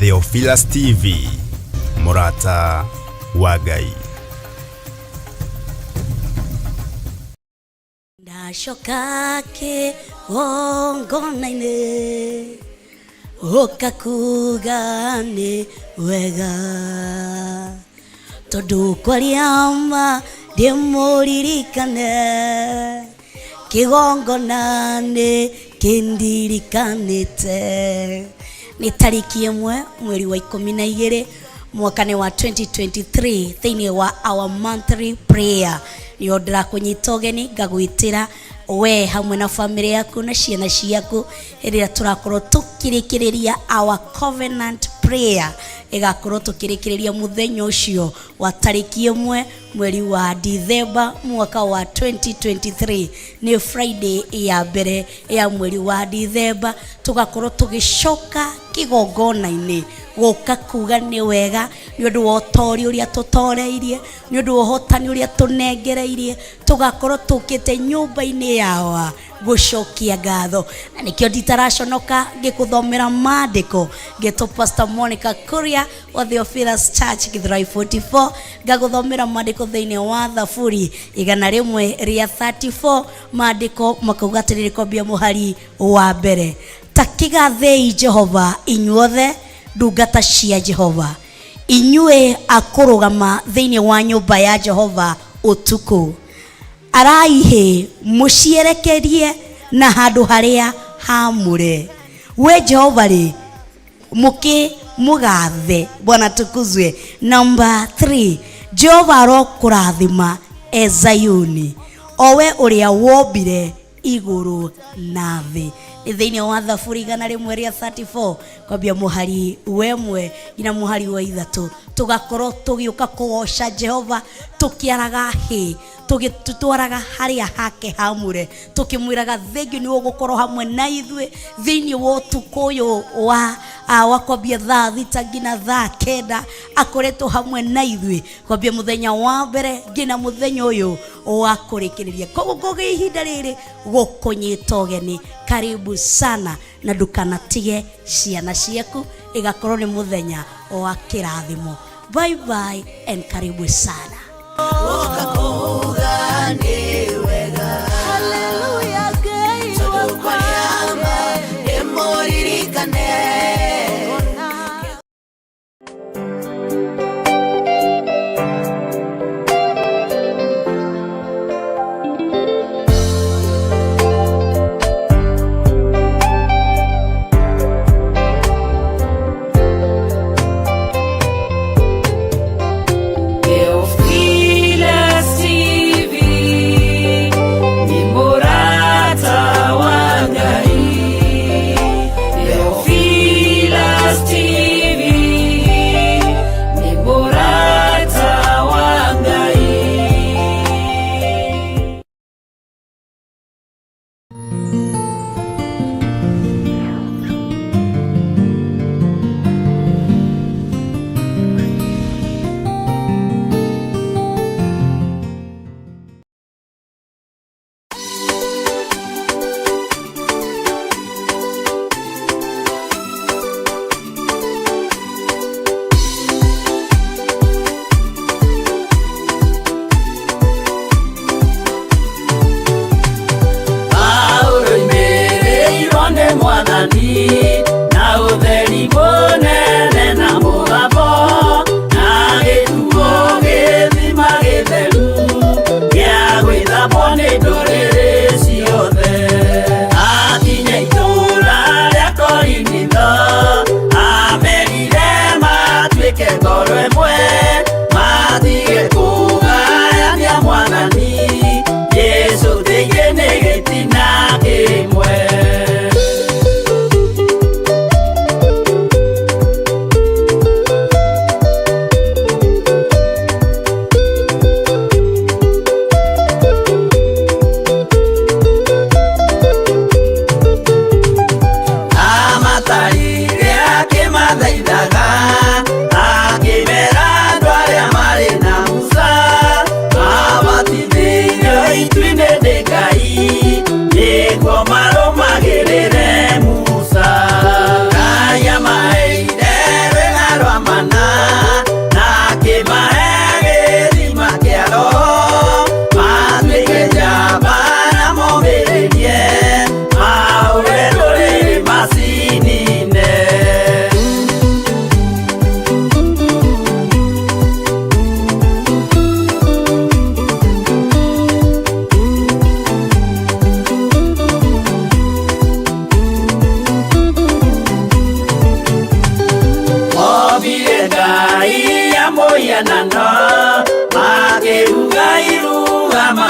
Theophilus TV, mũrata wa Ngai. Ndacoka kĩgongona-inĩ ũka kuga nĩ wega tondũ kwaria ma ndĩmũririkane kĩgongona nĩ kĩndirikanĩte. Nĩ tarĩki 1 mweri wa 12 mwaka nĩ wa 2023 thĩinĩ wa our monthly prayer nĩo ndĩrakũnyita ũgeni ngagwĩtĩra we hamwe na famĩlĩ yaku na ciana ciaku hĩndĩ ĩrĩa tũrakorwo tũkĩrĩkĩrĩria our covenant prayer ĩgakorwo tũkĩrĩkĩrĩria mũthenya ũcio wa tarĩki 1 mweri wa Dithemba mwaka wa 2023 nĩ Friday ya mbere ya mweri wa Dithemba tũgakorwo tũgĩcoka kĩgongona-inĩ gũka kuga nĩ wega nĩ ũndũ wa ũtori ũrĩa tũtoreirie nĩ ũndũ wa ũhotani ũrĩa tũnengereirie tũgakorwo tũkĩte nyũmba-inĩ yawa gũcokia ngatho na nĩkĩo nditaraconoka ngĩkũthomera maandĩko ngetwo Pastor Monica Kuria wa Theophilus Church Githurai 44 ngagũthomera maandĩko thĩinĩ wa Thaburi 134 maandĩko makauga atĩrĩrĩ kwambia mũhari wa mbere ta kĩgathei Jehova inyuothe ndungata cia Jehova inyuĩ akũrũgama thĩinĩ wa nyũmba ya Jehova ũtukũ araihĩ mũcierekerie na handũ harĩa haamũre we Jehova rĩ mũkĩ mũgathe Bwana tukuzwe. Namba 3 Jehova arokũrathima e Zayuni o we ũrĩa wombire igũrũ na thĩ. Nĩ thĩinĩ wa Thaburi 134 kwambia mũhari wa 1 nginya mũhari wa 3 tũgakorwo tũgĩũka kũgoca Jehova tũkĩaraga hĩ tũgĩtwaraga harĩa hake hamũre tũkĩmwĩraga thengiũ nĩ ũgũkorwo hamwe na ithuĩ thĩinĩ wa ũtukũ ũyũ wa kwambia thaa 6 nginya thaa 9 akoretwo hamwe na ithuĩ kwambia mũthenya wa mbere nginya mũthenya ũyũ wa kũrĩkĩrĩria. Koguo ngũgĩ ihinda rĩrĩ gũkũnyita ũgeni, karibu sana na ndũkanatige ciana ciaku ĩgakorwo nĩ mũthenya wa kĩrathimo. Bye bye and karibu sana.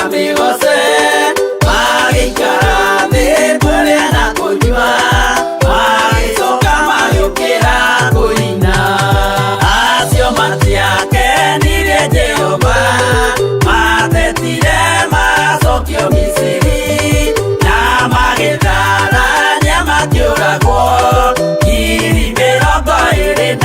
mamĩgoce, magĩikara thĩ kũrĩa na kũnyua, magĩcoka magĩũkĩra kũina. Acio matiakenirie Jehova, matetire macokio Misiri, na magĩtharania makĩũragwo 23,000.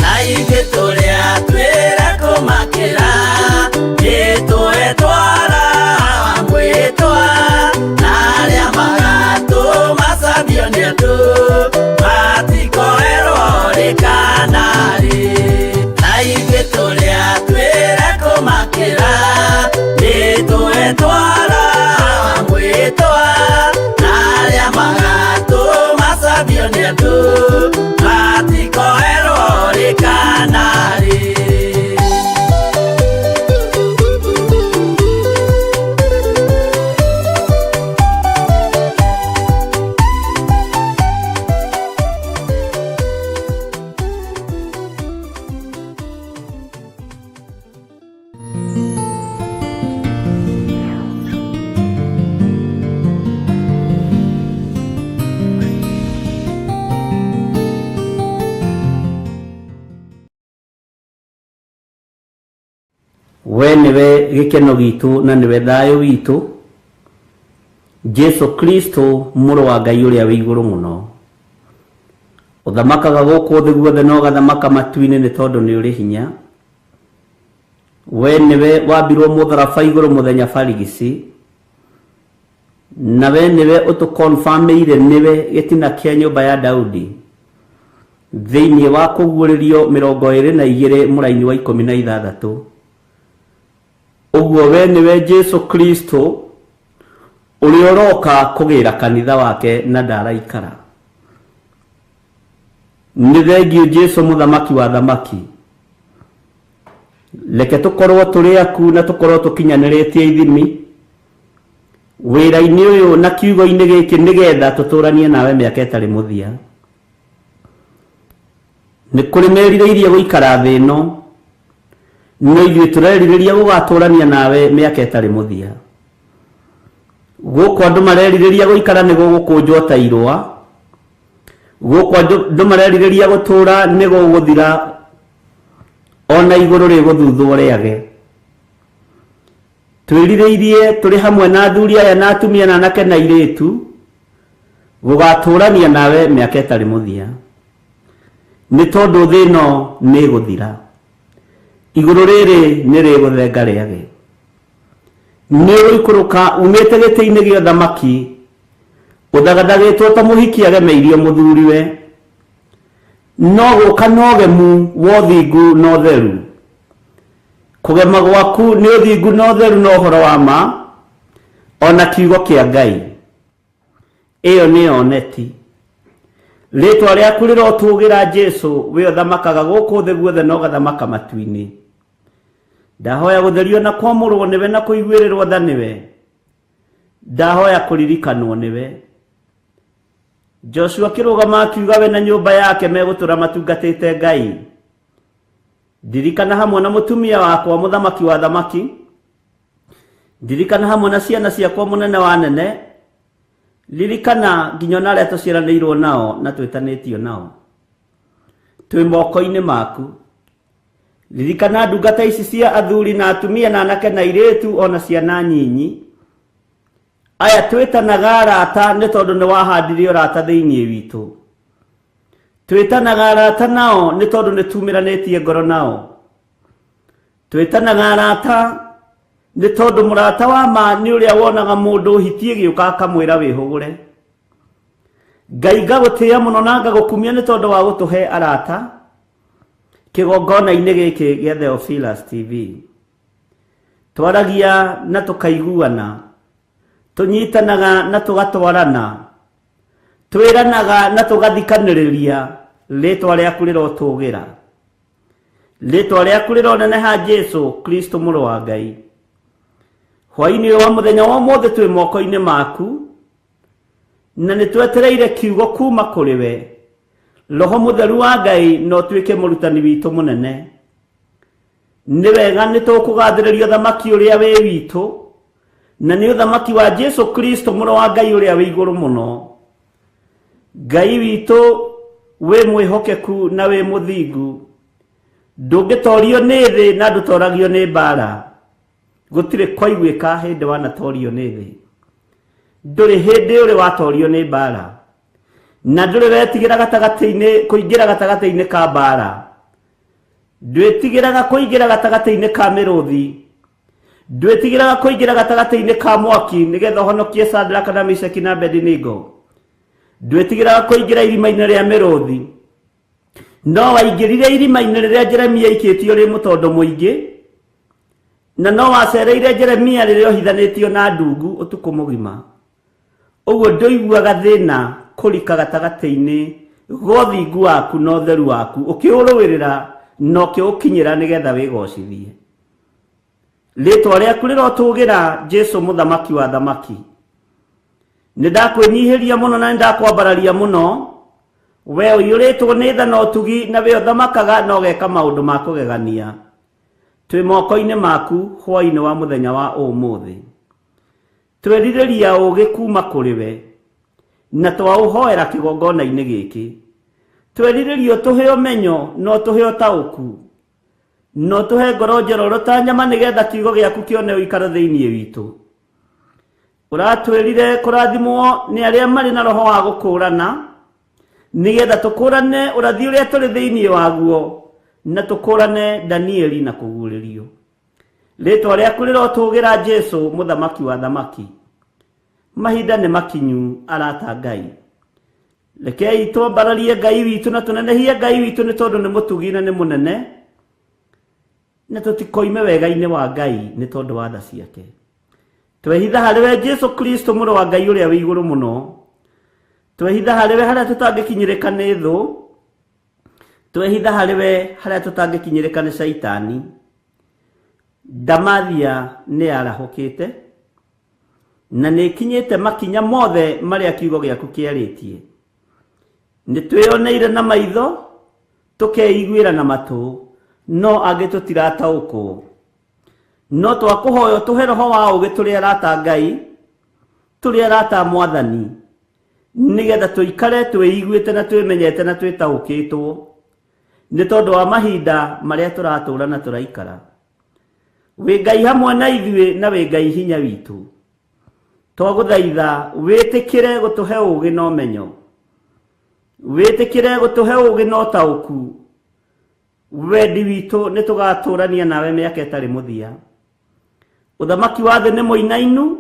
Na ithuĩ tũrĩa twĩra kũmakĩra, nĩtũetwara mwĩtwa, na arĩa magatũmacambio nĩ andũ, matikoerwo rĩ kana rĩ. Na ithuĩ tũrĩa twĩra kũmakĩra, nĩtũetwara mwĩtwa, na arĩa magatũmacambio nĩ andũ, matikoerwo rĩ kana rĩ. We nĩwe gĩkeno gitũ na nĩwe thayũ witũ, Jesu Kristo mũrũ wa Ngai ũrĩa wĩ igũrũ mũno, ũthamakaga gũkũ thĩ guothe na ũgathamaka matu-inĩ nĩ tondũ nĩ ũrĩ hinya. We nĩwe wambirwo mũtharaba igũrũ mũthenya barigici, na we nĩwe ũtũkonfamĩire nĩwe gĩtina kĩa nyũmba ya Daudi thĩinĩ wa kũguũrĩrio 22 mũraini wa 16. Ũguo we nĩwe Jesu Kristo ũrĩa ũroka kũgĩra kanitha wake na ndaraikara. Nĩ thengiũ Jesu mũthamaki wa thamaki, reke tũkorwo tũrĩ aku na tũkorwo tũkinyanĩrĩtie ithimi wĩra-inĩ ũyũ na kiugo-inĩ gĩkĩ, nĩgetha tũtũranie nawe mĩaka ĩtarĩ mũthia. Nĩ kũrĩ merirĩirie gũikara thĩ ĩno, no ithuĩ tũrerirĩria gũgatũrania nawe mĩaka ĩtarĩ mũthia. Gũkũ andũ marerirĩria gũikara nĩ gũgũkũnjwo ta irũa, gũkũ andũ marerirĩria gũtũra nĩ gũgũthira, ona igũrũ rĩgũthuthwo rĩage. Twĩrirĩirie tũrĩ hamwe na athuri aya na atumia na anake na airĩtu gũgatũrania nawe mĩaka ĩtarĩ mũthia, nĩ tondũ thĩ ĩno nĩ ĩgũthira, igũrũ rĩrĩ nĩ rĩgũthenga rĩage. Nĩ ũgũikũrũka umĩte gĩtĩ-inĩ gĩa ũthamaki ũthagathagĩtwo ta mũhiki agemeirio mũthuriwe, no gũka na ũgemu wa ũthingu na ũtheru. Kũgema gwaku nĩ ũthingu na ũtheru na ũhoro wa ma, ona kiugo kĩa Ngai. Ĩyo nĩyo neti. Rĩtwa rĩaku rĩrotũgĩra Jesu, we ũthamakaga gũkũ thĩ guothe na ũgathamaka matu-inĩ. Ndahoya gũtherio na kwamũrwo nĩwe na kũiguĩrĩrwo tha nĩwe. Ndahoya kũririkanwo nĩwe. Joshua akĩrũgama akiuga we na nyũmba yake megũtũra matungatĩte Ngai. Ndirikana hamwe na mũtumia wakwa mũthamaki wa thamaki, ndirikana hamwe na ciana ciakwa mũnene wa nene, ririkana nginya ona arĩa tũciaranĩirwo nao na twĩtanĩtio nao, twĩ moko-inĩ maku. Ririkana ndungata ici cia athuri na atumia na anake na airĩtu ona ciana nyinyi, aya twĩtanaga arata nĩ tondũ nĩ wahandire ũrata thĩinĩ witũ. Twĩtanaga arata nao nĩ tondũ nĩ tumĩranĩtie ngoro nao. Twĩtanaga arata nĩ tondũ mũrata wa ma nĩ ũrĩa wonaga mũndũ hiti ĩgĩũka akamwĩra wĩhũgũre. Ngai ngagũtĩĩa mũno na ngagũkumia nĩ tondũ wa gũtũhe arata kĩgongona-inĩ gĩkĩ gĩa Theophilus TV. Twaragia na tũkaiguana, tũnyitanaga na tũgatwarana, twĩranaga na tũgathikanĩrĩria, rĩtwa rĩaku rĩrotũgĩra. Rĩtwa rĩaku rĩroneneha Jesu Kristo mũrũ wa Ngai. Hwaĩ-inĩ ũyũ wa mũthenya wa ũmũthĩ twĩ moko-inĩ maku, na nĩ twetereire kiugo kuma kũrĩ we. Roho mũtheru wa Ngai no ũtuĩke mũrutani witũ mũnene. Nĩ wega nĩ tũkũgathĩrĩria ũthamaki ũrĩa wĩ witũ, na nĩ ũthamaki wa Jesu Kristo mũrũ wa Ngai ũrĩa wĩ igũrũ mũno. Ngai witũ wĩ mwĩhokeku na wĩ mũthingu, ndũngĩtorio nĩ thĩ na ndũtoragio nĩ mbara. Gũtirĩ kwaiguĩka hĩndĩ wanatorio nĩ thĩ, ndũrĩ hĩndĩ ũrĩ watorio nĩ mbara, na ndũrĩ wetigĩra gatagatĩ-inĩ kũingĩra gatagatĩ-inĩ ka mbara. Ndwĩtigĩraga kũingĩra gatagatĩ-inĩ ka mĩrũthi, ndwĩtigĩraga kũingĩra gatagatĩ-inĩ ka mwaki nĩgetha ũhonokie Shadraka na Meshaki na Abednego. Ndwĩtigĩraga kũingĩra irima-inĩ rĩa mĩrũthi, no waingĩrire irima-inĩ rĩrĩa Jeremia aikĩtio rĩ mũtondo mũingĩ, na no wacereire Jeremia rĩrĩa ohithanĩtio na ndungu ũtukũ mũgima. Ũguo ndũiguaga thĩna kũrika gatagatĩ-inĩ ga ũthingu waku na ũtheru waku, ũkĩũrũĩrĩra na ũkĩũkinyĩra nĩgetha wĩgocithie. Rĩtwa rĩaku rĩrotũgĩra Jesu mũthamaki wa thamaki. Nĩ ndakwĩnyihĩria mũno na nĩ ndakwambararia mũno. We ũiyũrĩtwo nĩ tha na ũtugi, na we ũthamakaga na ũgeka maũndũ ma kũgegania. Twĩ moko-inĩ maku hwaĩ-inĩ wa mũthenya wa ũmũthĩ. Twerirĩria ũũgĩ kuma kũrĩ we, na twaũhoera kĩgongona-inĩ gĩkĩ. Twerirĩria ũtũhe ũmenyo na ũtũhe ũtaũku, na ũtũhe ngoro njororo ta nyama nĩgetha kiugo gĩaku kĩone ũikaro thĩinĩ witũ. Ũratwĩrire kũrathimwo nĩ arĩa marĩ na roho wa gũkũũrana, nĩgetha tũkũũrane ũrathi ũrĩa tũrĩ thĩinĩ waguo, na tũkũũrane Danieli na kũguũrĩrio. Rĩtwa rĩaku rĩrotũgĩra Jesu mũthamaki wa thamaki. Mahinda nĩ makinyu arata Ngai. Rekei twambararie Ngai witũ na tũnenehie Ngai witũ nĩ tondũ nĩ mũtugi na nĩ mũnene, na tũtikoime wega-inĩ wa Ngai nĩ tondũ wa tha ciake. Twehitha harĩ we Jesu Kristo mũrũ wa Ngai ũrĩa wĩ igũrũ mũno. Twehitha harĩ we harĩa tũtangĩkinyĩrĩka nĩ thũ. Twehitha harĩ we harĩa tũtangĩkinyĩrĩka nĩ Shaitani. Ndamathia nĩ yarahũkĩte na nĩ ĩkinyĩte makinya mothe marĩa kiugo gĩaku kĩarĩtie. Nĩ twĩyoneire na maitho, tũkeiguĩra na matũ, no angĩ tũtirataũkwo. No twakũhoya ũtũhe roho wa ũũgĩ tũrĩ arata Ngai, tũrĩ arata Mwathani, nĩgetha tũikare twĩiguĩte na twĩmenyete na twĩtaũkĩtwo nĩ tondũ wa mahinda marĩa tũratũra na tũraikara. Wĩ Ngai hamwe na ithuĩ na wĩ Ngai hinya witũ. Twagũthaitha wĩtĩkĩre gũtũhe ũũgĩ na ũmenyo, wĩtĩkĩre gũtũhe ũũgĩ na ũtaũku. Wendi witũ nĩ tũgatũrania nawe mĩaka ĩtarĩ mũthia. Ũthamaki wa thĩ nĩ mũinainu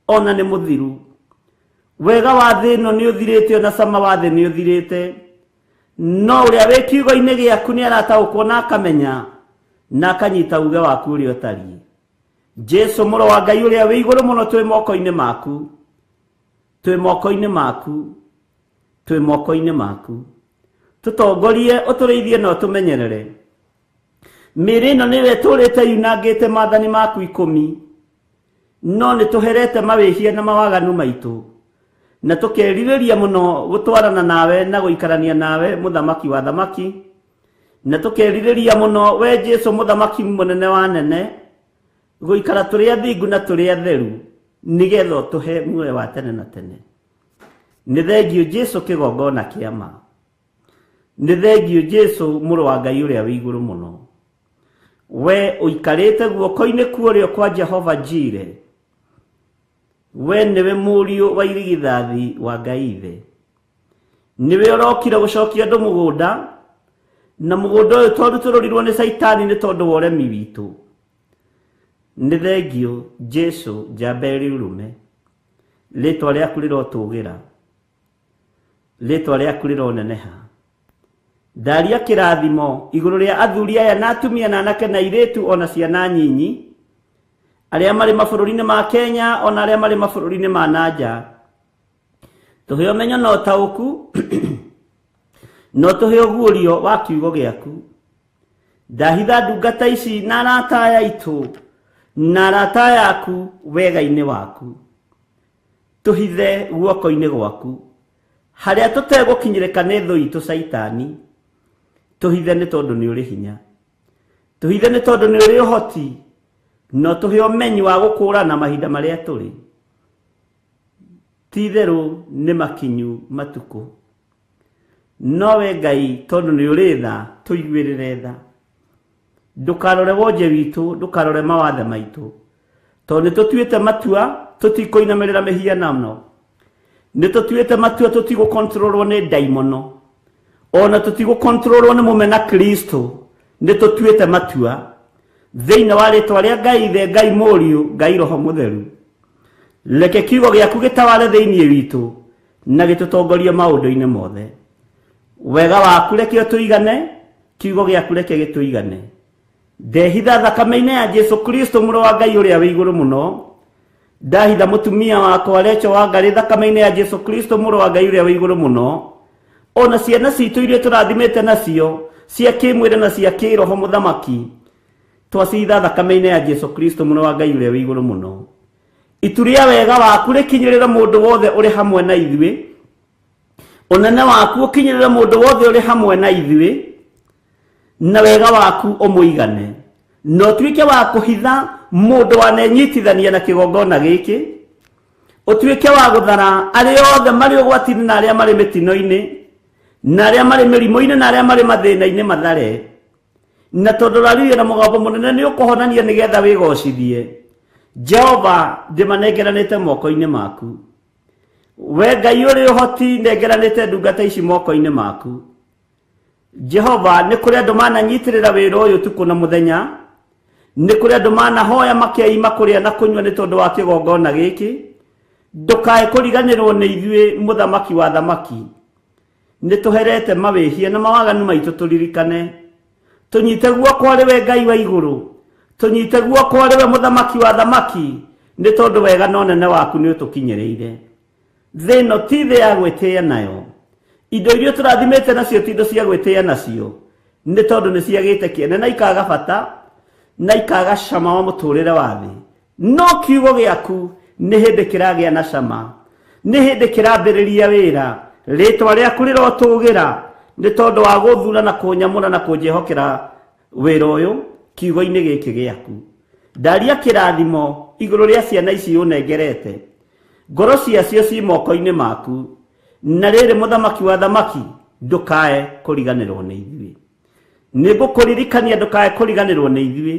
ona nĩ mũthiru. Wega wa thĩ ĩno nĩ ũthirĩte ona cama wa thĩ nĩ ũthirĩte, no ũrĩa wĩ kiugo-inĩ gĩaku nĩ arataũkwo na akamenya na akanyita uge waku ũrĩa ũtariĩ. Jesu mũrũ wa Ngai ũrĩa wĩ igũrũ mũno, twĩ moko-inĩ maku, twĩ moko-inĩ maku, twĩ moko-inĩ maku. Tũtongorie, ũtũrĩithie na ũtũmenyerere. Mĩĩrĩ ĩno nĩyo ĩtũrĩte yunangĩte maathani maku 10, no nĩ tũherete mawĩhia na mawaganu maitũ, na tũkerirĩria mũno gũtwarana nawe na gũikarania nawe mũthamaki wa thamaki, na tũkerirĩria mũno we Jesu mũthamaki mũnene wa nene, gũikara tũrĩ athingu na tũrĩ atheru, nĩgetha ũtũhe muoyo wa tene na tene. Nĩ thengiũ Jesu kĩgongona kĩa ma. Nĩ thengiũ Jesu mũrũ wa Ngai ũrĩa wĩ igũrũ mũno. We ũikarĩte guoko-inĩ kuorĩo kwa Jehova Jire, we nĩwe mũriũ wa irigithathi wa Ngai Ithe. Nĩwe ũrokire gũcokia andũ mũgũnda, na mũgũnda ũyũ twarutũrũrirwo nĩ Caitani nĩ tondũ wa ũremi witũ. Nĩ thengiũ Jesu njamba ĩrĩ ũrũme. Rĩtwa rĩaku rĩrotũgĩra, rĩtwa rĩaku rĩroneneha. Ndaria kĩrathimo igũrũ rĩa athuri aya na atumia na anake na airĩtu ona ciana nyinyi, arĩa marĩ mabũrũri-inĩ ma Kenya ona arĩa marĩ mabũrũri-inĩ ma nanja. Tũhe ũmenyo na ũtaũku, na ũtũhe ũguũrio wa kiugo gĩaku, Ndahitha ndungata ici na arata aya aitũ na arata aya aku wega-inĩ waku. Tũhithe guoko-inĩ gwaku harĩa tũtegũkinyĩrĩka nĩ thũ itũ Caitani. Tũhithe nĩ tondũ nĩ ũrĩ hinya, tũhithe nĩ tondũ nĩ ũrĩ ũhoti, no tũhe ũmenyi wa gũkũrana mahinda marĩa tũrĩ. Ti itherũ nĩ makinyu matukũ, nowe Ngai tondũ nĩ ũrĩ tha, tũiguĩrĩre tha. Ndũkarore wonje witũ, ndũkarore mawathe maitũ, tondũ nĩ tũtuĩte matua tũtikũinamĩrĩra mĩhianano, nĩ tũtuĩte matua tũtigũkontrolwo nĩ ndaimono, ona tũtigũkontrolwo nĩ mũmena Kristo. Nĩ tũtuĩte matua thĩinĩ wa rĩtwa rĩa Ngai Ithe, Ngai Mũriũ, Ngai Roho Mũtheru. Reke kiugo gĩaku gĩtaware thĩinĩ witũ na gĩtũtongorie maũndũ-inĩ mothe. Wega waku reke ũtũigane, kiugo gĩaku reke gĩtũigane. Ndehitha thakame-inĩ ya Jesu Kristo mũrũ wa Ngai ũrĩa wĩ igũrũ mũno. Ndahitha mũtumia wakwa Recho wa Ngarĩ thakame-inĩ ya Jesu Kristo mũrũ wa Ngai ũrĩa wĩ igũrũ mũno. Ona ciana citũ iria tũrathimĩte nacio cia kĩmwĩrĩ na cia kĩroho mũthamaki, twacitha thakame-inĩ ya Jesu Kristo mũrũ wa Ngai ũrĩa wĩ igũrũ mũno. Itu rĩa wega waku rĩkinyĩrĩre mũndũ wothe ũrĩ hamwe na ithuĩ, ũnene waku ũkinyĩrĩre mũndũ wothe ũrĩ hamwe na ithuĩ, na wega waku ũmũigane, na ũtuĩke wa kũhitha mũndũ wanenyitithania na kĩgongona gĩkĩ, ũtuĩke wa gũthara arĩa othe marĩ ũgwati-inĩ na arĩa marĩ mĩtino-inĩ na arĩa marĩ mĩrimũ-inĩ na arĩa marĩ mathĩna-inĩ mathare. Na tondũ ũraririe na mũgambo mũnene nĩ ũkũhonania nĩgetha wĩgocithie. Jehova, ndĩmanengeranĩte moko-inĩ maku. We Ngai ũrĩ ũhoti, nengeranĩte ndungata ici moko-inĩ maku. Jehova, nĩ kũrĩ andũ mananyitĩrĩra wĩra ũyũ ũtukũ na mũthenya, nĩ kũrĩ andũ manahoya makeima kũrĩa na kũnyua nĩ tondũ wa kĩgongona gĩkĩ. Ndũkae kũriganĩrwo nĩ ithuĩ, mũthamaki wa thamaki. Nĩ tũherete mawĩhia na mawaganu maitũ, tũririkane. Tũnyite guoko arĩ we Ngai wa igũrũ, tũnyite guoko arĩ we mũthamaki wa thamaki, nĩ tondũ wega na ũnene waku nĩ ũtũkinyĩrĩire. Thĩ ĩno ti thĩ ya gwĩtĩĩa nayo, indo iria tũrathimĩte nacio ti indo cia gwĩtĩĩa nacio, nĩ tondũ nĩ ciagĩte kĩene na ikaga bata na ikaga cama wa mũtũrĩre wa thĩ. No kiugo gĩaku nĩ hĩndĩ kĩragĩa na cama, nĩ hĩndĩ kĩrambĩrĩria wĩra. Rĩtwa rĩaku rĩrotũgĩra nĩ tondũ wa gũthura na kũnyamũra na kũnjĩhokera wĩra ũyũ kiugo-inĩ gĩkĩ gĩaku. Ndaria kĩrathimo igũrũ rĩa ciana ici ũnengerete, ngoro ciacio ci moko-inĩ maku. Na rĩrĩ, mũthamaki wa thamaki, ndũkae kũriganĩrwo nĩ ithuĩ. Nĩ ngũkũririkania ndũkae kũriganĩrwo nĩ ithuĩ,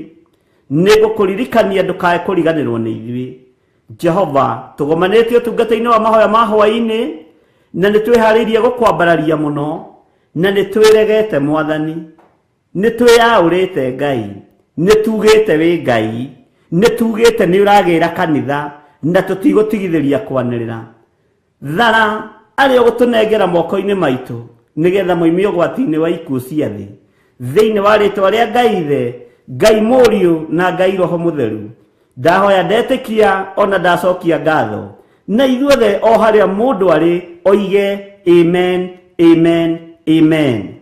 nĩ ngũkũririkania ndũkae kũriganĩrwo nĩ ithuĩ. Jehova, tũgomanĩtie ũtungata-inĩ wa mahoya ma hwaĩ-inĩ, na nĩ twĩharĩirie gũkwambararia mũno, na nĩ twĩregete Mwathani, nĩ twĩyaũrĩte Ngai, nĩ tugĩte wĩ Ngai, nĩ tugĩte nĩ ũragĩra kanitha, na tũtigũtigithĩria kwanĩrĩra. Thara arĩa ũgũtũnengera moko-inĩ maitũ nĩgetha moime ũgwati-inĩ wa ikuũ cia thĩ. Thĩinĩ wa rĩtwa rĩa Ngai Ithe, Ngai Mũriũ na Ngai Roho Mũtheru, ndahoya ndetĩkia ona ndacokia ngatho, na ithuothe o harĩa mũndũ arĩ oige amen, amen, amen.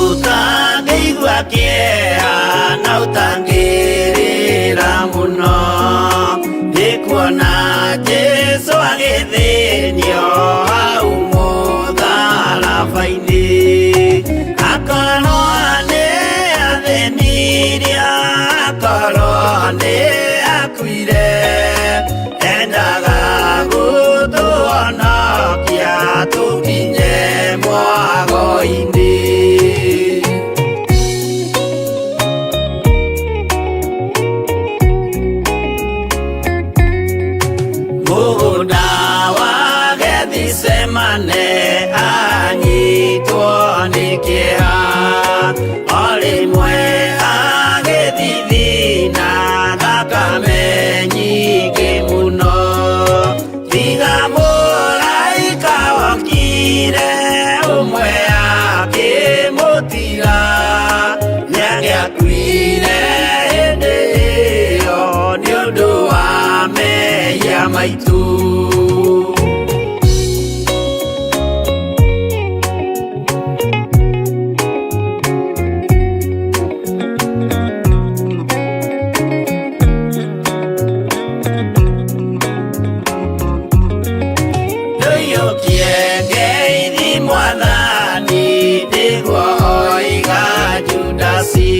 Ũtangĩigua kĩeha na ũtangĩrĩra mũno, nĩ kuona Jesũ agĩthĩnio hau mũtharaba-inĩ. Akorwo nĩ athĩnirie, akorwo nĩ akuire, endaga gũtũhonokia tũkinye mwago-inĩ. maitũ. Ndũiyũkie ngeithi mwathani nĩguo oiga Judasi,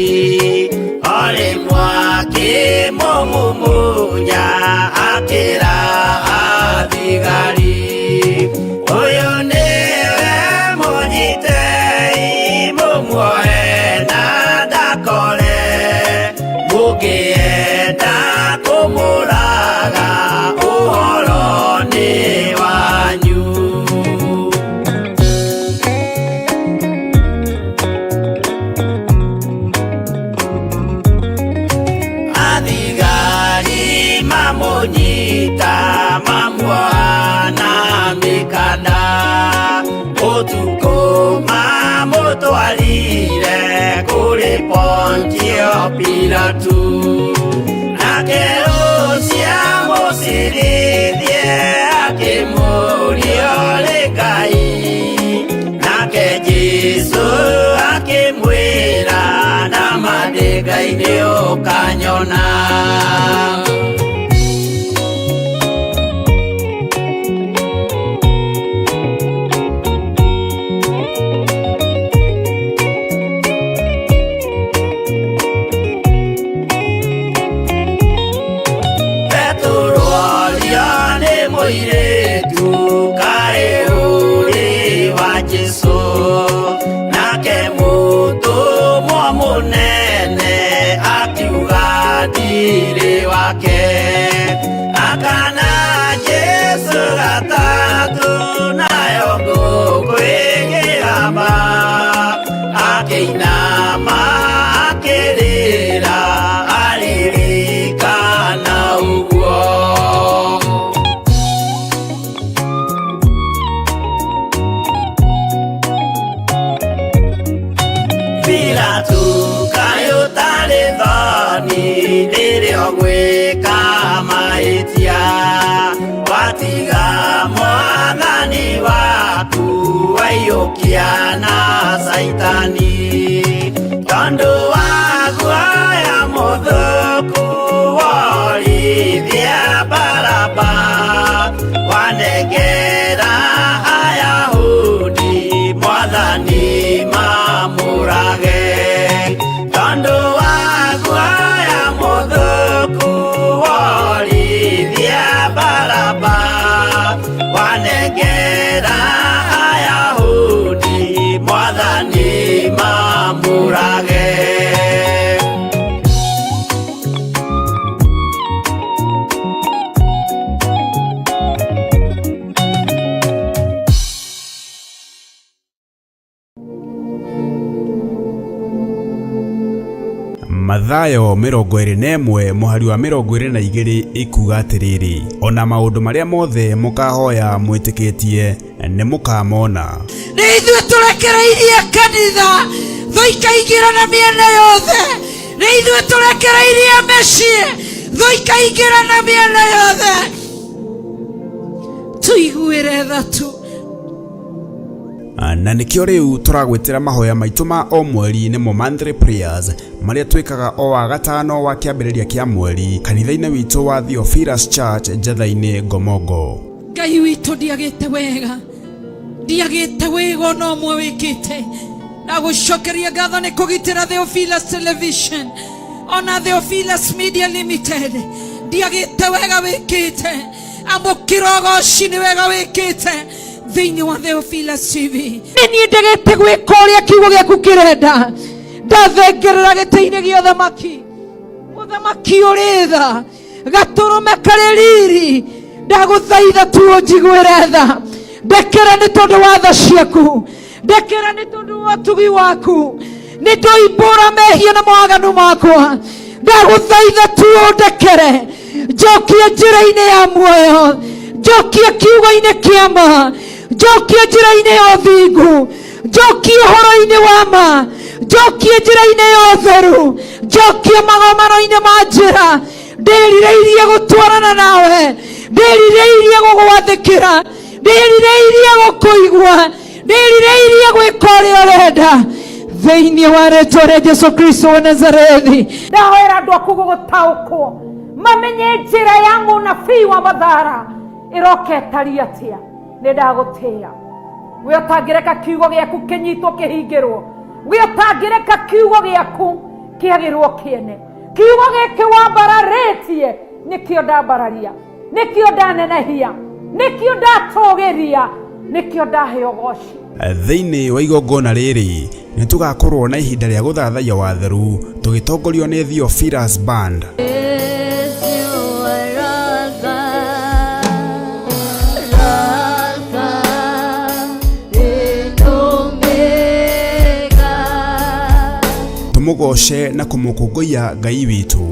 o rĩmwe akĩmũmumunya akĩra athigari, ũyũ nĩwe mũnyitei mũmuoe na ndakore, mũngĩenda kũmũraga ũhoro nĩ wanyu. Athigari mamũnyita mamuoha na mĩkanda, ũtukũ mamũtwarire kũrĩ Pontio Pilatu, nake ũcio amũcirithie akĩmũũria ũrĩ Ngai, nake Jesũ akĩmwĩra nama ndĩ Ngai nĩ ũkanyona. Petero orio nĩ mũirĩtu kaĩ ũrĩ wa Jesũ, nake mũtũmwo mũnene akiuga ndirĩ wake, akana Jesũ gatatũ nayo ngũkũ ĩkĩgamba, akĩinama akĩrĩra aririkana ũguo. Pilatu kaĩ ũtarĩ thoni rĩrĩa ũgwĩka mahĩtia, watiga mwathani waku waiyũkia na Caitani, tondũ wa guoya mũthũku worithia Baraba, wanengera Ayahudi mwathani mamũrage, tondũ wa guoya mũthũku worithia Baraba, wanengera Ayahudi mwathani mamũrage. Mathayo 21 mũhari wa 22 ĩkuga atĩrĩrĩ, ona maũndũ marĩa mothe mũkahoya mwĩtĩkĩtie nĩ mũkamona. Nĩ ithuĩ tũrekereirie kanitha thũ ikaingĩra na mĩena yothe, nĩ ithuĩ tũrekereirie mĩciĩ thũ ikaingĩra na mĩena yothe, tũiguĩre tha tu. Na nĩkĩo rĩu tũragwĩtĩra mahoya maitũ ma o mweri nĩmo monthly prayers marĩa twĩkaga o wa gatano wa kĩambĩrĩria kĩa mweri kanitha-inĩ witũ wa Theophilus Church Njatha-inĩ Ngomongo. Ngai witũ ndiagĩte wega, ndiagĩte wega ona ũmwe wĩkĩte, na gũcokeria ngatho nĩ kũgitĩra Theophilus Television ona Theophilus Media Limited, ndiagĩte wega wĩkĩte, amũkĩra ũgoci nĩ wega wĩkĩte thĩinĩ wa Theophilus TV. Nĩ niĩ ndegete gwĩka ũrĩa kiugo gĩaku kĩrenda, ndathengerera gĩtĩ-inĩ gĩa ũthamaki, mũthamaki ũrĩ tha, gatũrũme karĩ riri, ndagũthaitha tu ũnjiguĩre tha, ndekera nĩ tondũ wa tha ciaku, ndekera nĩ tondũ wa ũtugi waku, nĩ ndoimbũra mehia na mawaganu makwa, ndagũthaitha tu ũndekere, njokie njĩra-inĩ ya muoyo, njokie kiugo-inĩ kĩa ma, njokie njĩra-inĩ ya ũthingu, njokie ũhoro-inĩ wa ma, njokie njĩra-inĩ ya ũtheru, njokie magomano-inĩ ma njĩra, Ndĩrirĩirie gũtwarana nawe, ndĩrirĩirie gũgwathĩkĩra, ndĩrirĩirie gũkũigua, ndĩrirĩirie gwĩka ũrĩa ũrenda thĩinĩ wa rĩtwa rĩa Jesu Kristo wa Nazarethi. Ndahoera andũ aku gũgũtaũkwo mamenye njĩra ya mũnabii wa mathara ĩroka ĩtariĩ atĩa. Nĩ ndagũtĩĩa we ũtangĩreka kiugo gĩaku kĩnyitwo kĩhingĩrwo, we ũtangĩreka kiugo gĩaku kĩagĩrwo kĩene. Kiugo gĩkĩ wambararĩtie nĩkĩo ndambararia, nĩkĩo ndanenehia, nĩkĩo ndatũgĩria, nĩkĩo ndahe ũgoci. Thĩinĩ wa igongona rĩrĩ nĩ tũgakorwo na ihinda rĩa gũthathaiya watheru tũgĩtongorio nĩ Theophilus Band. Tũmũgoce na kũmũkũngũiya Ngai witũ.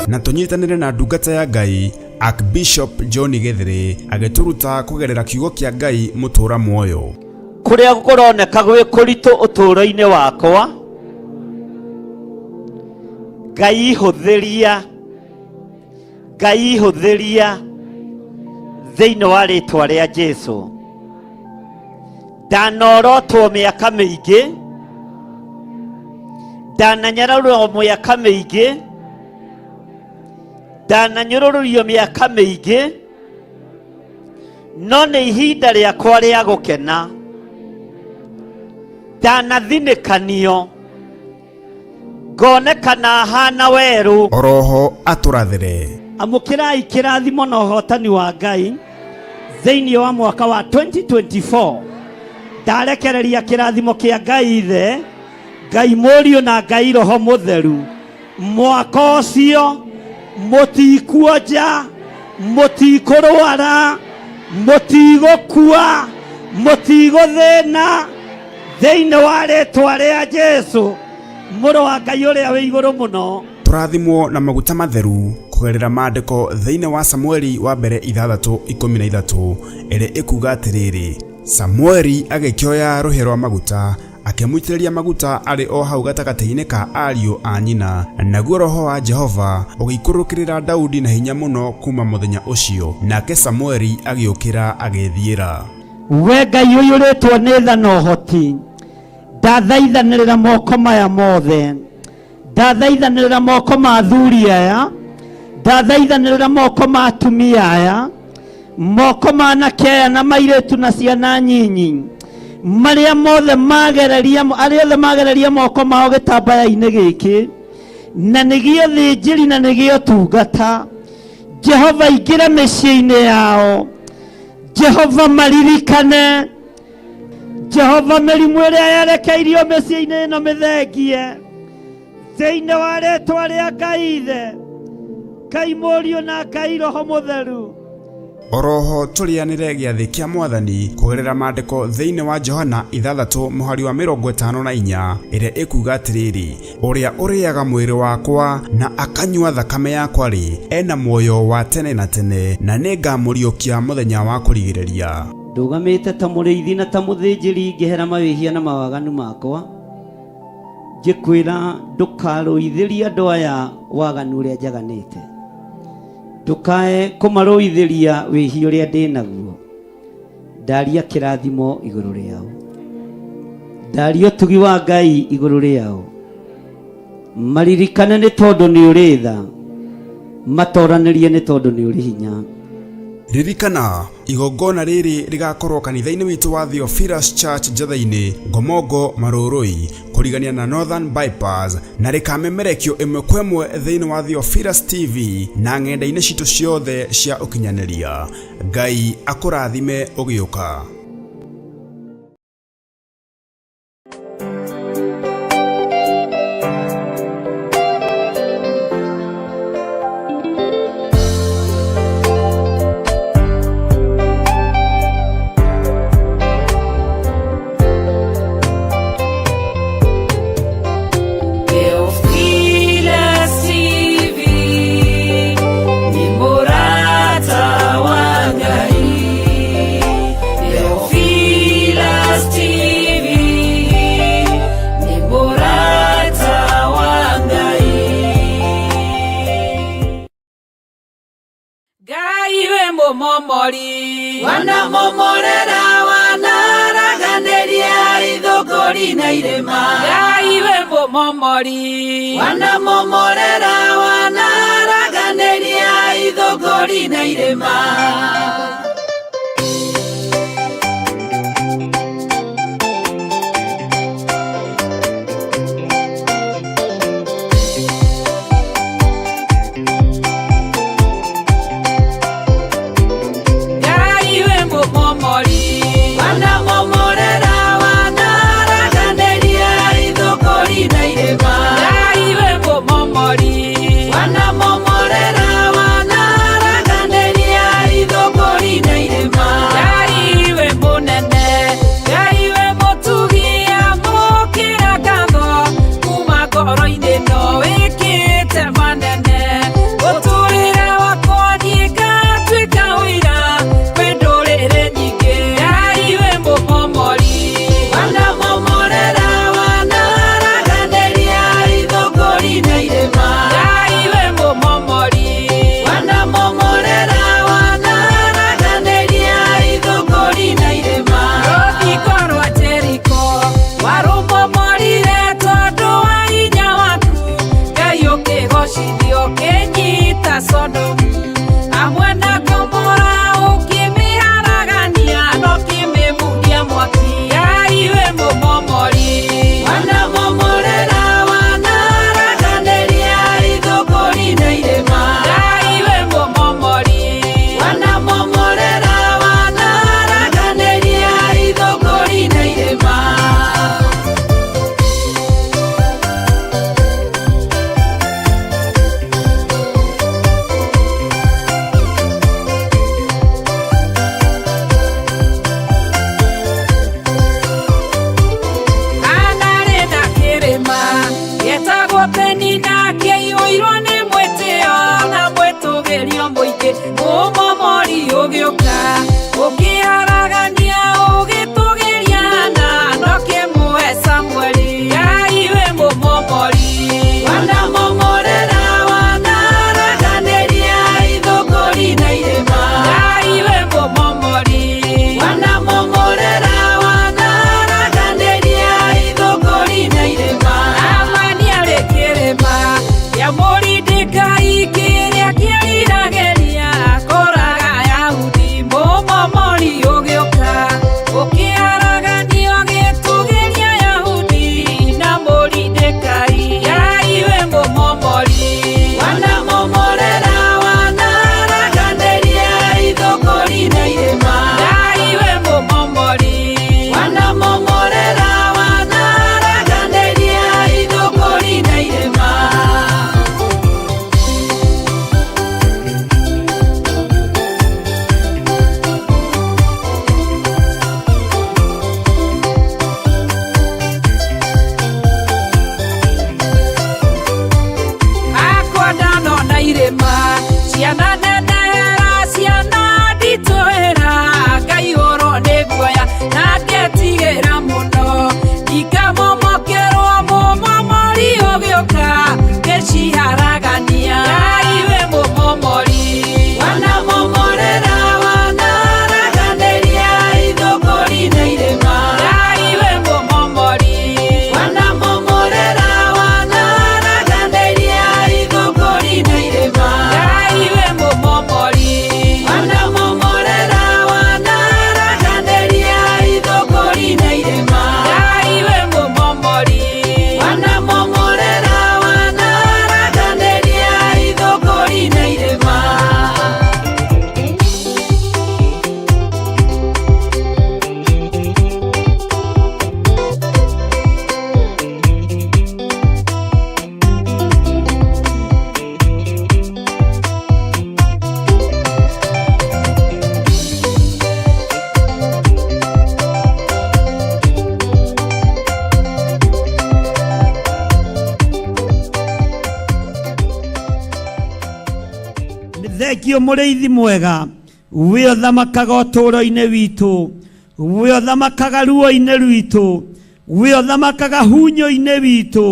Na tũnyitanĩre na ndungata ya Ngai Archbishop John Gĩthĩrĩ agĩtũruta kũgerera kiugo kĩa Ngai mũtũra muoyo. Kũrĩa kũroneka gwĩ kũritũ ũtũũro-inĩ wakwa, Ngai hũthĩria, Ngai hũthĩria thĩinĩ wa rĩtwa rĩa Jesu. Ndanorotwo mĩaka mĩingĩ, ndananyararwo mĩaka mĩingĩ, ndananyũrũrũrio mĩaka mĩingĩ, no nĩ ihinda rĩakwa rĩa gũkena. Ndanathinĩkanio ngonekana hana werũ. Oroho atũrathĩre. Amũkĩrai kĩrathimo na ũhotani wa Ngai thĩinĩ wa mwaka wa 2024. Ndarekereria kĩrathimo kĩa Ngai Ithe, Ngai Mũriũ na Ngai Roho Mũtheru. Mwaka ũcio mũtikuonja, mũtikũrwara, mũtigũkua, mũtigũthĩna thĩinĩ wa rĩtwa rĩa Jesu mũrũ wa Ngai ũrĩa wĩ igũrũ mũno. Tũrathimwo na maguta matheru kũgerera maandĩko thĩinĩ wa Samueli wa mbere 6:13 ĩrĩa ĩkuga atĩrĩrĩ, Samueli agĩkĩoya rũhĩa rwa maguta akĩmũitĩrĩria maguta arĩ o hau gatagatĩ-inĩ ka ariũ a nyina, naguo roho wa Jehova ũgĩikũrũkĩrĩra Daudi na hinya mũno kuma mũthenya ũcio, nake Samueli agĩũkĩra agĩĩthiĩra. We Ngai ũiyũrĩtwo nĩ tha na ũhoti, ndathaithanĩrĩra moko maya mothe, ndathaithanĩrĩra moko ma athuri aya, ndathaithanĩrĩra moko ma atumia aya, moko ma anake aya na mairĩtu na ciana nyinyi, marĩa mothe magereria, arĩa othe magereria moko mao gĩtambaya-inĩ gĩkĩ, na nĩgĩo thĩnjĩri na nĩgĩo tungata. Jehova ingĩra mĩciĩ-inĩ yao, Jehova maririkane, Jehova mĩrimũ ĩrĩa yerekeirio mĩciĩ-inĩ ĩno mĩthengie thĩinĩ wa rĩtwa rĩa Ngai Ithe, Ngai Mũriũ na Ngai Roho Mũtheru. Oroho tũrĩanĩre gĩathĩ kĩa Mwathani kũgerera maandĩko thĩinĩ wa Johana 6 mũhari wa 54 ĩrĩa ĩkuga atĩrĩrĩ, ũrĩa ũrĩaga mwĩrĩ wakwa na akanyua thakame yakwa rĩ, ena muoyo wa tene na tene, na nĩngamũriũkia mũthenya wa kũrigĩrĩria. Ndũgamĩte ta mũrĩithi na ta mũthĩnjĩri ngĩhera mawĩhia na mawaganu makwa, ngĩkwĩra ndũkarũithĩrie andũ aya waganu ũrĩa njaganĩte, ndũkae kũmarũithĩria wĩhia ũrĩa ndĩ naguo. Ndaria kĩrathimo igũrũ rĩao, ndaria ũtugi wa Ngai igũrũ rĩao, maririkane nĩ tondũ nĩ ũrĩ tha, matoranĩrie nĩ tondũ nĩ ũrĩ hinya. Ririkana igongona rĩrĩ rĩgakorwo kanitha-inĩ witũ wa Theophilus Church Njatha-inĩ, Ngomongo, Marũrũi, kũrigania na Northern Bypass, na rĩkamemerekio ĩmwe kwa ĩmwe thĩinĩ wa Theophilus TV na ng'enda-inĩ citũ ciothe cia ũkinyanĩria. Ngai akũrathime ũgĩũka. Theophilus TV ni mũrata wa Ngai. mũmomori. Wanamomorera wanaraganĩria ithũngũri na irĩma. Ngai wĩ mũmomori. Wanamomorera wanaraganĩria ithũngũri na irĩma. Ngai wĩ mũmomori. Wanamomorera wanaraganĩria ithũngũri na irĩma. Ngai wĩ mũmomori. Wanamomorera wanaraganĩria ithũngũri na irĩma. Ngai wĩ mũnene, Ngai wĩ mũtugi, amũkĩra ngatho kuma ngoro-inĩ no wĩkĩte manene. Mũtũrĩre wakwa niĩ ngatuĩka ũira kwĩ ndũrĩrĩ nyingĩ. Ngai wĩ mũmomori. Wanamomorera wanaraganĩria ithũngũri na irĩma. Ngai wĩ mũmomori. Wanamomorera wanaraganĩria ithũngũri na irĩma. Rũthingo rwa Jeriko warũmomorire tondũ wa hinya waku. Ngai ũkĩgocithio ũkĩnyita Sodomu hamwe na Gomora ũkĩmĩharagania na ũkĩmĩmundia mwaki. Ngai wĩ mũmomori. Wanamomorera wanaraganĩria ithũngũri na irĩma. Ngai wĩ mũmomori. Wanamomorera wanaraganĩria ithũngũri na irĩma. Hanarĩ na kĩrĩma gĩtagwo Penina kĩiyũirwo nĩ mwĩtĩo na mwĩtũgĩrio mũingĩ. Mũmomori ũgĩũka ũkĩharagania ũgĩtũgĩria na ndũkĩmũhe Samueli. Ngai wĩ mũmomori. Wanamomorera wanaraganĩria ithũngũri na irĩma. Ngai wĩ mũmomori. Wanamomorera wanaraganĩria ithũngũri na irĩma. Amani arĩ kĩrĩma kĩa Moridekai kĩrĩa kĩriragĩria kũraga Ayahudi. Mũmomori ũgĩũka ũkĩharaganio gĩtũgĩria Ayahudi na Moridekai. Ngai wĩ mũmomori. Wanamomorera wanaraganĩria ithũngũri na irĩma. Ngai wĩ mũmomori. Wanamomorera wanaraganĩria ithũngũri na irĩma. Akwa ndanona irĩma ciana nenehera ciana nditũhĩra ngaihũrwo nĩ guoya na ngetigĩra mũno ikamomokerwo mũmomori ũgĩũka ngĩciharagania. Ngai wĩ mũmomori. Wanamomorera wanaraganĩria ithũngũri na irĩma. Ngai wĩ mũmomori. Wanamomorera wanaraganĩria ithũngũri na irĩma. Ngai wĩ mũmomori. Wanamomorera wanaraganĩria ithũngũri na irĩma. Ngai wĩ mũmomori. Wanamomorera wanaraganĩria ithũngũri na irĩma. Nĩ thengio mũrĩithi mwega wĩ ũthamakaga ũtũũro-inĩ witũ, wĩ ũthamakaga ruo-inĩ rwitũ, wĩ ũthamakaga hunyo-inĩ witũ,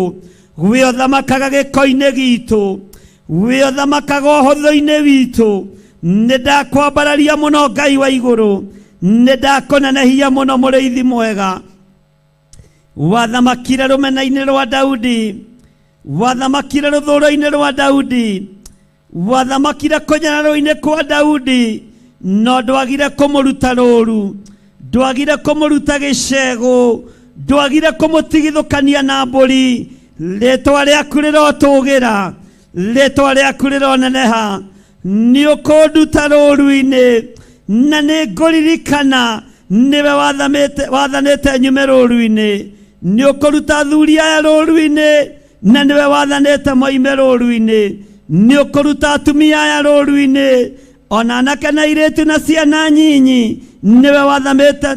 wĩ ũthamakaga gĩko-inĩ gitũ, wĩ ũthamakaga ũhũthũ-inĩ witũ. Nĩ ndakwambararia mũno Ngai wa igũrũ, nĩ ndakũnenehia mũno mũrĩithi mwega. Wathamakire rũmena-inĩ rwa Daudi, wathamakire rũthũũro-inĩ rwa Daudi, wathamakire kũnyararwo-inĩ kwa Daudi, no ndwagire kũmũruta rũũru, ndwagire kũmũruta gĩcegũ, ndwagire kũmũtigithũkania na mbũri. Rĩtwa rĩaku rĩrotũgĩra, rĩtwa rĩaku rĩroneneha. Nĩ ũkũnduta rũũru-inĩ, na nĩ ngũririkana nĩwe wathanĩte nyume rũũru-inĩ. Nĩ ũkũruta athuri aya rũũru-inĩ, na nĩwe wathanĩte moime rũũru-inĩ. Nĩ ũkũruta atumia aya rũũru-inĩ, ona anake na airĩtu na ciana nyinyi, nĩwe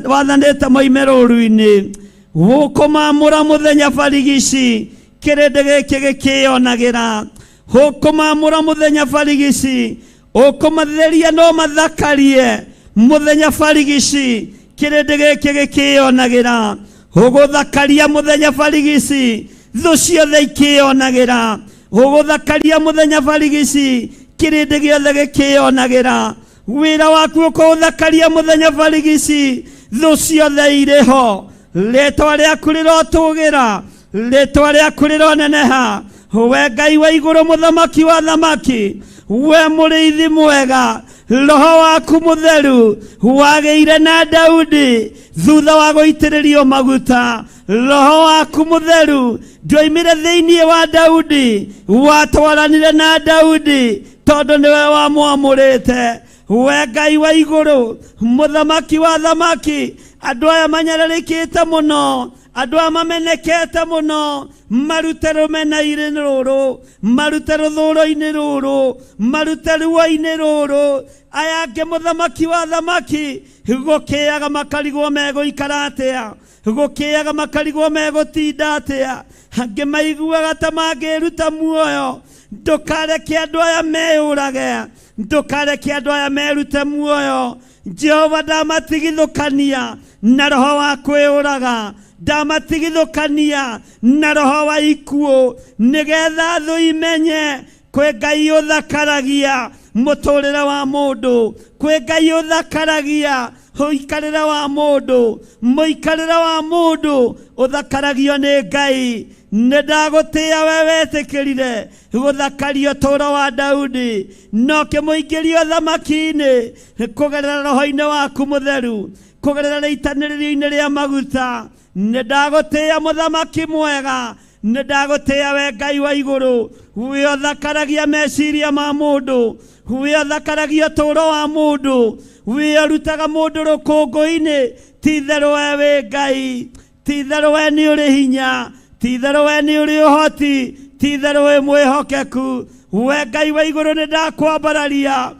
wathanĩte moime rũũru-inĩ. Gũkũmamũra mũthenya barigici, kĩrĩndĩ gĩkĩ gĩkĩyonagĩra. Gũkũmamũra mũthenya barigici, ũkũmatheria no mathakarie mũthenya barigici, kĩrĩndĩ gĩkĩ gĩkĩyonagĩra. Ũgũthakaria mũthenya barigici, thũ ciothe ikĩyonagĩra. Ũgũthakaria mũthenya barigici, kĩrĩndĩ gĩothe gĩkĩyonagĩra. Wĩra waku ũkũũthakaria mũthenya barigici, thũ ciothe irĩ ho. Rĩtwa rĩaku rĩrotũgĩra, rĩtwa rĩaku rĩroneneha. We Ngai wa igũrũ, mũthamaki wa thamaki, we mũrĩithi mwega, roho waku mũtheru wagĩire na Daudi thutha wa gũitĩrĩrio maguta. Roho waku mũtheru ndwoimire thĩinĩ wa Daudi, watwaranire na Daudi tondũ nĩwe wamwamũrĩte. We Ngai wa igũrũ, mũthamaki wa thamaki, andũ aya manyararĩkĩte mũno, andũ aya mamenekete mũno, marute rũmena-inĩ rũrũ, marute rũthũũro-inĩ rũrũ, marute ruo-inĩ rũrũ. Aya angĩ mũthamaki wa thamaki, gũkĩaga makarigwo megũikara atĩa, gũkĩaga makarigwo megũtinda atĩa. Angĩ maiguaga ta mangĩruta muoyo. Ndũkareke andũ aya meyũrage, ndũkareke andũ aya merute muoyo. Jehova ndamatigithũkania na roho wa kwĩyũraga, ndamatigithũkania na roho wa ikuũ, nĩgetha thũ imenye kwĩ Ngai ũthakaragia mũtũrĩre wa mũndũ, kwĩ Ngai ũthakaragia ũikarĩre wa mũndũ, mũikarĩre wa mũndũ ũthakaragio nĩ Ngai. Nĩ ndagũtĩĩa we wetĩkĩrire gũthakaria ũtũũro wa Daudi, no kĩmũingĩria ũthamaki-inĩ kũgerera roho-inĩ waku mũtheru, kũgerera rĩitanĩrĩrio-inĩ rĩa maguta. Nĩ ndagũtĩĩa mũthamaki mwega, nĩ ndagũtĩĩa we Ngai wa igũrũ, we ũthakaragia meciria ma mũndũ, we ũthakaragia ũtũũro wa mũndũ, we ũrutaga mũndũ rũkũngũ-inĩ. Ti itherũ we wĩ Ngai, ti itherũ we nĩ ũrĩ hinya, ti itherũ we nĩ ũrĩ ũhoti, ti itherũ wĩ mwĩhokeku. We Ngai wa igũrũ, nĩ ndakwambararia.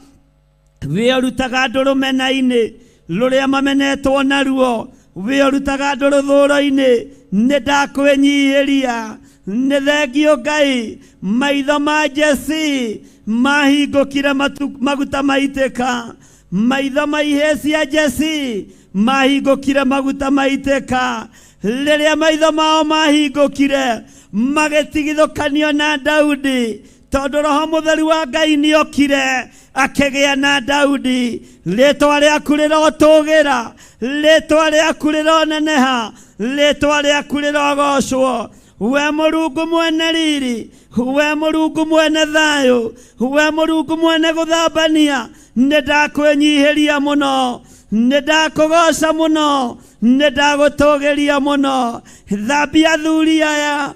We ũrutaga andũ rũmena-inĩ rũrĩa mamenetwo naruo, we ũrutaga andũ rũthũũro-inĩ, nĩ ndakwĩnyihĩria. Nĩ thengio Ngai, maitho ma Jesi mahingũkire maguta maitĩka, maitho ma ihĩĩ cia Jesi mahingũkire maguta maitĩka. Rĩrĩa maitho mao mahingũkire, magĩtigithũkanio na Daudi, tondũ roho mũtheru wa Ngai nĩokire akĩgĩa na Daudi. Rĩtwa rĩaku rĩrotũgĩra, rĩtwa rĩaku rĩroneneha, rĩtwa rĩaku rĩrogocwo. We Mũrungu mwene riri, we Mũrungu mwene thayũ, we Mũrungu mwene gũthambania, nĩ ndakwĩnyihĩria mũno, nĩ ndakũgoca mũno, nĩ ndagũtũgĩria mũno. Thambia athuri aya,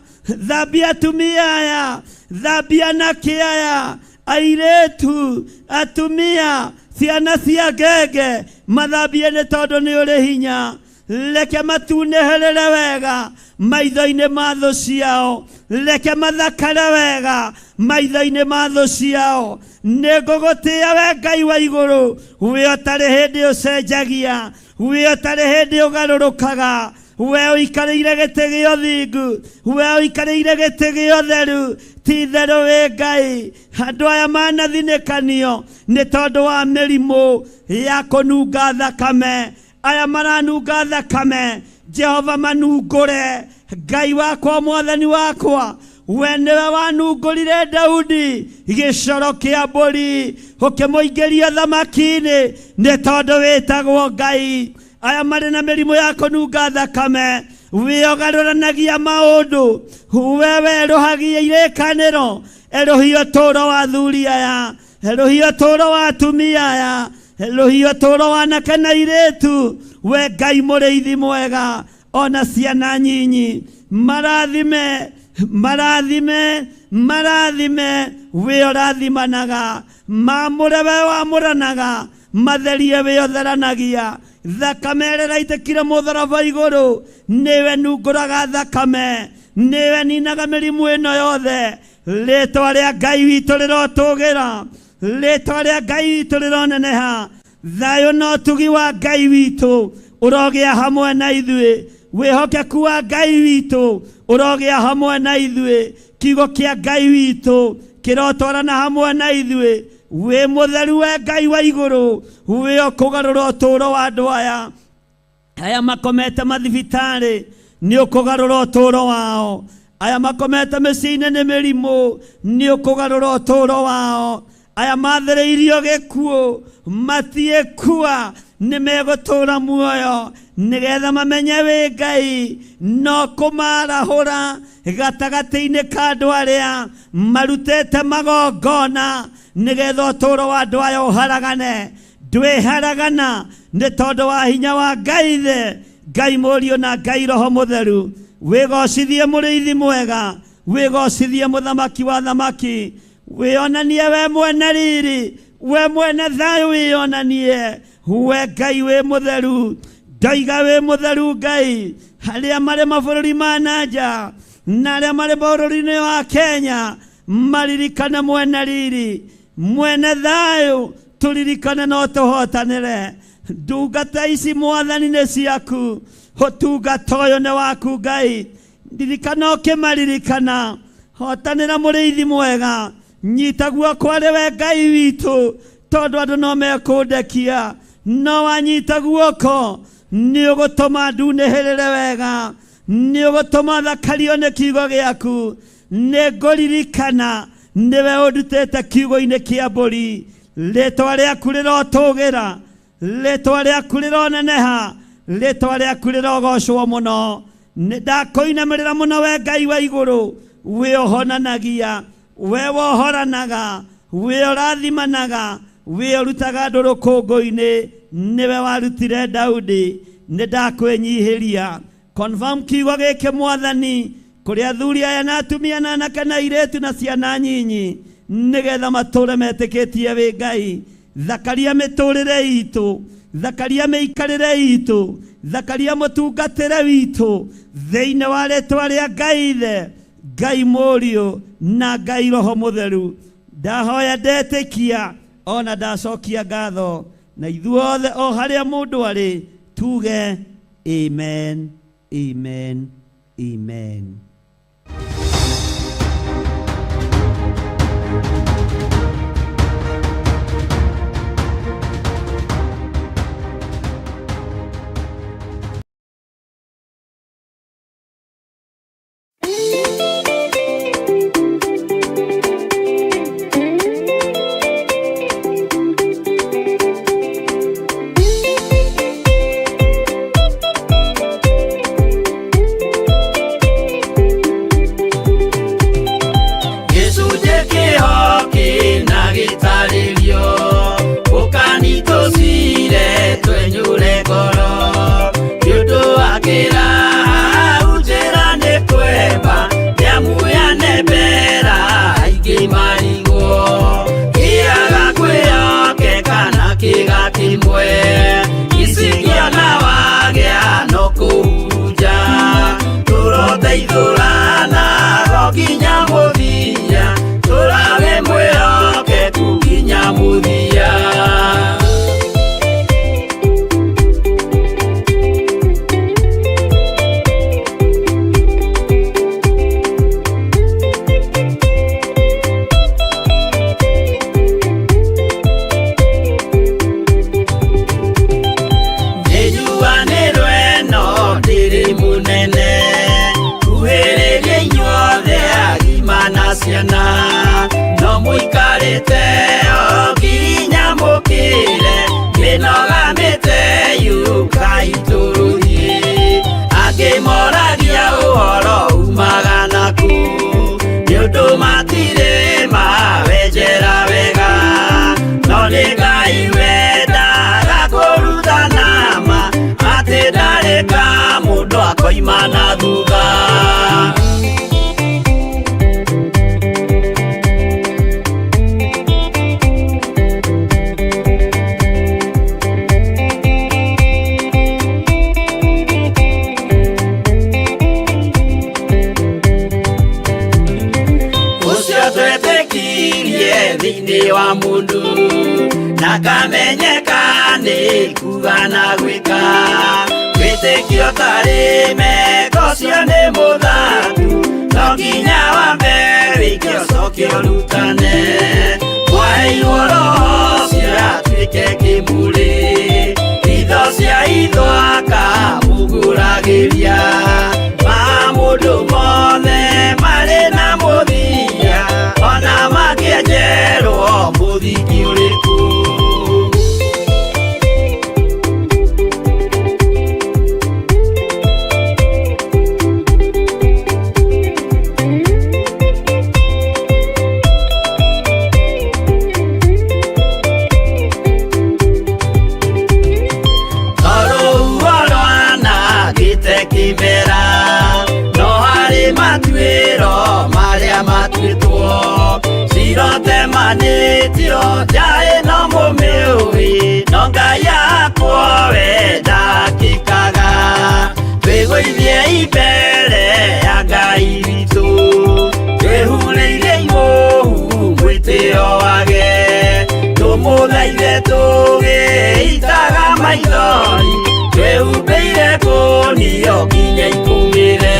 thambia atumia aya, thambia anake aya, airĩtu, atumia, ciana cia ngenge, mathambie nĩ tondũ nĩ ũrĩ hinya. Reke matunĩhĩrĩre wega maitho-inĩ ma thũ ciao, reke mathakare wega maitho-inĩ ma thũ ciao. Nĩ ngũgũtĩĩa we Ngai wa igũrũ, we ũtarĩ hĩndĩ ũcenjagia, we ũtarĩ hĩndĩ ũgarũrũkaga, we ũikarĩire gĩtĩ gĩa ũthingu, we ũikarĩire gĩtĩ gĩa ũtheru. Ti itherũ wĩ Ngai. Andũ aya manathinĩkanio nĩ tondũ wa mĩrimũ ya kũnunga thakame, aya maranunga thakame, Jehova manungũre. Ngai wakwa, mwathani wakwa, We nĩwe wanungũrire Daudi gĩcoro kĩa mbũri, ũkĩmũingĩria thamaki-inĩ, nĩ tondũ wĩtagwo Ngai. Aya marĩ na mĩrimũ ya kũnunga thakame, wĩogarũranagia maũndũ, we werũhagia irĩkanĩro, erũhia ũtũũro wa athuri aya, erũhia ũtũũro wa atumia aya, erũhia ũtũũro wa anake na airĩtu. We Ngai mũrĩithi mwega, ona ciana nyinyi marathime, marathime, marathime. We ũrathimanaga, mamũre we wamũranaga, matherie we ũtheranagia. Thakame ĩrĩa ĩraitĩkire mũtharaba igũrũ, nĩwe nungũraga thakame, nĩwe ninaga mĩrimũ ĩno yothe. Rĩtwa rĩa Ngai witũ rĩrotũgĩra, rĩtwa rĩa Ngai witũ rĩroneneha. Thayũ na ũtugi wa Ngai witũ ũrogĩa hamwe na ithuĩ, wĩhokeku wa Ngai witũ ũrogĩa hamwe na ithuĩ, kiugo kĩa Ngai witũ kĩrotwarana hamwe na ithuĩ. Wĩ mũtheru we Ngai wa igũrũ, wĩ ũkũgarũra ũtũũro wa andũ aya aya makomete mathibitarĩ, nĩ ũkũgarũra ũtũũro wao. Aya makomete mĩciĩ-inĩ nĩ mĩrimũ, nĩ ũkũgarũra ũtũũro wao. Aya mathĩrĩirio gĩkuũ matiĩkua, nĩ megũtũũra muoyo, nĩgetha mamenye wĩ Ngai, no kũmarahũra gatagatĩ-inĩ ka andũ arĩa marutĩte magongona, nĩgetha ũtũũro wa andũ aya ũharagane. Ndwĩharagana nĩ tondũ wa hinya wa Ngai Ithe, Ngai Mũriũ na Ngai Roho Mũtheru. Wĩgocithie mũrĩithi mwega, wĩgocithie mũthamaki wa thamaki, wĩonanie we mwene riri, we mwene thayũ, wĩonanie we Ngai wĩ mũtheru. Ndoiga wĩ mũtheru Ngai. Arĩa marĩ mabũrũri ma na nja na arĩa marĩ bũrũri-inĩ wa Kenya maririkane mwene riri, mwene thayũ, tũririkane no tũhotanĩre. Ndungata ici Mwathani nĩ ciaku, ũtungata ũyũ nĩ waku Ngai. Ndirikana ũkĩmaririkana, hotanĩra mũrĩithi mwega, nyita guoko arĩ we Ngai witũ, tondũ andũ no mekũndekia, no wanyita guoko nĩ ũgũtũma ndunĩhĩrĩre wega, nĩ ũgũtũma thakario nĩ kiugo gĩaku. Nĩ ngũririkana nĩwe ũndutĩte kiugo-inĩ kĩa mbũri. Rĩtwa rĩaku rĩrotũgĩra, rĩtwa rĩaku rĩroneneha, rĩtwa rĩaku rĩrogocwo mũno. Nĩ ndakũinamĩrĩra mũno we Ngai wa igũrũ, wĩ ũhonanagia, we wohoranaga, wĩ ũrathimanaga, wĩ ũrutaga andũ rũkũngũ-inĩ, nĩwe warutire Daudi. Nĩ ndakwĩnyihĩria. Confirm kiugo gĩkĩ Mwathani kũrĩ athuri aya na atumia na anake na airĩtu na ciana nyinyi, nĩgetha matũre metĩkĩtie wĩ Ngai. Thakaria mĩtũrĩre itũ, thakaria mĩikarĩre itũ, thakaria mũtungatĩre witũ, thĩinĩ wa rĩtwa rĩa Ngai Ithe, Ngai Mũriũ na Ngai Roho Mũtheru. Ndahoya ndetĩkia ona ndacokia ngatho, na ithuothe o harĩa mũndũ arĩ tuge amen, amen, amen. Gĩcunjĩ kĩho kĩna gĩtarĩrio, ũkani tũcire twenyũre ngoro, nĩ ũndũ wa kĩraha njĩra nĩ kwemba, nĩamu yanembera aingĩ marigwo, kĩaga kwĩhokeka na kĩga kĩmwe, icikĩona wagĩa no kũhurunja, tũroteithũrana go nginya mũthia, tũrage mwĩhokeku nginya mũthia. Nĩnjuanĩrwo ĩno ndĩrĩ mũnene, kuhĩ Mũikarĩte o nginya mũkĩre mĩnoga mĩte yũkai tũthiĩ. Angĩ moragia ũhoro umaga naku nĩ ũndũ matirĩ mawenjera wega no nĩ Ngai wendaga kũrutana ma atĩ ndarĩ ka mũndũ akoima na thutha. Ũcio twetĩkirie thĩinĩ wa mũndũ na kamenyeka nĩ kuga na gwĩka wĩtĩkio tarĩ meko ũcio nĩ mũthatu no nginya wambe wĩke ũcoke ũrutane mwaheirwo roho ũcio atuĩke kĩmũrĩ itho cia itho akamũgũragĩria ma mũndũ mothe marĩ na mũthia ona makĩenjerwo mũthingi ũrĩkũ. Rũhuho rwanangĩte kĩmera no harĩ matuĩro marĩa matuĩtwo cirotemanĩtio nja ĩno mũmĩũĩ no Ngai akwo we ndakĩkaga twĩgũithie mbere ya Ngai witũ twĩhurĩire imũhu mwĩtĩo wage tũmũthaithe tũgĩitaga maithori twĩhumbĩire kũnio nginya ikũmĩre.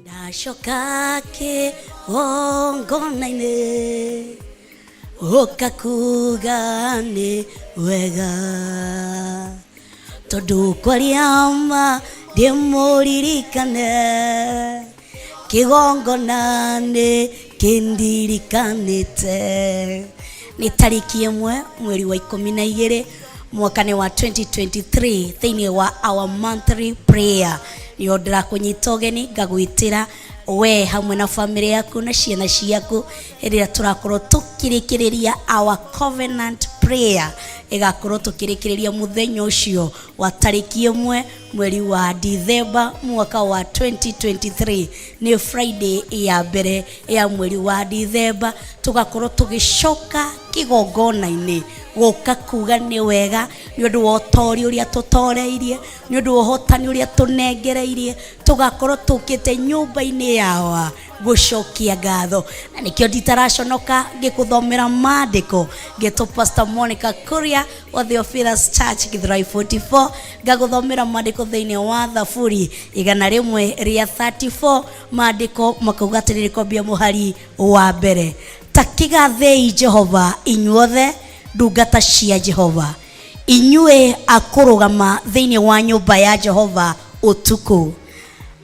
Ndacoka kĩgongona-inĩ ũka kuga nĩ wega tondũ kwaria ma ndĩmũririkane kĩgongona nĩ kĩndirikanĩte. Nĩ tarĩki 1 mweri wa 12 mwaka nĩ wa 2023 thĩinĩ wa our monthly prayer nĩo ndĩrakũnyita ũgeni ngagwĩtĩra we hamwe na famĩlĩ yaku na ciana ciaku hĩndĩ ĩrĩa tũrakorwo tũkĩrĩkĩrĩria our covenant prayer ĩgakorwo tũkĩrĩkĩrĩria mũthenya ũcio wa tarĩki 1 mweri wa Dithemba mwaka wa 2023 nĩ Friday ya mbere ya mweri wa Dithemba tũgakorwo tũgĩcoka kĩgongona-inĩ gũka kuga nĩ wega nĩ ũndũ wa ũtori ũrĩa tũtoreirie nĩ ũndũ wa ũhotani ũrĩa tũnengereirie tũgakorwo tũkĩte nyũmba-inĩ yawa gũcokia ngatho na nĩkĩo nditaraconoka ngĩkũthomera maandĩko ngĩtwo Pastor Monica Kuria wa Theophilus Church Githurai 44 ngagũthomera maandĩko thĩinĩ wa Thaburi 134 maandĩko makauga atĩrĩrĩ kwambia mũhari wa mbere ta kĩgathei Jehova inyuothe ndungata cia Jehova inyuĩ akũrũgama thĩinĩ wa nyũmba ya Jehova ũtukũ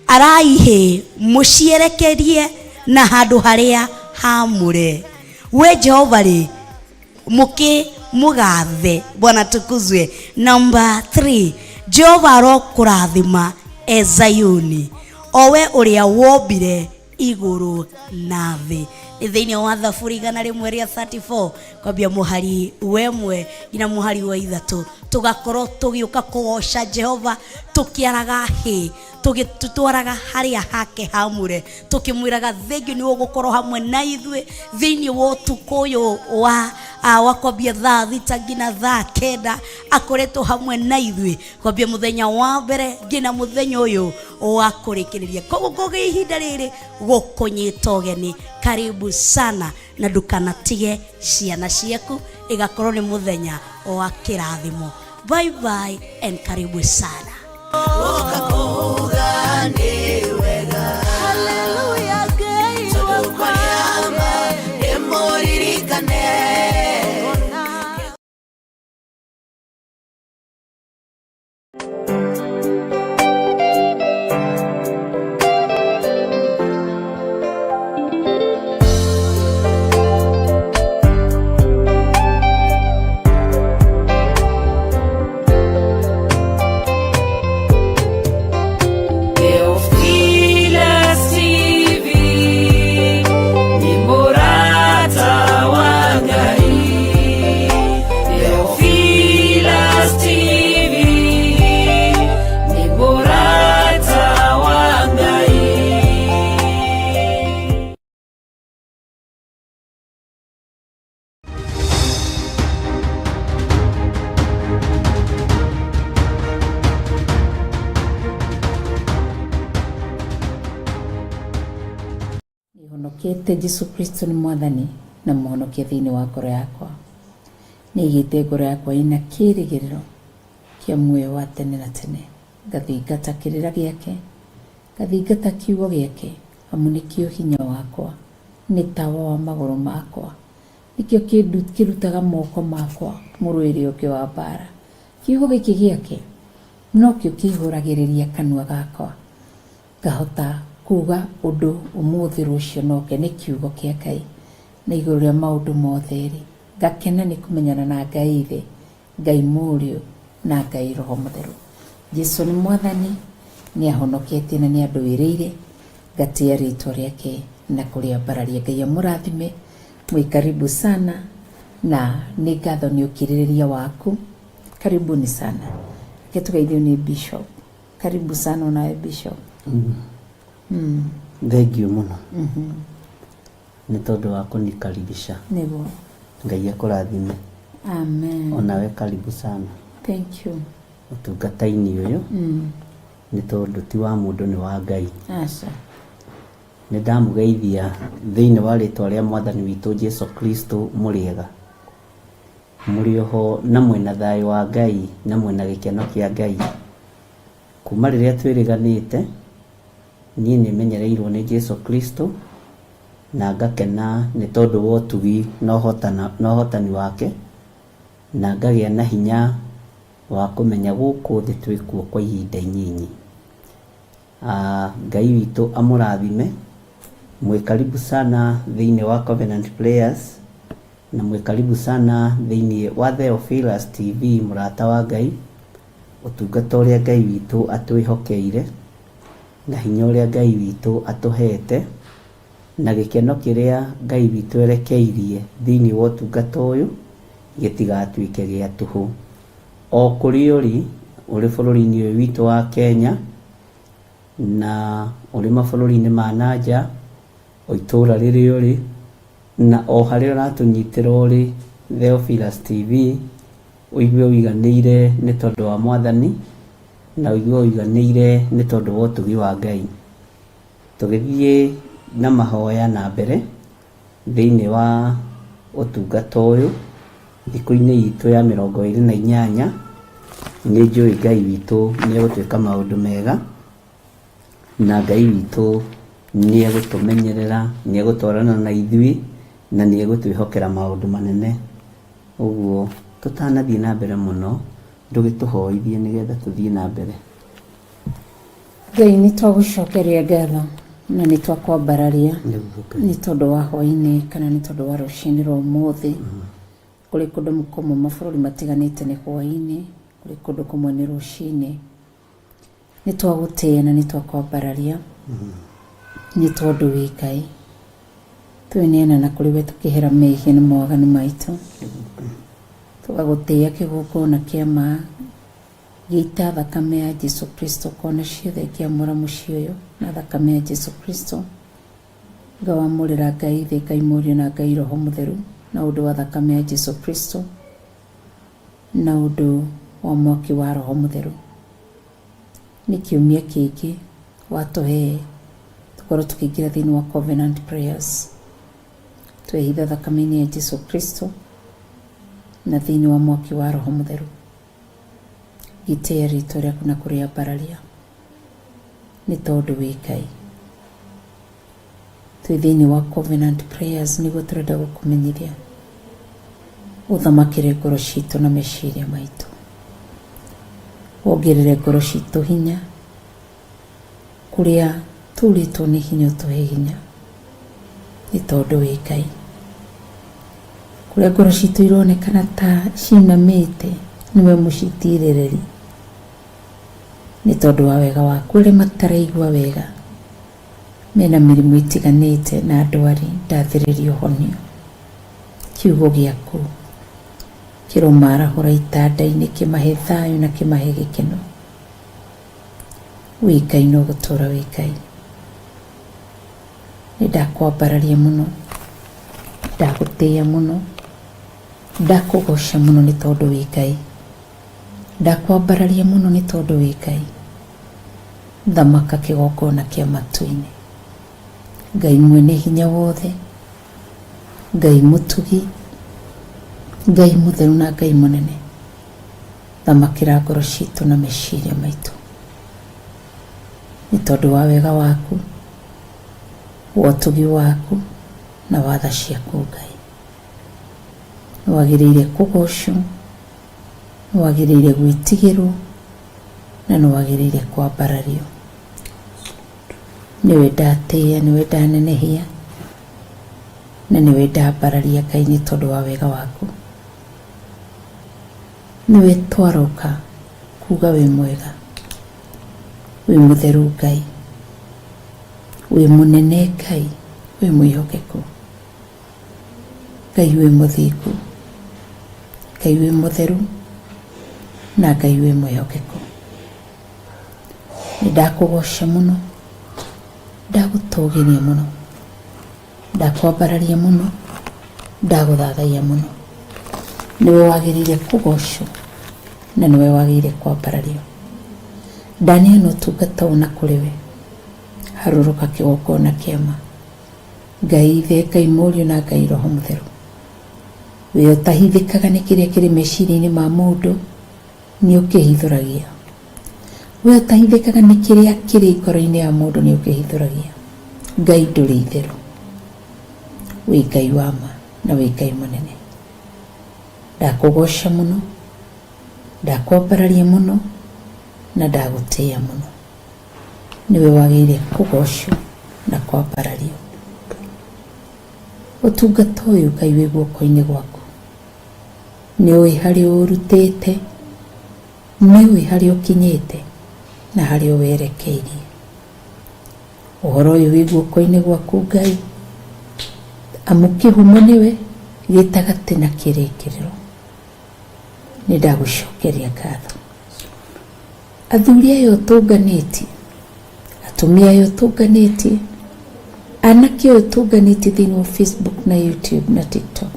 araihĩ mũcierekerie na handũ harĩa haamũre we Jehova rĩ mũkĩ mũgathe Bwana tukuzwe. Namba 3 Jehova arokũrathima e Zayuni o we ũrĩa wombire igũrũ na thĩ. Nĩ thĩinĩ wa Thaburi 134 kwambia mũhari wa 1 nginya mũhari wa 3. Tũgakorwo tũgĩũka kũgoca Jehova tũkĩaraga hĩ, tũgĩtwaraga harĩa hake hamũre, tũkĩmwĩraga thengiũ nĩ ũgũkorwo hamwe na ithuĩ thĩinĩ wa ũtukũ ũyũ wa kwambia thaa 6 nginya thaa 9. Akoretwo hamwe na ithuĩ kwambia mũthenya wa mbere nginya mũthenya ũyũ wa kũrĩkĩrĩria. Koguo ngũgĩ ihinda rĩrĩ gũkũnyita ũgeni, karibu sana, na ndũkanatige ciana ciaku, ĩgakorwo nĩ mũthenya wa kĩrathimo. Bye bye and karibu sana. Theophilus TV ni murata wa Ngai. Theophilus TV ni murata wa Ngai. Nĩhonokete Jesu Kristo nĩ mwathani na mũhonokia thĩinĩ wa ngoro yakwa. Nĩigĩte ngoro yakwa ĩna kĩĩrĩgĩrĩro kĩa muoyo wa tene na tene. Ngathingata kĩrĩra gĩake, ngathingata kiugo gĩake, amu nĩkĩo hinya wakwa, nĩ tawa wa magũrũ makwa, nĩkĩo kĩrutaga moko makwa mũrũĩre ũngĩ wa mbara. Kiugo gĩkĩ gĩake nokĩo kĩihũragĩrĩria kanua gakwa, ngahota kuga ũndũ ũmũthĩ rũciũ noke nĩ kiugo kĩa Ngai. Na igũrũ rĩa maũndũ mothe rĩ, ngakena nĩ kũmenyana na Ngai Ithe, Ngai Mũriũ na Ngai Roho Mũtheru. Jesu nĩ mwathani, nĩ ahonoketie na nĩ andũĩrĩire, ngatĩa rĩtwa rĩake na kũrĩambararia. Ngai amũrathime, mwĩ karibu sana, na nĩ ngatho nĩ ũkirĩrĩria waku. Karibuni sana. Reke tũgeithio nĩ Bishop. Karibu sana onawe Bishop. Thengiũ mũno nĩ tondũ wa kũnikaribisha. Nĩguo. Ngai akũrathime. Amen. Onawe karibu sana. Thank you. Ũtungata-inĩ ũyũ nĩ tondũ ti wa mũndũ, nĩ wa Ngai. Aca. Nĩ ndamũgeithia thĩinĩ wa rĩtwa rĩa mwathani witũ Jesu Kristo. Mũrĩega, mũrĩ oho na mwĩna thayũ wa Ngai na mwĩna gĩkeno kĩa Ngai. Kuma rĩrĩa twĩrĩganĩte, niĩ nĩ menyereirwo nĩ Jesu Kristo na ngakena nĩ tondũ wa ũtugi na ũhotani wake, na ngagĩa na hinya wa kũmenya gũkũ thĩ twĩkuo kwa ihinda inyinyi. Ngai witũ amũrathime. Mwĩ karibu sana thĩinĩ wa Covenant Prayers na mwĩ karibu sana thĩinĩ wa Theophilus TV. Mũrata wa Ngai, ũtungata ũrĩa Ngai witũ atwĩhokeire na hinya ũrĩa Ngai witũ atũhete na gĩkeno kĩrĩa Ngai witũ erekeirie thĩinĩ wa ũtungata ũyũ gĩtigatuĩke gĩa tũhũ. O kũrĩa ũrĩ, ũrĩ bũrũri-inĩ ũyũ witũ wa Kenya na ũrĩ mabũrũri-inĩ ma na nja, o itũũra rĩrĩa ũrĩ na o harĩa ũratũnyitĩra ũrĩ Theophilus TV, ũigue ũiganĩire nĩ tondũ wa mwathani na ũigue ũiganĩire nĩ tondũ wa ũtugi wa Ngai. Tũgĩthiĩ na mahoya na mbere thĩinĩ wa ũtungata ũyũ thikũ-inĩ itũ ya 28, nĩ njũĩ Ngai witũ nĩ egũtwĩka maũndũ mega na Ngai witũ nĩ egũtũmenyerera, nĩ egũtwarana na ithuĩ na nĩ egũtwĩhokera maũndũ manene. Ũguo tũtanathiĩ na mbere mũno, ndũgĩtũhoithie nĩgetha tũthiĩ na mbere. Ngai, nĩ twagũcokeria ngatho na nĩ twakwambararia Nĩguo Ngai. nĩ tondũ wa hwainĩ kana nĩ tondũ wa rũcinĩ rwa ũmũthĩ. Kũrĩ kũndũ kũmwe mabũrũri matiganĩte nĩ hwainĩ, kũrĩ kũndũ kũmwe nĩ rũcinĩ. Nĩ twagũtĩĩa na nĩ twakwambararia nĩ tondũ wĩ Ngai. Tweneana na kũrĩ we tũkĩhera mehia na mawaganu maitũ. Tũgagũtĩĩa kĩgongona kĩa ma gĩita thakame ya Jesu Kristo kona ciothe ngĩamũra mũciĩ ũyũ na thakame ya Jesu Kristo. Ngawamũrĩra Ngai Ithe, Ngai Mũriũ na Ngai Roho Mũtheru na ũndũ wa thakame ya Jesu Kristo na ũndũ wa mwaki wa Roho Mũtheru. Nĩ kiumia kĩngĩ watũhe tũkorwo tũkĩingĩra thĩinĩ wa Covenant Prayers. Twehitha thakame-inĩ ya Jesu Kristo na thĩinĩ wa mwaki wa Roho Mũtheru. Gĩtĩĩa rĩtwa rĩaku na kũrĩambararia nĩ tondũ wĩ Ngai. Twĩ thĩinĩ wa Covenant Prayers nĩguo tũrenda gũkũmenyithia ũthamakĩre ngoro citũ na meciria maitũ, wongerere ngoro citũ hinya kũrĩa tũrĩtwo nĩ hinya ũtũhe hinya nĩ tondũ wĩ Ngai. Kũrĩa ngoro citũ ironekana ta cinamĩte nĩwe mũcitirĩrĩri nĩ tondũ wa wega waku. Arĩa mataraigua wega mena mĩrimũ ĩtiganĩte na ndwari ndathĩrĩria ũhonio. Kiugo gĩaku kĩromarahũra itanda-inĩ kĩmahe thayũ na kĩmahe gĩkeno. Wĩ Ngai no gũtũra wĩ Ngai. Nĩ ndakwambararia mũno, ndagũtĩĩa mũno, ndakũgoca mũno nĩ tondũ wĩ Ngai. Ndakwambararia mũno nĩ tondũ wĩ Ngai. Thamaka kĩgongona kĩa matu-inĩ. Ngai mwene hinya wothe, Ngai mũtugi, Ngai mũtheru na Ngai mũnene. Thamakĩra ngoro citũ na meciria maitũ nĩ tondũ wa wega waku, wa ũtugi waku na wa tha ciaku Ngai. Nĩ wagĩrĩire kũgocwo, nĩ wagĩrĩire gwĩtigĩrwo na nĩ wagĩrĩire kwambarario. Nĩwe ndatĩĩa, nĩwe ndanenehia na nĩwe ndambararia Ngai nĩ tondũ wa wega waku. Nĩwe twaroka kuga wĩ mwega, wĩ mũtheru Ngai, wĩ mũnene Ngai, wĩ mwĩhokeku Ngai, wĩ mũthingu Ngai, wĩ mũtheru na Ngai wĩ mwĩhokeku. Nĩ ndakũgoca mũno, ndagũtũgĩria mũno, ndakwambararia mũno, ndagũthathaiya mũno. Nĩwe wagĩrĩire kũgocwo na nĩwe wagĩrĩire kwambarario. Ndaneana ũtungata ũyũ na kũrĩ we, harũrũka kĩgongona kĩa ma. Ngai Ithe, Ngai Mũriũ na Ngai Roho Mũtheru. We ũtahithĩkaga nĩ kĩrĩa kĩrĩ meciria-inĩ ma mũndũ, nĩ ũkĩhithũragia. We ũtahithĩkaga nĩ kĩrĩa kĩrĩ ngoro-inĩ ya mũndũ, nĩ ũkĩhithũragia. Ngai ndũrĩ itherũ. Wĩ Ngai wa ma na wĩ Ngai mũnene. Ndakũgoca mũno, ndakwambararia mũno na ndagũtĩĩa mũno. Nĩwe wagĩrĩire kũgocwo na kwambarario. Ũtungata ũyũ Ngai wĩ guoko-inĩ gwaku. Nĩ ũĩ harĩa ũrutĩte, nĩ ũĩ harĩa ũkinyĩte na harĩa werekeirie. Ũhoro ũyũ wĩ guoko-inĩ gwaku Ngai, amu kĩhumo nĩwe, gĩtagatĩ na kĩrĩkĩrĩro. Nĩ ndagũcokeria ngatho. Athuri aya ũtũnganĩtie, atumia aya ũtũnganĩtie, anake aya ũtũnganĩtie thĩinĩ wa Facebook na YouTube na TikTok,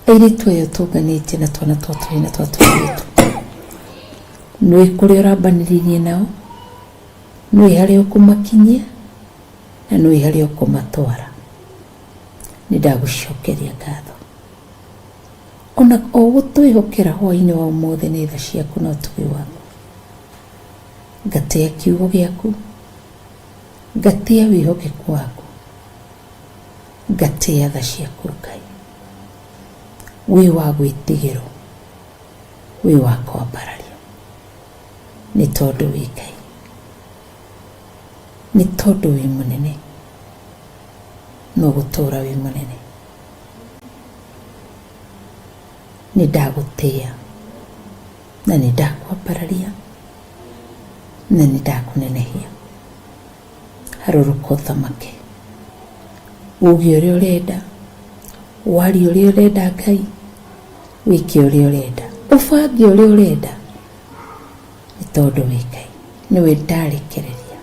airĩtu aya ũtũnganĩtie na twana twa tũhĩĩ na twa tũirĩtu, nĩũĩ kũrĩa ũrambanĩrĩirie nao, nĩũĩ harĩa ũkũmakinyia na nĩũĩ harĩa ũkũmatwara. Nĩ ndagũcokeria ngatho. Ona o gũtwĩhokera hwaĩ-inĩ wa ũmũthĩ nĩ tha ciaku na ũtugi waku. Ngatĩa kiugo gĩaku, ngatĩa wĩhokeku waku, ngatĩa tha ciaku Ngai. Wĩ wa gwĩtigĩrwo, wĩ wa kwambarario, nĩ tondũ wĩ Ngai, nĩ tondũ wĩ mũnene, no gũtũũra wĩ mũnene. Nĩ ndagũtĩĩa na nĩ ndakwambararia na nĩ ndakũnenehia. Harũrũka ũthamake. Uge ũrĩa ũrenda, warie ũrĩa ũrenda Ngai, wĩke ũrĩa ũrenda, ũbange ũrĩa ũrenda, nĩ tondũ wĩ Ngai, nĩwe ndarekereria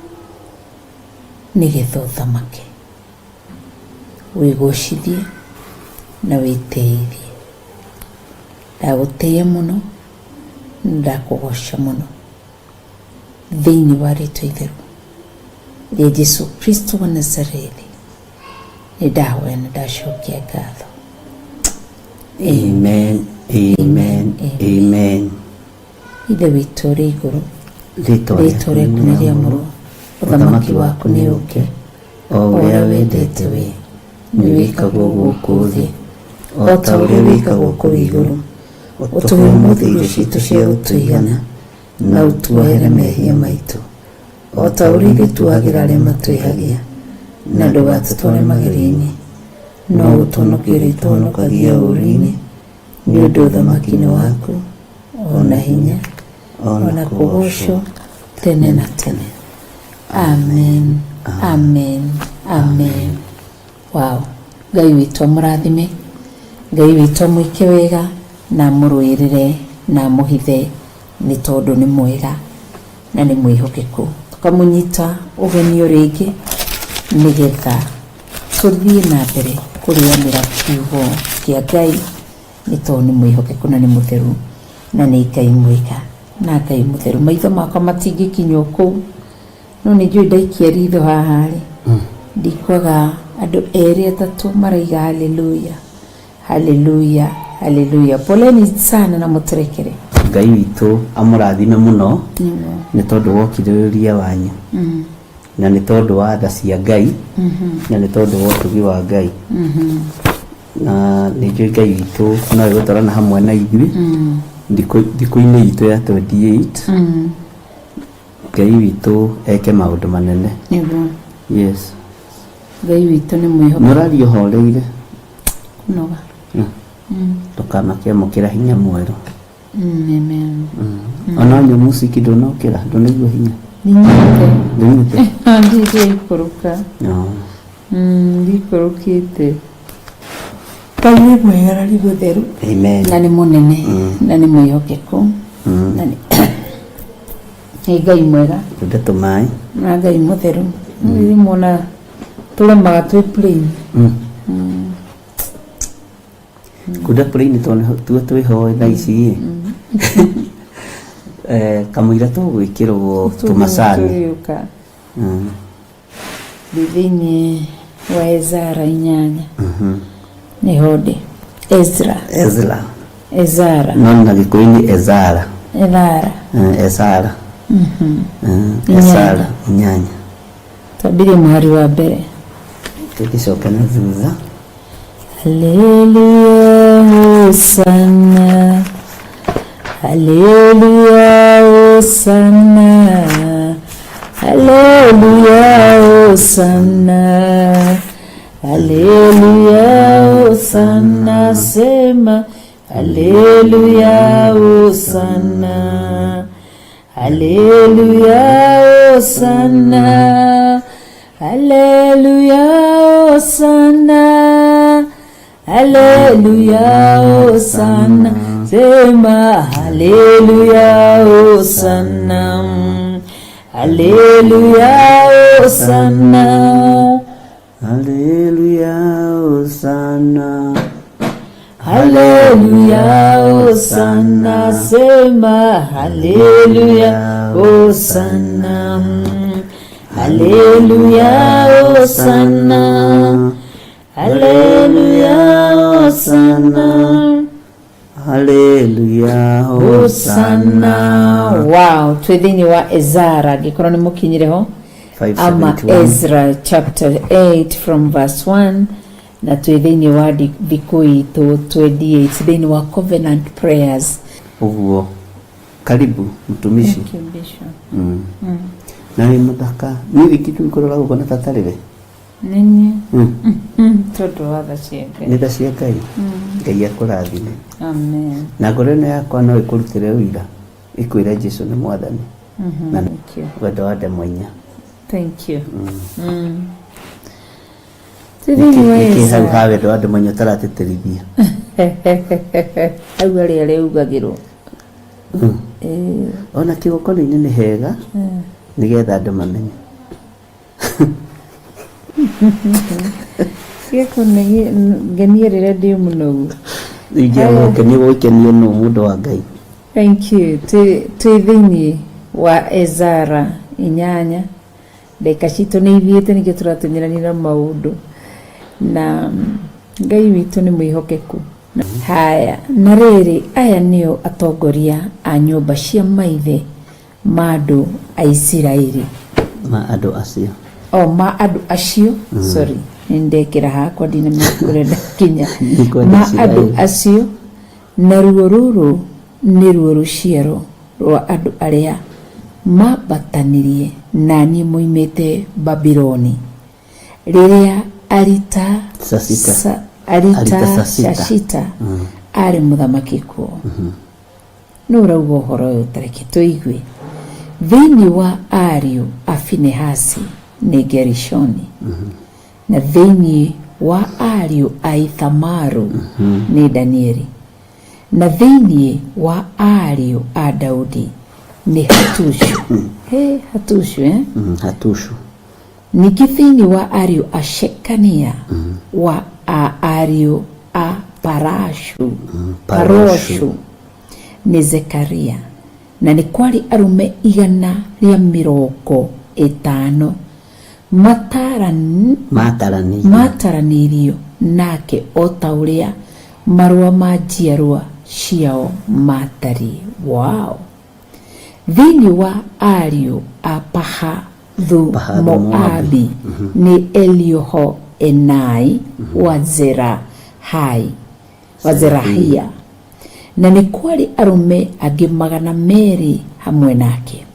nĩgetha ũthamake, wĩgocithie na wĩtĩithie. Ndagũtĩĩa mũno na ndakũgoca mũno thĩinĩ wa rĩtwa itheru rĩa Jesu Kristo wa Nazarethi. Nĩ ndahoya na ndacokia ngatho. Amen, amen, amen. Ithe witũ ũrĩ igũrũ, Rĩtwa rĩtwa rĩaku nĩ rĩamũrwo, ũthamaki waku nĩ ũke, o ũrĩa wendete we nĩ wĩkagwo gũkũ thĩ o ta ũrĩa wĩkagwo kũu igũrũ. Ũtũhe ũmũthĩ irio citũ cia gũtũigana, na ũtuohere mehia maitũ, o ta ũrĩa ithuĩ tuohagĩra arĩa matwĩhagia, na ndũgatũtware magerio-inĩ, no ũtũhonokie ũrĩa ũtũhonokagia ũũru-inĩ, nĩ ũndũ ũthamaki nĩ waku, o na hinya, o na kũgoocwo tene na tene. Amen, amen, amen. Wow. Ngai witũ amũrathime, Ngai witũ amwĩke wega na amũrũĩrĩre na amũhithe, nĩ tondũ nĩ mwega na nĩ mwĩhokeku. Tũkamũnyita ũgeni o rĩngĩ nĩgetha tũthiĩ na mbere kũrĩanĩra kiugo kĩa Ngai, nĩ tondũ nĩ mwĩhokeku na nĩ mũtheru na nĩ Ngai mwega na Ngai mũtheru. Maitho makwa matingĩkinya o kũu, no nĩ njũĩ ndaikia ritho haha rĩ, ndikwaga andũ erĩ atatũ maraiga haleluya, haleluya, haleluya. Poleni sana na mũtũrekere. Ngai witũ amũrathime mũno nĩ tondũ wa ũkirĩrĩria wanyu na nĩ tondũ wa tha cia Ngai na nĩ tondũ wa ũtugi wa Ngai, na nĩ njũĩ Ngai witũ no egũtwarana hamwe na ithuĩ thikũ-inĩ itũ ya 28. Ngai witũ eke maũndũ manene. Nĩguo. Yes. Ngai witũ nĩ mwĩhokeku. Mũraria ũhoreire. Kũnoga. Ndũkamake, amũkĩra hinya mwerũ. Amen. Ona nyua mũciki ndũnokĩra, ndũnaigua hinya. Nĩnyuĩte. Ndũnyuĩte? Ndikũrũka. No. Ndikũrũkĩte. Ngai nĩ mwega na nĩ mũtheru. Amen. Na nĩ mũnene na nĩ mwĩhokeku. Na nĩ Ngai mwega. Tunda tũmaĩ. Na Ngai mũtheru. Rĩmwe ona tũremaga twĩ plain. Kunda plain tondũ tuo twĩho thaa ici ĩ. Kamũira tũgwĩkĩrwo tũmacani. Tũrĩũka. Ndĩ thĩinĩ wa Ezara 8. Nĩho ndĩ. Ezra. Ezra. Ezara. No na Gĩkũyũ nĩ Ezara. Ezara. Ezara. Ezara 8. Twambirie mũhari wa mbere. Tũgĩcoka na thutha. Haleluya, hosana. Haleluya, hosana. Haleluya, hosana. Haleluya, hosana. Sema haleluya, hosana. Haleluya, hosana. Haleluya, hosana. Haleluya, hosana. Sema haleluya, hosana. Haleluya, hosana. Haleluya, hosana. Haleluya, hosana. Sema haleluya, hosana. Haleluya, hosana. Haleluya, hosana. Haleluya, hosana. Wow, twĩ thĩinĩ wa Ezara, angĩkorwo nĩ mũkinyire ho, ama 571. Ezra chapter 8 from verse 1, na twĩ thĩinĩ wa thikũ itũ 28 thĩinĩ wa Covenant Prayers. Ũguo karibu mtumishi. Thank you, Bishop. Na wĩ mũthaka niĩ wiki tu ngũrora gũkũ na tatarĩwe. Nĩ niĩ tondũ wa tha cia Ngai. Nĩ tha cia Ngai. Ngai akũrathime. Amen. Na ngoro ĩno yakwa no ĩkũrutĩre ũira, ĩkwĩre Jesu nĩ mwathani. Na Thank you. wendo wa ndemwa inya. Thank you. Twĩ thĩinĩ wa Nĩkĩ hau Ezra. hawendo andũ manya ũtaratĩtĩrithia? Hau arĩa arĩugagĩrwo. Ona kĩgokona-inĩ nĩ hega nĩgetha andũ mamenye. Gĩkũngenia rĩrĩa ndĩ mũnogu. Ingĩaga gũkenio gũgĩkenio nũ mũndũ wa Ngai? Thank you. Twĩ thĩinĩ wa Ezara 8. Ndagĩka citũ nĩ ithiĩte nĩkĩo tũratũnyĩrania na maũndũ. Na Ngai witũ nĩ mwĩhokeku. Haya, na rĩrĩ, aya nĩo atongoria a nyũmba cia maithe ma andũ a Isiraeli. Ma andũ acio. O ma andũ acio, sorry, nĩ ndekĩra hakwa ndinamenya kũrĩa ndakinya. Ndikwenda Ma andũ Isiraeli. acio, naruo rũrũ nĩruo rũciaro rwa andũ arĩa mambatanirie na niĩ moimĩte Babuloni, rĩrĩa Sasita. Aritasasita Aritasasita. arĩ mũthamaki kuo. Nũ ũrauga ũhoro ũyũ? Tareke tũigue. Thĩinĩ wa ariũ a Finehasi nĩ Gerishoni, na thĩinĩ wa ariũ a Ithamaru nĩ Danieli, na thĩinĩ wa ariũ a Daudi nĩ Hatushu. He Hatushu, eh? Hatushu. Ningĩ thĩinĩ wa ariũ a Shekania wa a ariũ a Parashu, Paroshu nĩ Zekaria, na nĩ kwarĩ arũme 150 Mataranĩirio. Mataranĩirio nake o ta ũrĩa marũa ma njiarũa ciao matariĩ. Wow. Thĩinĩ wa ariũ a Pahathu Pahathu Moabi nĩ Eliehoenai wa Zerahai wa Zerahia, na nĩ kwarĩ arũme angĩ 200 hamwe nake.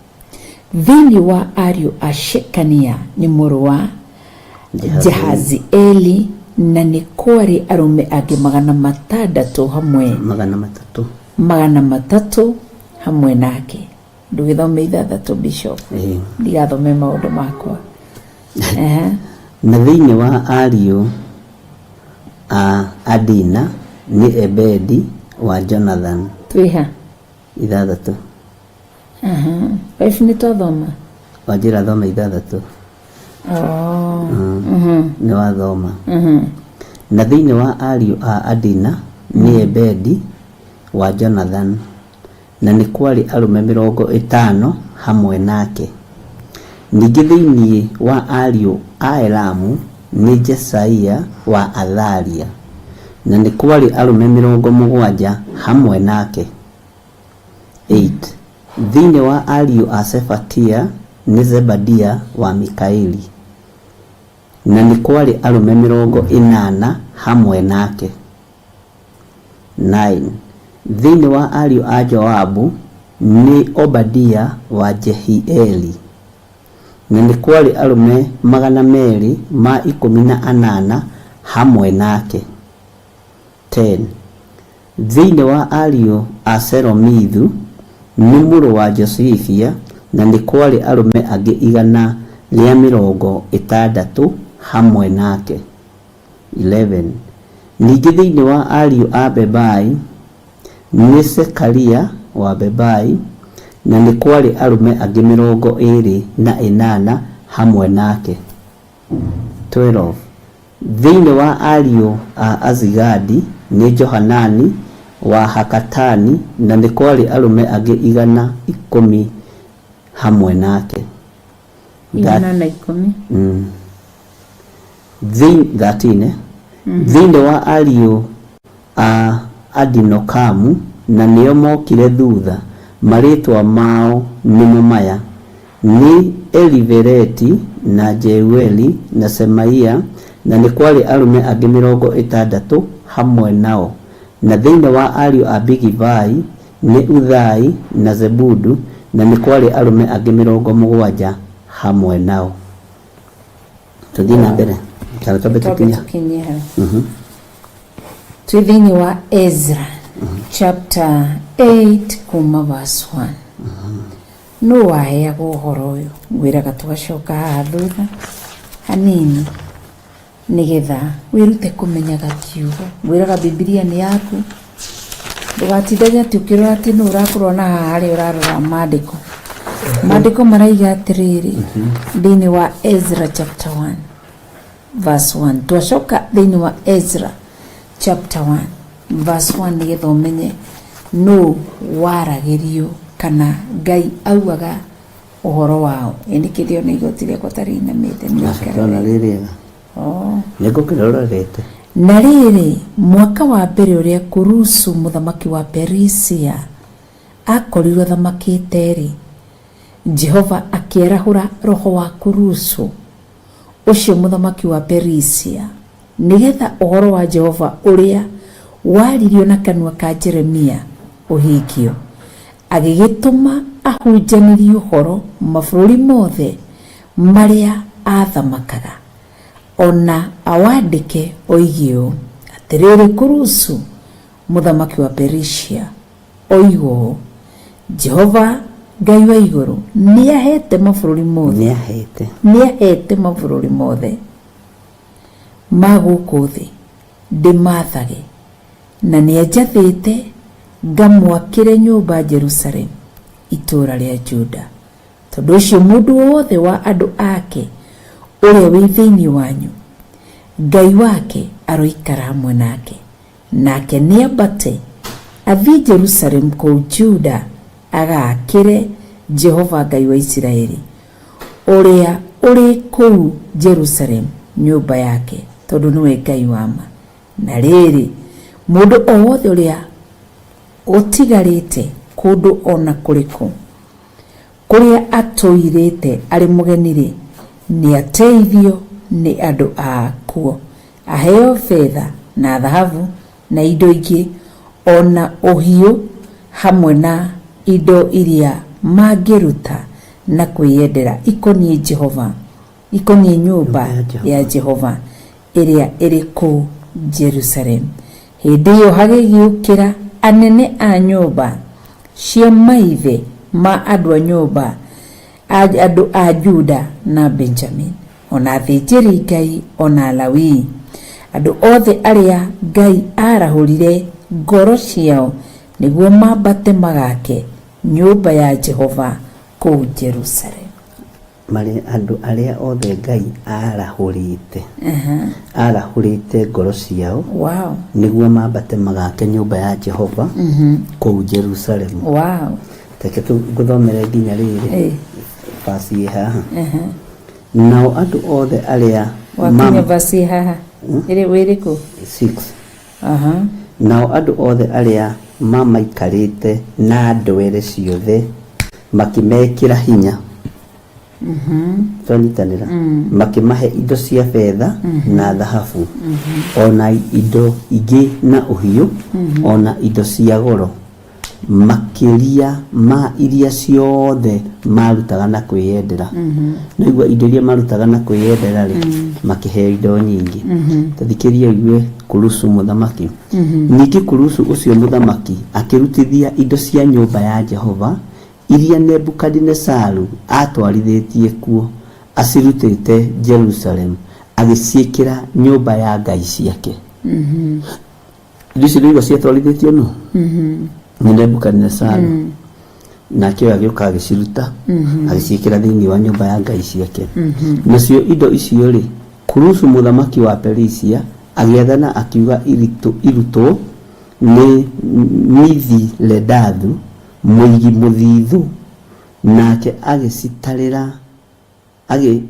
Thĩinĩ wa ariũ a Shekania nĩ mũrũ wa Jahazieli, na nĩ kwarĩ arũme angĩ 600 hamwe 300. 300 hamwe nake. Ndũgĩthome 6, Bishop. Ĩĩ. Ndigathome maũndũ makwa. Ehe. Na thĩinĩ wa ariũ a Adina nĩ Ebedi wa Jonathan. Twĩha 6. 5 nĩ twathoma. Wanjĩra thoma 6. Oh. Nĩ wathoma. Na thĩinĩ wa ariũ a Adina nĩ Ebedi wa Jonathan, na nĩ kwarĩ arũme 50 hamwe nake. Ningĩ thĩinĩ wa ariũ a Elamu nĩ Jesaia wa Athalia, na nĩ kwarĩ arũme 70 hamwe nake. 8 Thĩinĩ wa ariũ a Shefatia nĩ Zebadia wa Mikaeli, na nĩ kwarĩ arũme 80 hamwe nake. 9 Thĩinĩ wa ariũ a Joabu nĩ Obadia wa Jehieli, na nĩ kwarĩ arũme 218 hamwe nake. 10 Thĩinĩ wa ariũ a Shelomithu nĩ mũrũ wa Josifia, na nĩ kwarĩ arũme angĩ 160 hamwe nake. 11 Ningĩ thĩinĩ wa ariũ a Bebai nĩ Zekaria wa Bebai, na nĩ kwarĩ arũme angĩ 28 hamwe nake. 12 Thĩinĩ wa ariũ a Azigadi nĩ Johanani wa Hakatani, na nĩ kwarĩ arũme angĩ 110 hamwe nake. 110. 13 eh? Thĩinĩ wa ariũ a Adinokamu, na nĩo mokire thutha, marĩtwa mao nĩmo maya: nĩ Elifeleti na Jeueli na Shemaia, na nĩ kwarĩ arũme angĩ 60 hamwe nao. Na thĩinĩ wa ariũ a Bigivai nĩ Uthai na Zebudu, na nĩ kwarĩ arũme angĩ 70 hamwe nao. Tũthiĩ na mbere kana twambe Twambe tũkinye? Tũkinye hau. Twĩ thĩinĩ wa Ezra chapter 8 kuma verse 1. Nũ waheagwo ũhoro ũyũ? Ngwĩraga tũgacoka haha thutha hanini. Nĩgetha wĩrute kũmenyaga kiugo. Ngwĩraga Bibilia nĩ yaku. Ndũgatindage atĩ ũkĩrora atĩ nũ ũrakorwo na haha harĩa ũrarora maandĩko. Maandĩko maraiga atĩrĩrĩ, thĩinĩ wa Ezra chapter 1 verse 1. Twacoka thĩinĩ wa Ezra chapter 1 verse 1 nĩgetha ũmenye nũ waragĩrio kana Ngai augaga ũhoro wao. Ĩ nĩkĩ ndĩrona igoti rĩakwa ta rĩinamĩte nĩ Ndona rĩ rĩega. Oh. Nĩ ngũkĩrorete. Na rĩrĩ, mwaka wa mbere ũrĩa Kurusu mũthamaki wa Perisia aakorirũo athamakĩte-rĩ, Jehova akĩarahũra roho wa Kurusu, ũcio mũthamaki wa Perisia, nĩ getha ũhoro wa Jehova ũrĩa waaririo na kanua ka Jeremia ũhingio, agĩgĩtũma ahunjanĩrie ũhoro mabũrũri mothe marĩa aathamakaga, o na awandĩke oige ũũ, Atĩrĩrĩ, Kurusu, mũthamaki wa Perisia, oiga ũũ, Jehova Ngai wa igũrũ nĩaheete mabũrũri mothe, Nĩaheete. nĩaheete mabũrũri mothe ma gũkũ thĩ ndĩmaathage, na nĩanjathĩte ngamwakĩre nyũmba Jerusalemu, itũũra rĩa Juda. Tondũ ũcio mũndũ wothe wa andũ ake ũrĩa wĩ thĩinĩ wanyu, Ngai wake aroikara hamwe nake, nake nĩambate athiĩ Jerusalemu kũu Juda agaakĩre Jehova Ngai wa Isiraeli, ũrĩa ũrĩ kũu Jerusalemu, nyũmba yake, tondũ nĩwe Ngai wa ma. Na rĩrĩ, mũndũ o wothe ũrĩa ũtigarĩte kũndũ o na kũrĩkũ kũrĩa atũirĩte arĩ mũgeni-rĩ, nĩateithio nĩ andũ a kuo, aheo betha na thahabu na indo ingĩ, o na ũhiũ hamwe na indo iria mangĩruta na kwĩyendera ikoniĩ Jehova, ikoniĩ nyũmba ya Jehova ĩrĩa ĩrĩ kũu Jerusalemu. Hĩndĩ ĩyo hagĩgĩũkĩra anene a nyũmba cia maithe ma andũ a nyũmba andũ a Juda na Benjamini, o na athĩnjĩri-Ngai, o na Alawii, andũ othe arĩa Ngai aarahũrire ngoro ciao nĩguo mambate magaake nyũmba ya Jehova kũu Jerusalemu. Marĩ andũ arĩa othe Ngai aarahũrĩte, aarahũrĩte ngoro ciao Wow. nĩguo mambate magaake nyũmba ya Jehova kũu Jerusalemu. Wow. Reke ngũthomere nginya rĩrĩ Eh. basi ĩ haha. Nao andũ othe arĩa Wakinya mam- vasi haha. Ĩrĩ wĩrĩkũ? Six. Aha. Nao andũ othe arĩa mamaikarĩte na ndwere ciothe makĩmekĩra hinya twanyitanĩra makĩmahe indo cia betha na thahabu o na indo ingĩ na ũhiũ o na indo cia goro makĩria ma iria ciothe marutaga na kwĩyendera naigua indo iria marutaga na kwĩyendera rĩ makĩheo indo nyingĩ tathikĩria ũigue Kurusu mũthamaki ningĩ Kurusu ũcio mũthamaki akĩrutithia indo cia nyũmba ya Jehova iria Nebukadinesaru aatwarithĩtie kuo acirutĩte Jerusalemu agĩciĩkĩra nyũmba ya ngai ciake indo icio nĩigua ciatwarithĩtio nũ nĩ Nebukadinesaru nake ũyũ agĩũka agĩciruta agĩciĩkĩra thĩinĩ wa nyũmba ya ngai ciake nacio indo icio rĩ Kurusu mũthamaki wa Perisia agĩathana akiuga irutwo nĩ Mithiredathu mũigi mũthithũ nake agĩcitarĩra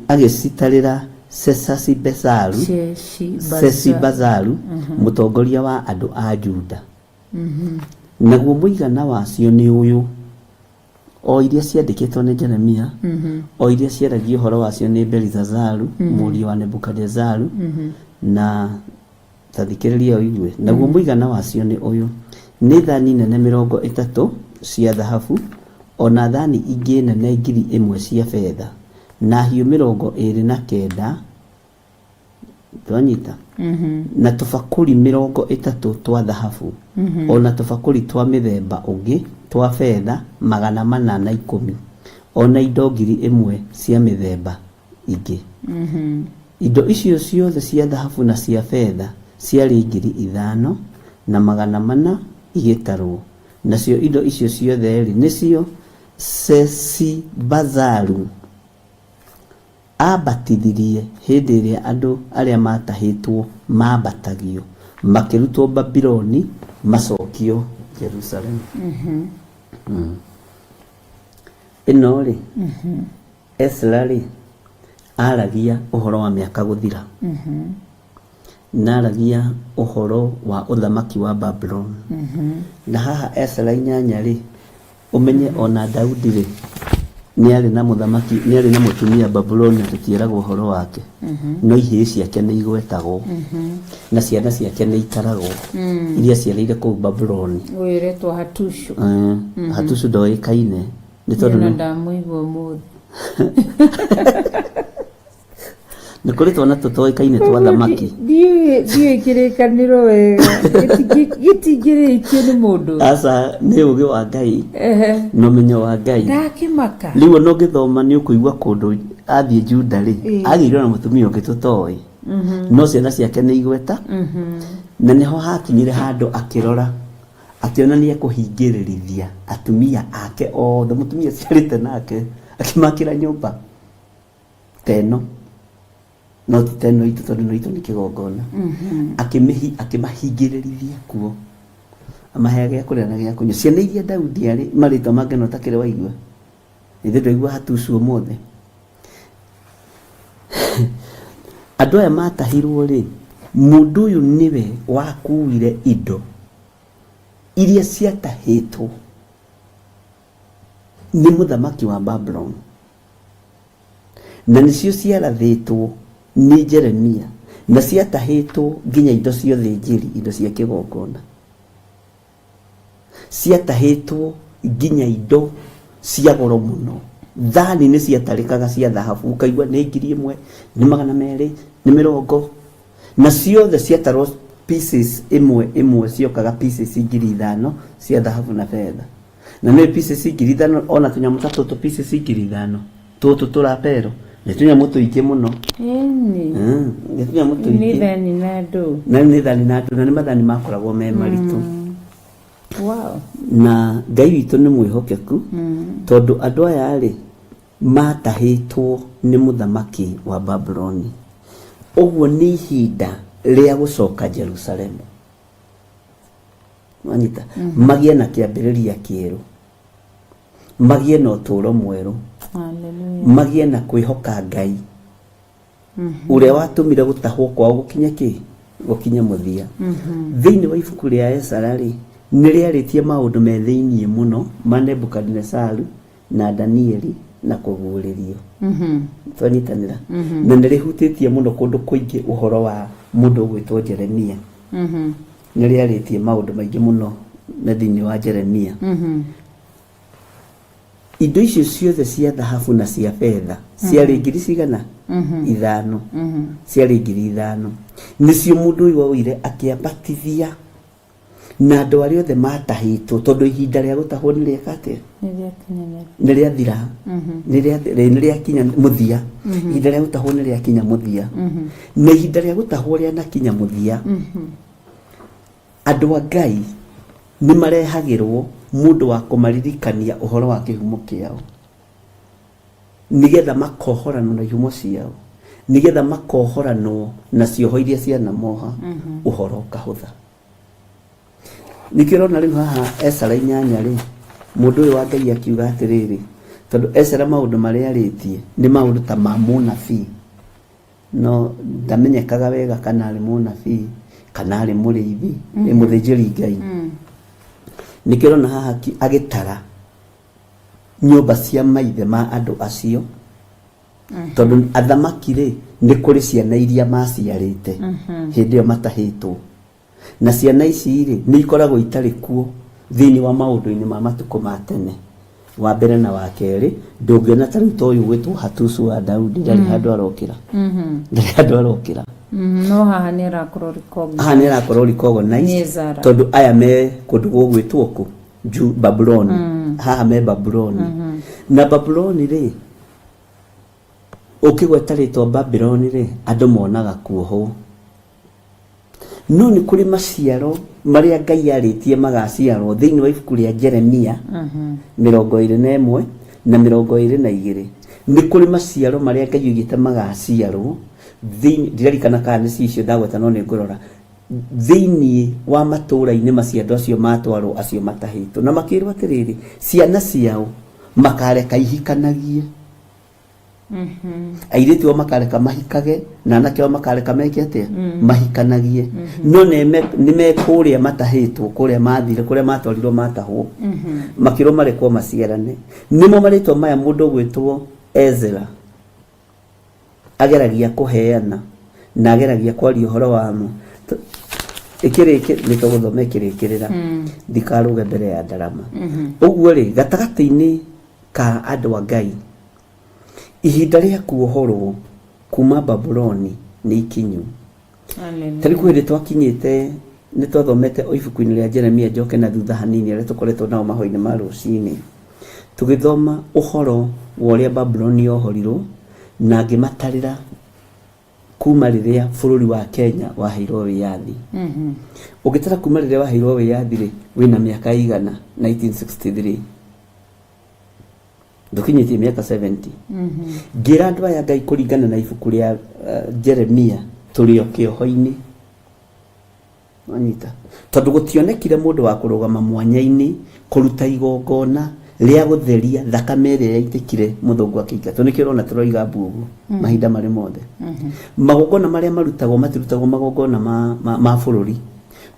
agĩcitarĩra Sesasibesaru Sesibazaru mũtongoria wa andũ a Juda naguo mũigana wacio nĩ ũyũ o iria ciandĩkĩtwo nĩ Jeremia o iria ciaragia ũhoro wacio nĩ Belizazaru mũriũ wa Nebukadezaru na ta thikĩrĩria ũigue naguo mũigana wacio nĩ ũyũ nĩ thani nene 30 cia thahabu o na thani ingĩ nene 1,000 cia betha na hiũ 29 twanyita na tũbakũri 30 twa thahabu o na tũbakũri twa mĩthemba ũngĩ twa betha 410 o na indo 1,000 cia mĩthemba ingĩ. Indo icio ciothe cia thahabu na cia betha ciarĩ 5,400 igĩtarwo. Nacio indo icio ciothe-rĩ, nĩcio Sheshibazaru Aabatithirie hĩndĩ ĩrĩa andũ arĩa maatahĩtwo maambatagio makĩrutwo Babuloni macokio Jerusalemu. Ĩno-rĩ, Ezra-rĩ, aaragia ũhoro wa mĩaka gũthira, na aaragia ũhoro wa ũthamaki wa Babuloni. Na haha Ezra 8-rĩ, Ũmenye o na Daudi-rĩ, nĩarĩ na mũthamaki, nĩarĩ na mũtumia Babuloni na tũtiĩragwo ũhoro wake, no ihĩĩ ciake nĩ igwetagwo, na ciana ciake nĩ itaragwo, iria aciarĩire kũu Babuloni. Ũyũ ũretwo Hatushu. Hatushu ndoĩkaine nĩ tondũ Niĩ ona ndamũigua ũmũthĩ. Nĩ kũrĩ twana tũtoĩkaine twa thamaki. Ndiũĩ ndiũĩ kĩrĩkanĩro wega. Gĩtingĩrĩkio nĩ mũndũ. Aca nĩ ũgĩ wa Ngai na ũmenyo wa Ngai. Ndakĩmaka. Rĩu ona ũngĩthoma nĩ ũkũigua kũndũ athiĩ Juda rĩ, agĩirwo na mũtumia ũngĩ tũtoĩ. No ciana ciake nĩ igweta. Na nĩho hakinyire handũ akĩrora akĩona nĩ ekũhingĩrĩrithia atumia ake othe, mũtumia aciarĩte nake akĩmakĩra nyũmba. ta ĩno no ti ta ĩno itũ tondũ ĩno itũ nĩ kĩgongona akĩmĩhi akĩmahingĩrĩrithia kuo amaheaga gĩa kũrĩa na gĩa kũnyua ciana iria Daudi arĩ marĩtwa mangĩ no takĩrĩ waigua ithuĩ twaigua hatucu ũmũthĩ andũ aya matahirwo rĩ mũndũ ũyũ nĩwe wakuire indo iria ciatahĩtwo nĩ mũthamaki wa Babuloni Na nĩcio ciarathĩtwo nĩ Jeremia, na ciatahĩtwo nginya indo cia ũthĩnjĩri, indo cia kĩgongona. Ciatahĩtwo nginya indo cia goro mũno. Thani nĩ ciatarĩkaga cia thahabu, ũkaigua nĩ 1,000, nĩ 220. Na ciothe ciatarwo pieces ĩmwe ĩmwe ciokaga pieces 5,000 cia thahabu na betha. Na nĩ pieces 5,000 ona tũnyamũ ta tũtũ pieces 5,000 tũtũ tũrapero nĩ tũnyamũ tũingĩ mũno. Ĩni. Nĩ tũnyamũ Nĩ tũingĩ. thani na ndũ. Na nĩ thani na ndũ na nĩ mathani makoragwo me maritũ. Wow. Na Ngai witũ nĩ mwĩhokeku tondũ andũ aya rĩ matahĩtwo nĩ mũthamaki wa Babuloni. Ũguo nĩ ihinda rĩa gũcoka Jerusalemu. Wanyita? Magĩe na kĩambĩrĩria kĩerũ. Magĩe na ũtũũro mwerũ. Hallelujah. Magĩe na kwĩhoka Ngai. Ũrĩa watũmire gũtahwo kwao gũkinye kĩ? Gũkinye mũthia. Thĩinĩ wa ibuku rĩa Ezara rĩ, nĩ rĩarĩtie maũndũ me thĩinĩ mũno ma Nebukadinesaru na Danieli na kũguũrĩrio. Twanyitanĩra? Na nĩ rĩhutĩtie mũno kũndũ kũingĩ ũhoro wa mũndũ ũgwĩtwo Jeremia. Nĩ rĩarĩtie maũndũ maingĩ mũno me thĩinĩ wa Jeremia. Indo icio ciothe cia thahabu na cia betha ciarĩ ngiri cigana? Ithano. Ciarĩ 5,000. Nĩcio mũndũ ũyũ oire akĩambatithia na andũ arĩa othe matahĩtwo tondũ ihinda rĩa gũtahwo nĩ rĩeka atĩa? Nĩ rĩathira. Nĩ rĩakinya mũthia. Ihinda rĩa gũtahwo nĩ rĩakinya mũthia. Na ihinda rĩa gũtahwo rĩanakinya mũthia, andũ a Ngai nĩ marehagĩrwo mũndũ wa kũmaririkania ũhoro wa kĩhumo kĩao, nĩgetha makohoranwo na ihumo ciao, nĩgetha makohoranwo na cioho iria cianamoha, ũhoro ũkahũtha. Nĩkĩo ũrona rĩu haha Ezara 8 rĩ, mũndũ ũyũ wa Ngai akiuga atĩrĩrĩ, tondũ Ezara maũndũ marĩa arĩtie nĩ maũndũ ta ma mũnabii, no ndamenyekaga wega kana arĩ mũnabii kana arĩ mũrĩithi, nĩ mũthĩnjĩri Ngai. Nĩkĩo ũrona haha agĩtara nyũmba cia maithe ma andũ acio, tondũ athamaki rĩ, nĩ kũrĩ ciana iria maciarĩte hĩndĩ ĩyo matahĩtwo. Na ciana ici rĩ, nĩ ikoragwo itarĩ kuo thĩinĩ wa maũndũ-inĩ ma matukũ ma tene. Wa mbere na wa kerĩ, ndũngĩona ta rĩu ta ũyũ ũgwĩtwo Hatusu wa Daudi ndarĩ handũ arokĩra. Ndarĩ handũ arokĩra. No haha nĩ arakorwo recognized. Haha nĩ arakorwo Nĩ recognized Ezara. tondũ aya me kũndũ gũgwĩtwo kũ? Ju Babuloni. Haha me Babuloni. Na Babuloni rĩ, Ũkĩgweta rĩtwa Babuloni rĩ, andũ monaga kuohwo. No nĩ kũrĩ maciaro marĩa Ngai arĩtie magaciarwo thĩinĩ wa ibuku rĩa Jeremia 21 na 22. Nĩ kũrĩ maciaro marĩa Ngai oigĩte magaciarwo thĩinĩ, ndirarikana kana nĩ icio ndagweta no nĩ ngũrora, thĩinĩ wa matũũra-inĩ macio andũ acio matwarwo acio matahĩtwo. Na makĩrwo atĩrĩrĩ, ciana ciao makareka ihikanagie. Airĩtu ao makareka mahikage na anake ao makareka meke atĩa? Mahikanagie. No nĩ me kũrĩa matahĩtwo, kũrĩa mathire, kũrĩa matwarirwo matahwo, makĩrwo marekwo maciarane. Nĩmo marĩtwa maya mũndũ ũgwĩtwo Ezra ageragia kũheana na ageragia kwaria ũhoro wamo. Ĩkĩrĩkĩ nĩ tũgũthoma ĩkĩrĩkĩrĩra, ndikarũge mbere ya ndarama. Ũguo rĩ, gatagatĩ-inĩ ka andũ a Ngai, ihinda rĩa kuohorwo kuma Babuloni nĩ ikinyu. Ta rĩu kwĩ hĩndĩ twakinyĩte nĩ twathomete o ibuku-inĩ rĩa Jeremia, njoke na thutha hanini arĩa tũkoretwo nao mahoya-inĩ ma rũcinĩ, tũgĩthoma ũhoro wa ũrĩa Babuloni yohorirwo na ngĩmatarĩra kuma rĩrĩa bũrũri wa Kenya waheirwo wĩyathi. Ũngĩtara kuma rĩrĩa waheirwo wĩyathi rĩ, wĩna mĩaka ĩigana? 1963, ndũkinyĩtie mĩaka 70. Ngĩra andũ aya Ngai kũringana na ibuku rĩa Jeremia tũrĩ o kĩoho-inĩ. Wanyita? Tondũ gũtionekire mũndũ wa kũrũgama mwanya-inĩ kũruta igongona rĩa gũtheria thakame ĩrĩa yaitĩkire mũthũngũ akĩingatwo. Nĩkĩo ũrona tũroiga mbu ũguo mahinda marĩ mothe. Magongona marĩa marutagwo matirutagwo magongona ma bũrũri.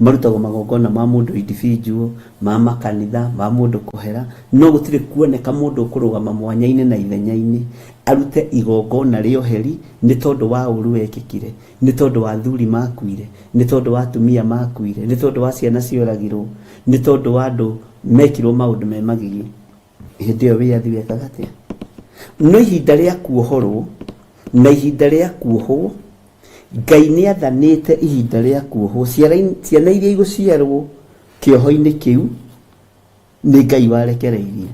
Marutagwo magongona ma mũndũ individual, ma makanitha, ma mũndũ kũhera, no gũtirĩ kuoneka mũndũ ũkũrũgama mwanya-inĩ na ithenya-inĩ arute igongona rĩa ũheri nĩ tondũ wa ũru wekĩkire, nĩ tondũ wa athuri makuire, nĩ tondũ wa atumia makuire, nĩ tondũ wa ciana cioragirwo, nĩ tondũ wa andũ mekirwo maũndũ me magigi. Hĩndĩ ĩyo wĩyathi wekaga atĩa? No ihinda rĩa kuohorwo na ihinda rĩa kuohwo, Ngai nĩ athanĩte ihinda rĩa kuohwo. Ciana iria igũciarwo kĩoho-inĩ kĩu nĩ Ngai warekereirie.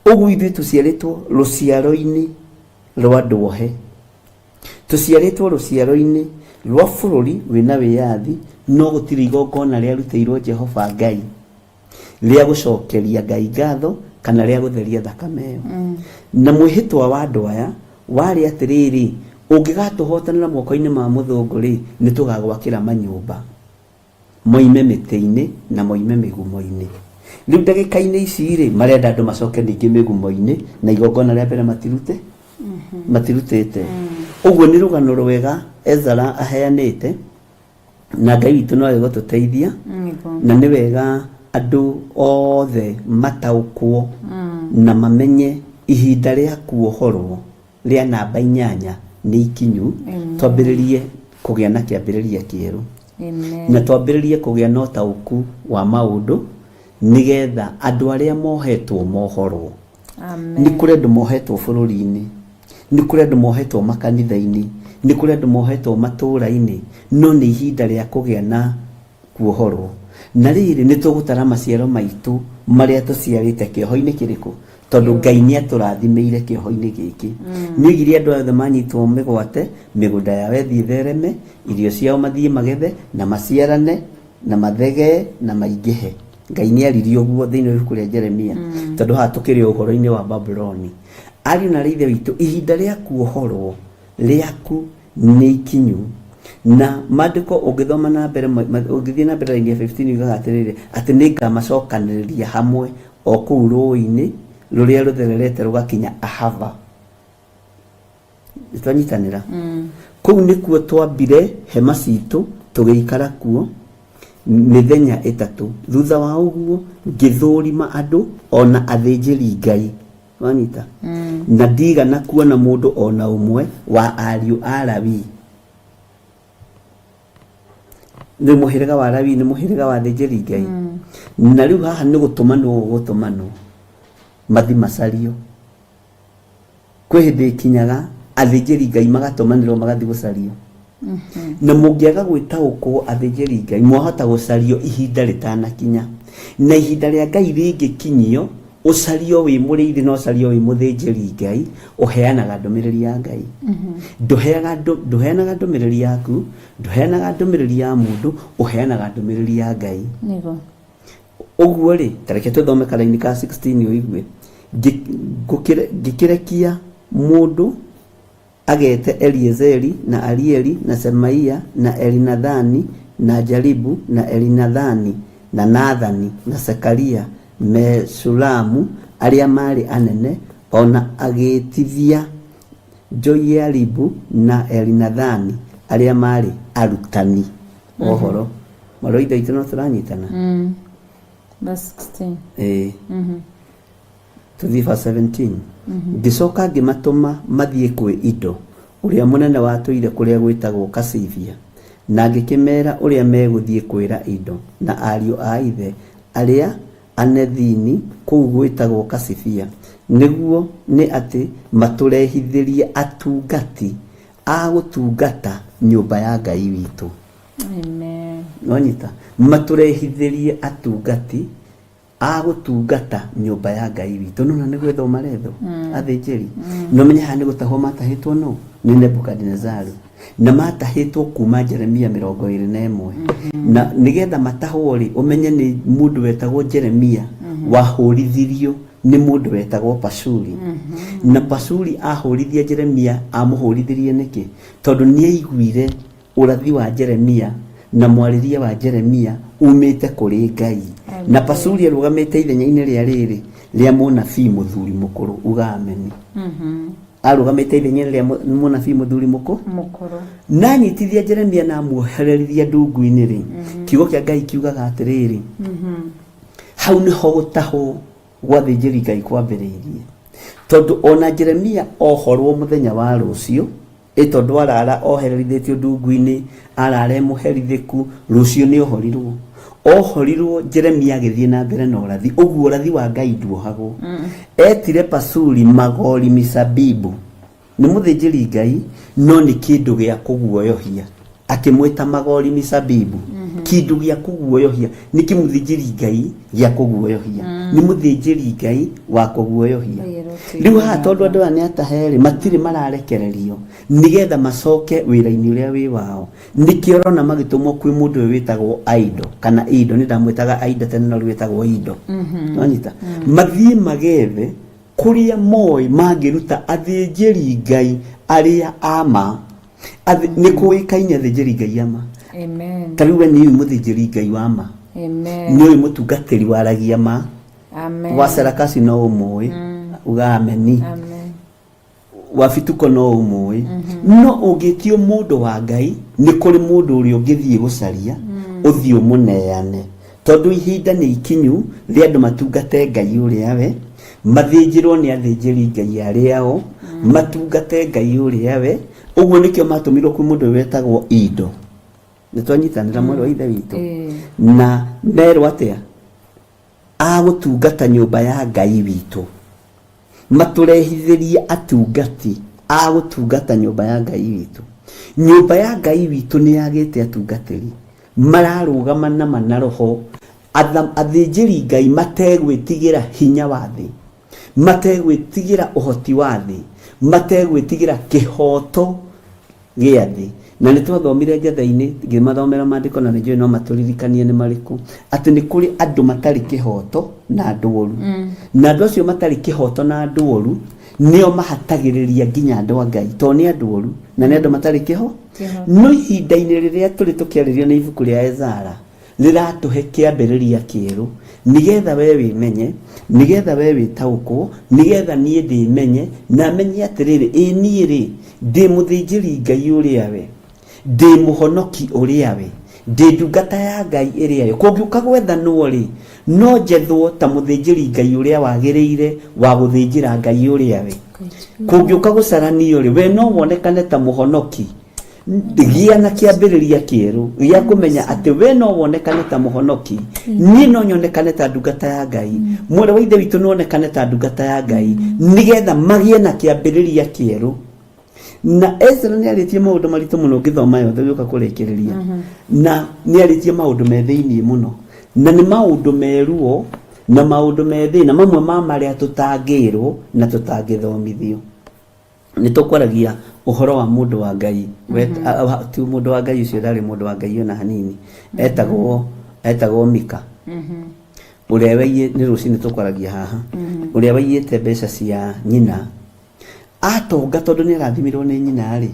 Ũguo ithuĩ tũciarĩtwo rũciaro-inĩ rwa andũ ohe. Tũciarĩtwo rũciaro-inĩ rwa bũrũri wĩna wĩyathi, no gũtirĩ igongona rĩarutĩirwo Jehova Ngai rĩa gũcokeria Ngai ngatho kana rĩa gũtheria thakame ĩyo. Na mwĩhĩtwa wa andũ aya warĩ atĩrĩrĩ, ũngĩgatũhotanĩra moko-inĩ ma mũthũngũ rĩ, nĩ tũgagwakĩra manyũmba moime mĩtĩ-inĩ na moime mĩgumo-inĩ. Rĩu ndagĩka-inĩ ici rĩ, marenda andũ macoke ningĩ mĩgumo-inĩ na igongona rĩa mbere matirute matirutĩte. Ũguo nĩ rũgano rwega Ezra aheanĩte, na Ngai witũ no egũtũteithia, na nĩ wega andũ othe mataũkwo na mamenye ihinda rĩa kuohorwo rĩa namba 8 nĩ ikinyu. Twambĩrĩrie kũgĩa na kĩambĩrĩria kĩerũ na twambĩrĩrie kũgĩa na ũtaũku wa maũndũ nĩgetha andũ arĩa mohetwo mohorwo. Nĩ kũrĩ andũ mohetwo bũrũri-inĩ, nĩ kũrĩ andũ mohetwo makanitha-inĩ, nĩ kũrĩ andũ mohetwo matũũra-inĩ, no nĩ ihinda rĩa kũgĩa na kuohorwo. Na rĩrĩ, nĩ tũgũtara maciaro maitũ marĩa tũciarĩte kĩoho-inĩ kĩrĩkũ? Tondũ Ngai nĩ atũrathimĩire kĩoho-inĩ gĩkĩ. Nĩ oigire andũ othe manyitwo mĩgwate, mĩgũnda yao ĩthiĩ ĩthereme, irio ciao mathiĩ magethe, na maciarane, na mathegee, na maingĩhe. Ngai nĩ aririe ũguo thĩinĩ wa ibuku rĩa Jeremia, tondũ haha tũkĩrĩ o ũhoro-inĩ wa Babuloni. Ariũ na aarĩ a Ithe witũ, ihinda rĩa kuohorwo rĩaku nĩ ikinyu. Na maandĩko ũngĩthoma na mbere, ũngĩthiĩ na mbere raini ya 15 yugaga atĩrĩrĩ, atĩ nĩ ngamacokanĩrĩria hamwe o kũu rũĩ-inĩ rũrĩa rũthererete rũgakinya Ahava. Nĩtwanyitanĩra? Kũu nĩkuo twambire hema citũ tũgĩikara kuo mĩthenya 3. Thutha wa ũguo ngĩthũrima andũ o na athĩnjĩri Ngai. Wanyita? Na ndigana kuona mũndũ o na ũmwe wa ariũ a Lawi. Nĩ mũhĩrĩga wa Lawi, nĩ mũhĩrĩga wa athĩnjĩri Ngai. Na rĩu haha nĩ gũtũmanwo gũgũtũmanwo mathi macario. Kwĩ hĩndĩ ĩkinyaga athĩnjĩri Ngai magatũmanĩrwo magathiĩ gũcario. Na mũngĩaga gwĩtaũkwo athĩnjĩri Ngai mwahota gũcario ihinda rĩtanakinya. Na ihinda rĩa Ngai rĩngĩkinyio Ũcario wĩ mũrĩithi na ũcario wĩ mũthĩnjĩri Ngai, ũheanaga ndũmĩrĩri ya Ngai. Ndũheaga ndũ- Ndũheanaga ndũmĩrĩri yaku, ndũheanaga ndũmĩrĩri ya mũndũ, ũheanaga ndũmĩrĩri ya Ngai. Nĩguo. Ũguo rĩ, ta reke tũthome karaini ka 16 ũigue. Ngĩ- ngũkĩre- Ngĩkĩrekia mũndũ agete Eliezeri, na Arieli, na Semaia, na Elinathani, na Jaribu, na Elinathani, na Nathani, na Zekaria, Meshulamu, arĩa maarĩ anene, o na agĩĩtithia Joiaribu na Elinathani, arĩa maarĩ arutani a ũhoro. Mwarĩ wa Ithe witũ no tũranyitana? Verse 16. Ĩĩ. Tũthiĩ verse 17. Ngĩcoka ngĩmatũma mathiĩ kwĩ Ido, ũrĩa mũnene watũire kũrĩa gwĩtagwo Kasifia, na ngĩkĩmera ũrĩa megũthiĩ kwĩra Ido na ariũ a ithe arĩa Anethini kũu gwĩtagwo Kasifia, nĩguo nĩ atĩ matũrehithĩrie atungati a gũtungata nyũmba ya Ngai witũ. Amen. Nonyita, matũrehithĩrie atungati a gũtungata nyũmba ya Ngai witũ. Nona nĩ gwethwo marethwo athĩnjĩri. No menye haha nĩ gũtahwo matahĩtwo nũ? Nĩ Nebukadinezaru. Na matahĩtwo kuma Jeremia 21. Na nĩgetha matahwo rĩ, ũmenye nĩ mũndũ wetagwo Jeremia wahũrithirio nĩ mũndũ wetagwo Pashuri. Na Pashuri ahũrithia Jeremia amũhũrithirie nĩkĩ? Tondũ nĩ aiguire Ũrathi wa Jeremia na mwarĩrie wa Jeremia umĩte kũrĩ Ngai. Na Pashuri arũgamĩte ithenya-inĩ rĩa rĩrĩ rĩa mũnabii mũthuri mũkũrũ. Uga ameni. Arũgamĩte ithenya-inĩ rĩa mũnabii mũthuri mũkũrũ. Mũkũrũ. Na anyitithia Jeremia na amuohererithia ndungu-inĩ rĩ, kiugo kĩa Ngai kiugaga atĩrĩrĩ, hau nĩho gũtahwo gwa athĩnjĩri Ngai kwambĩrĩirie. Tondũ ona Jeremia ohorwo mũthenya wa rũciũ, Ĩ tondũ arara ohererithĩtio ndungu-inĩ, arara e mũherithĩku, rũciũ nĩ ohorirwo. Ohorirwo Jeremia agĩthiĩ na mbere na ũrathi. Ũguo ũrathi wa Ngai nduohagwo. Etire Pasuri Magori Misabibu. Nĩ mũthĩnjĩri Ngai, no nĩ kĩndũ gĩa kũguoyohia. Akĩmwĩta Magori Misabibu. Kĩndũ gĩa kũguoyohia. Nĩ kĩmũthĩnjĩri Ngai gĩa kũguoyohia. Nĩ mũthĩnjĩri Ngai wa kũguoyohia. Rĩu haha tondũ andũ aya nĩ atahe rĩ, matirĩ mararekererio nĩgetha macoke wĩra-inĩ ũrĩa wĩ wao. Nĩkĩo ũrona magĩtũmwo kwĩ mũndũ ũyũ wĩtagwo Aido kana Ido, nĩ ndamwĩtaga Aida tene no rĩu wĩtagwo Ido. Nwanyita? Mathiĩ magethe kũrĩa moĩ mangĩruta athĩnjĩri Ngai arĩa a ma. Nĩ kũĩkaine athĩnjĩri Ngai a ma. Amen. Ta rĩu we nĩ ũĩ mũthĩnjĩri Ngai wa ma. Amen. Nĩ ũĩ mũtungatĩri waragia ma. Amen. Wa Sarakasi no ũmũĩ. Uga ameni. Amen. Wa Bituko no ũmũĩ. No ũngĩtio mũndũ wa Ngai, nĩ kũrĩ mũndũ ũrĩa ũngĩthiĩ gũcaria, ũthiĩ ũmũneane. Tondũ ihinda nĩ ikinyu rĩa andũ matungate Ngai ũrĩa we, mathĩnjĩrwo nĩ athĩnjĩri Ngai arĩa o, matungate Ngai ũrĩa we. Ũguo nĩkĩo matũmirwo kwĩ mũndũ ũyũ wetagwo Ido. Nĩ twanyitanĩra mwarĩ wa Ithe witũ? Na merwo atĩa? A gũtungata nyũmba ya Ngai witũ. Matũrehithĩrie atungati a gũtungata nyũmba ya Ngai witũ. Nyũmba ya Ngai witũ nĩ yagĩte atungatĩri mararũgama na ma na roho, athĩnjĩri Ngai mategwĩtigĩra hinya wa thĩ, mategwĩtigĩra ũhoti wa thĩ, mategwĩtigĩra kĩhoto gĩa thĩ. Na nĩ twathomire njatha-inĩ, ngĩmathomera maandĩko na nĩ njũĩ no matũririkanie nĩ marĩkũ, atĩ nĩ kũrĩ andũ matarĩ kĩhoto na andũ oru. Na andũ acio matarĩ kĩhoto na andũ oru, nĩo mahatagĩrĩria nginya andũ a Ngai, tondũ nĩ andũ oru na nĩ andũ matarĩ kĩho. No ihinda-inĩ rĩrĩa tũrĩ tũkĩarĩrio nĩ ibuku rĩa Ezara, rĩratũhe kĩambĩrĩria kĩerũ, nĩgetha we wĩmenye, nĩgetha we wĩtaũkwo, nĩgetha niĩ ndĩmenye, na menye atĩrĩrĩ, ĩ niĩ rĩ, ndĩ mũthĩnjĩri Ngai ũrĩa we, ndĩ mũhonoki ũrĩa we, ndĩ ndungata ya Ngai ĩrĩa yo. Kũngĩũka gwethanwo rĩ, no njethwo ta mũthĩnjĩri Ngai ũrĩa wagĩrĩire wa gũthĩnjĩra Ngai ũrĩa we. Kũngĩũka gũcaranio rĩ, we no wonekane ta mũhonoki. Gĩa na kĩambĩrĩria kĩerũ gĩa kũmenya atĩ we no wonekane ta mũhonoki, niĩ no nyonekane ta ndungata ya Ngai, mwarĩ wa Ithe witũ no onekane ta ndungata ya Ngai, nĩgetha magĩe na kĩambĩrĩria kĩerũ. Na Ezra nĩ arĩtie maũndũ maritũ mũno ũngĩthoma yothe ũgĩũka kũrĩkĩrĩria, na nĩ arĩtie maũndũ me thĩiniĩ mũno, na nĩ maũndũ me ruo, Na maũndũ me thĩna mamwe ma marĩa tũtangĩrwo na tũtangĩthomithio. Nĩ tũkwaragia ũhoro wa mũndũ wa Ngai. Ti mũndũ wa Ngai ũcio, ndarĩ mũndũ wa Ngai ona hanini. Etagwo Mika, ũrĩa waiye nĩ rũcinĩ tũkwaragia haha, ũrĩa waiyĩte mbeca cia nyina atonga, tondũ nĩ arathimirwo nĩ nyina rĩ,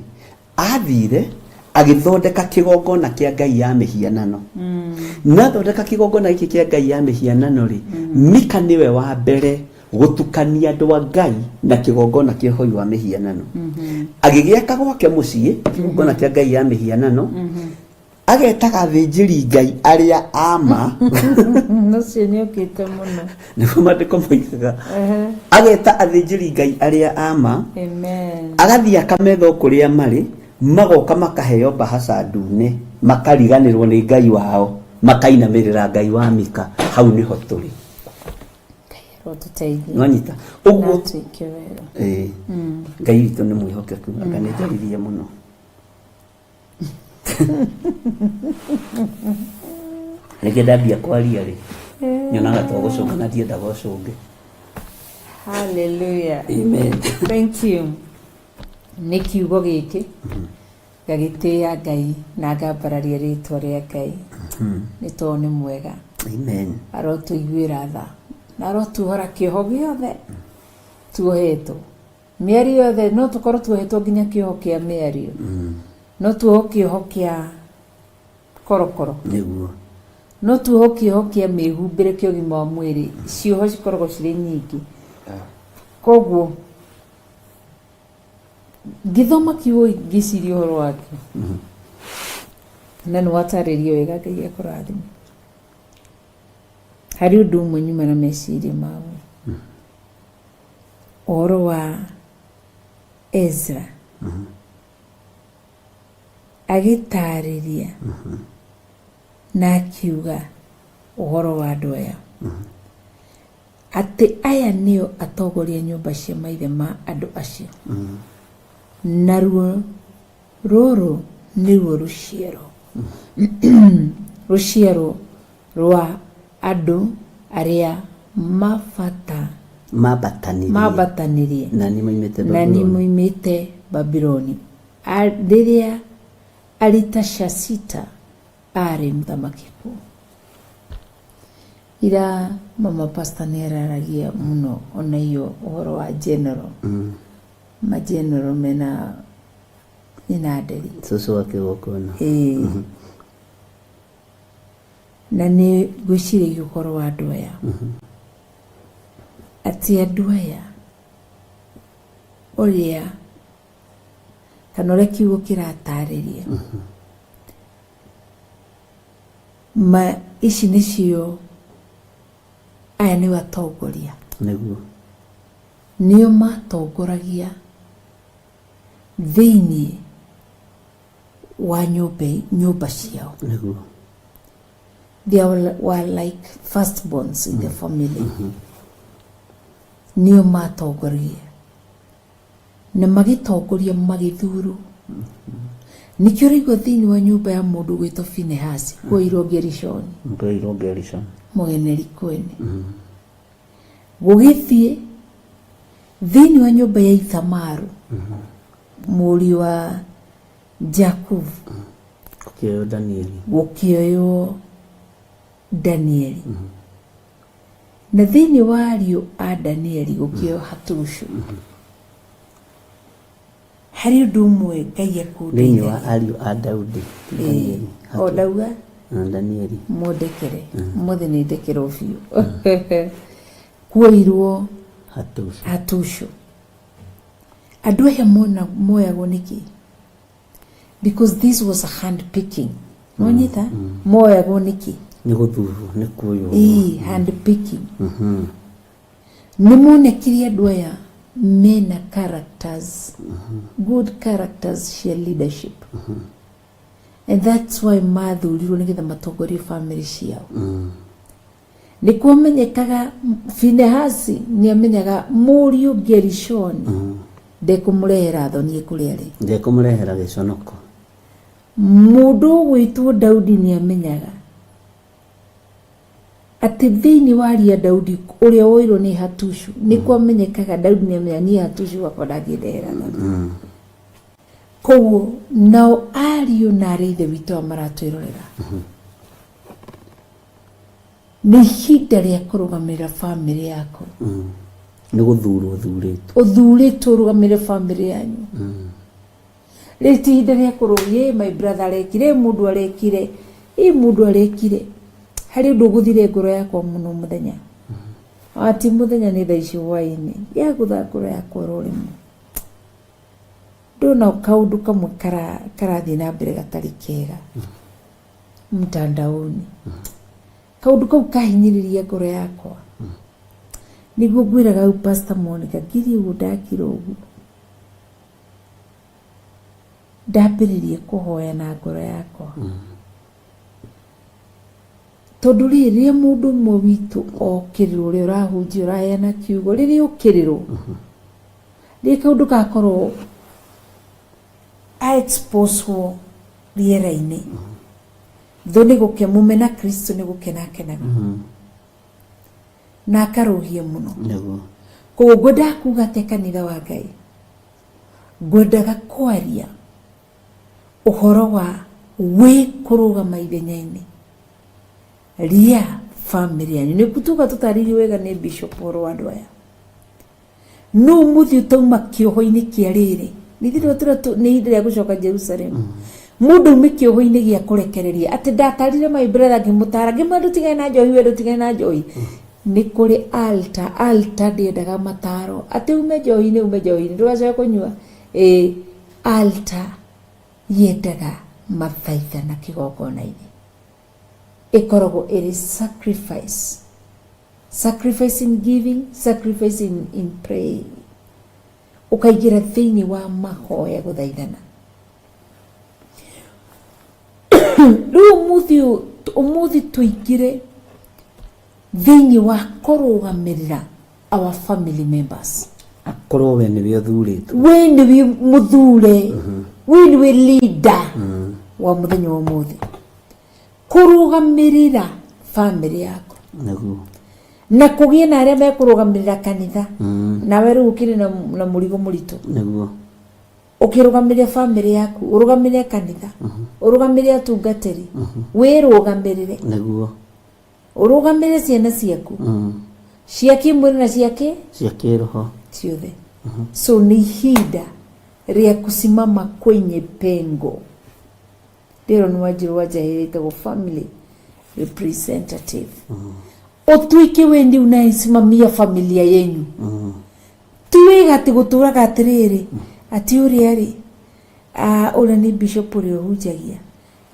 athire agĩthondeka kĩgongona kĩa ngai ya mĩhianano. Na athondeka kĩgongona gĩkĩ kĩa ngai ya mĩhianano rĩ, Mika nĩwe wa mbere gũtukania andũ a Ngai na kĩgongona kĩa ũhoi wa mĩhianano. Agĩgĩaka gwake mũciĩ kĩgongona kĩa ngai ya mĩhianano, agetaga athĩnjĩri ngai arĩa ama. Ũcio nĩ ũkĩte mũno. Nĩguo maandĩko moigaga, ageta athĩnjĩri ngai arĩa ama. Amen. Agathiĩ akametha o kũrĩa marĩ, magoka makaheo mbahaca ndune, makariganĩrwo nĩ Ngai wao, makainamĩrĩra ngai wa Mika. Hau nĩho tũrĩ. Ngai arotũteithia. Nwanyita ũguo? Natwĩke wega. Ĩĩ. Ngai witũ nĩ mwĩhokeku. Anga nĩ njaririe mũno. Rĩngĩ ndambia kwaria rĩ, nyonaga to gũcũnga na ndiendaga ũcũnge. Hallelujah. Amen. Thank you nĩ kiugo gĩkĩ. Ngagĩtĩĩa Ngai na ngambararia rĩtwa rĩa Ngai nĩ tondũ nĩ mwega. Amen. Arotũiguĩra tha na arotuohora kĩoho gĩothe tuohetwo mĩario yothe. No tũkorwo tuohetwo nginya kĩoho kĩa mĩario, no tuohwo kĩoho kĩa korokoro, no tuohwo kĩoho kĩa mĩhumbĩre kĩa ũgima wa mwĩrĩ. Cioho cikoragwo cirĩ nyingĩ. Koguo ngĩthoma kiugo ngĩciria ũhoro wakĩo na nĩ watarĩria wega. Ngai akũrathime. Harĩ ũndũ ũmwe nyuma na meciria maguo, ũhoro wa Ezra agĩtarĩria na akiuga ũhoro wa andũ aya, atĩ aya nĩo atongoria nyũmba cia maithe ma andũ acio, naruo rũrũ nĩruo rũciaro rwa andũ arĩa mabata Mambatanirie. Mambatanirie. Na nĩ moimĩte na nĩ Babuloni. moimĩte Babuloni rĩrĩa Aritashasita arĩ mũthamaki kuo. Ira mama pastor nĩ araragia mũno ona iyo ũhoro wa general, ma general mena ina nderi. Cũcũ wa kĩgongona. Ĩĩ. Na nĩ ngwĩciragia ũhoro wa andũ aya, atĩ andũ aya ũrĩa kana ũrĩa kiugo kĩratarĩria ma ici nĩcio, aya nĩo atongoria. Nĩo matongoragia thĩinĩ wa nyũmba ciao. They were like firstborns in the family. Nĩo matongoria na magĩtongoria magĩthurwo. Nĩkĩo ũraigua thĩinĩ wa nyũmba ya mũndũ gwĩtwo Finehasi kuoirwo Gerishoni. Ngoirwo Gerishon. Mũgeneri kwene. Gũgĩthiĩ thĩinĩ wa nyũmba ya Ithamaru, mũriũ wa Jakubu, Gũkĩoywo Danieli. Gũkĩoywo Danieli. Na thĩinĩ wa ariũ a Danieli gũkĩoywo Hatushu. Harĩ ũndũ ũmwe Ngai Thĩinĩ wa akũndeithagia. Ariũ a Daudi ti Danieli. O ndauga. Ah, Danieli. Mũndekere mũthĩ nĩ ndekerwo biũ. Kuoirwo Hatushu. Hatushu. Andũ aya mona moyagwo nĩkĩ? Because this was a hand picking. Nonyita moyagwo nĩkĩ? Nĩ gũthurwo, nĩ kuoywo. Ĩĩ, hand picking. Nĩ monekire andũ aya mena characters, good characters cia leadership, and that's why mathurirwo nĩgetha matongorie family ciao. Nĩ kwamenyekaga Finehasi nĩ amenyaga mũriũ Gerishoni ndekũmũrehera thoni kũrĩa arĩ. Ndekũmũrehera gĩconoko. Mũndũ ũgwĩtwo Daudi nĩ amenyaga Atĩ thĩinĩ wa ria Daudi ũrĩa woirwo nĩ Hatushu nĩ kwamenyekaga Daudi nĩ amenya niĩ Hatushu wakwa ndangĩndehera thoni. Koguo nao ariũ na arĩ ithe witũ aya maratwĩrorera nĩ ihinda rĩa kũrũgamĩrĩra bamĩrĩ yaku. Nĩ gũthurwo ũthurĩtwo. Ũthurĩtwo ũrũgamĩrĩre bamĩrĩ yanyu. Rĩrĩ ti ihinda rĩa kũrũgia ĩ my brother arekire, ĩ mũndũ arekire, ĩ mũndũ arekire. Harĩ ũndũ ũgũthire ngoro yakwa mũno mũthenya. Ti mũthenya nĩ thaa ici hwaĩ-inĩ. Yagũtha ngoro yakwa oro rĩmwe. Ndona kaũndũ kamwe karathiĩ na mbere gatarĩ kega mtandaoni. Kaũndũ kau kahinyĩrĩria ngoro yakwa. Nĩguo ngwĩraga hau Pastor Monica ngirie ũguo ndakira ũguo. Ndambĩrĩria kũhoya na ngoro yakwa. Tondũ rĩ, rĩrĩa mũndũ ũmwe witũ okĩrĩrwo, ũrĩa ũrahunjia, ũraheana kiugo, rĩrĩa okĩrĩrwo, rĩrĩa kaũndũ gakorwo a exposewo rĩera-inĩ, thũ nĩ gũke, mũmena Kristo nĩ gũkena akenaga. Na akarũhia mũno. Nĩguo. Koguo ngwendaga kuga atĩa kanitha wa Ngai? Ngwendaga kwaria ũhoro wa wĩ kũrũgama ithenya-inĩ rĩa bamĩrĩ yanyu. Nĩ tuga tũtarĩirio wega nĩ Bishop ũhoro wa andũ aya. Nũ mũthiĩ ũtauma kĩoho-inĩ kĩa rĩrĩ? Nĩ ithuĩ tũrĩa nĩ ihinda rĩa gũcoka Jerusalem. Mũndũ aume kĩoho-inĩ gĩa kũrekereria atĩ ndatarire my brother ngĩmũtara ngĩmwĩra ndũtigane na njohi we ndũtigane na njohi. Nĩ kũrĩ altar, altar ndĩendaga mataro atĩ ume njohi-inĩ ume njohi-inĩ ndũgacoke kũnyua. Ĩĩ altar yendaga mathaithana kĩgongona-inĩ. Ĩkoragwo ĩrĩ sacrifice. Sacrifice in giving, sacrifice in praying. Ũkaingĩra thĩinĩ wa mahoya gũthaithana. Rĩu ũmũthĩ ũmũthĩ tũingĩre thĩinĩ wa kũrũgamĩrĩra our family members. Akorwo we nĩwe ũthurĩtwo. We nĩwe mũthure, we nĩwe leader wa mũthenya wa ũmũthĩ. Kũrũgamĩrĩra family yaku. Nĩguo. Na kũgĩe na arĩa mekũrũgamĩrĩra kanitha. Nawe rĩu ũkĩrĩ na mũrigo mũritũ. Nĩguo. Ũkĩrũgamĩrĩra family yaku, ũrũgamĩrĩre kanitha, ũrũgamĩrĩre atungatĩri, wĩrũgamĩrĩre. Nĩguo. Ũrũgamĩrĩre ciana ciaku. Cia kĩmwĩrĩ na cia kĩ? Cia kĩroho. Ciothe. So nĩ ihinda rĩa kusimama kwenye pengo. Rĩro nĩ Wanjiru wa Njahĩ ĩtagwo family representative. Ũtuĩke we ndiũ unayesimamia familia yenyu. Ti wega atĩ gũtũraga atĩrĩrĩ, atĩ ũrĩa rĩ, ũrĩa nĩ bishop ũrĩa ũhunjagia,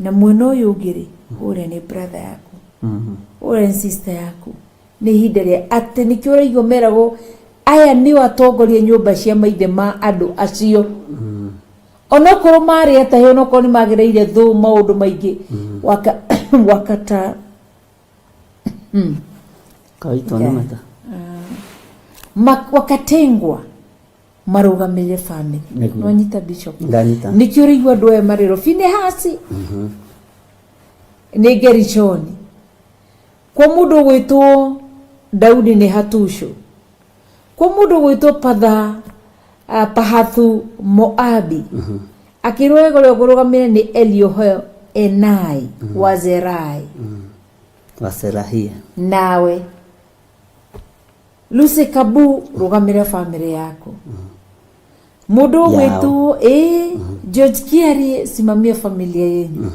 na mwena ũyũ ũngĩ rĩ, ũrĩa nĩ brother yaku, ũrĩa nĩ sister yaku. Nĩ ihinda rĩa atĩ nĩkĩo ũraigua meragwo aya nĩo atongoria nyũmba cia maithe ma andũ acio. Onokorwo marĩ atahe, onokorwo nĩ magereire thũ maũndũ maingĩ, wakata Kaitwo nĩ mata. Wakatengwa marũgamĩrĩre family. Nĩguo. Nwanyita bishop? Ndanyita. Nĩkĩo ũraigua andũ aya marĩrwo Finehasi nĩ Gerishoni, kwa mũndũ ũgwĩtwo Daudi nĩ Hatushu, kwa mũndũ ũgwĩtwo Patha Pahathu Moabi akĩrwo wega ũrĩa ũkũrũgamĩrĩra nĩ Elioho Enai wa Zerai. Wa Serahia. Nawe Lucy Kabu rũgamĩrĩra family yaku. Mũndũ ũgwĩtwo George Kiarie simamia familia yenyu.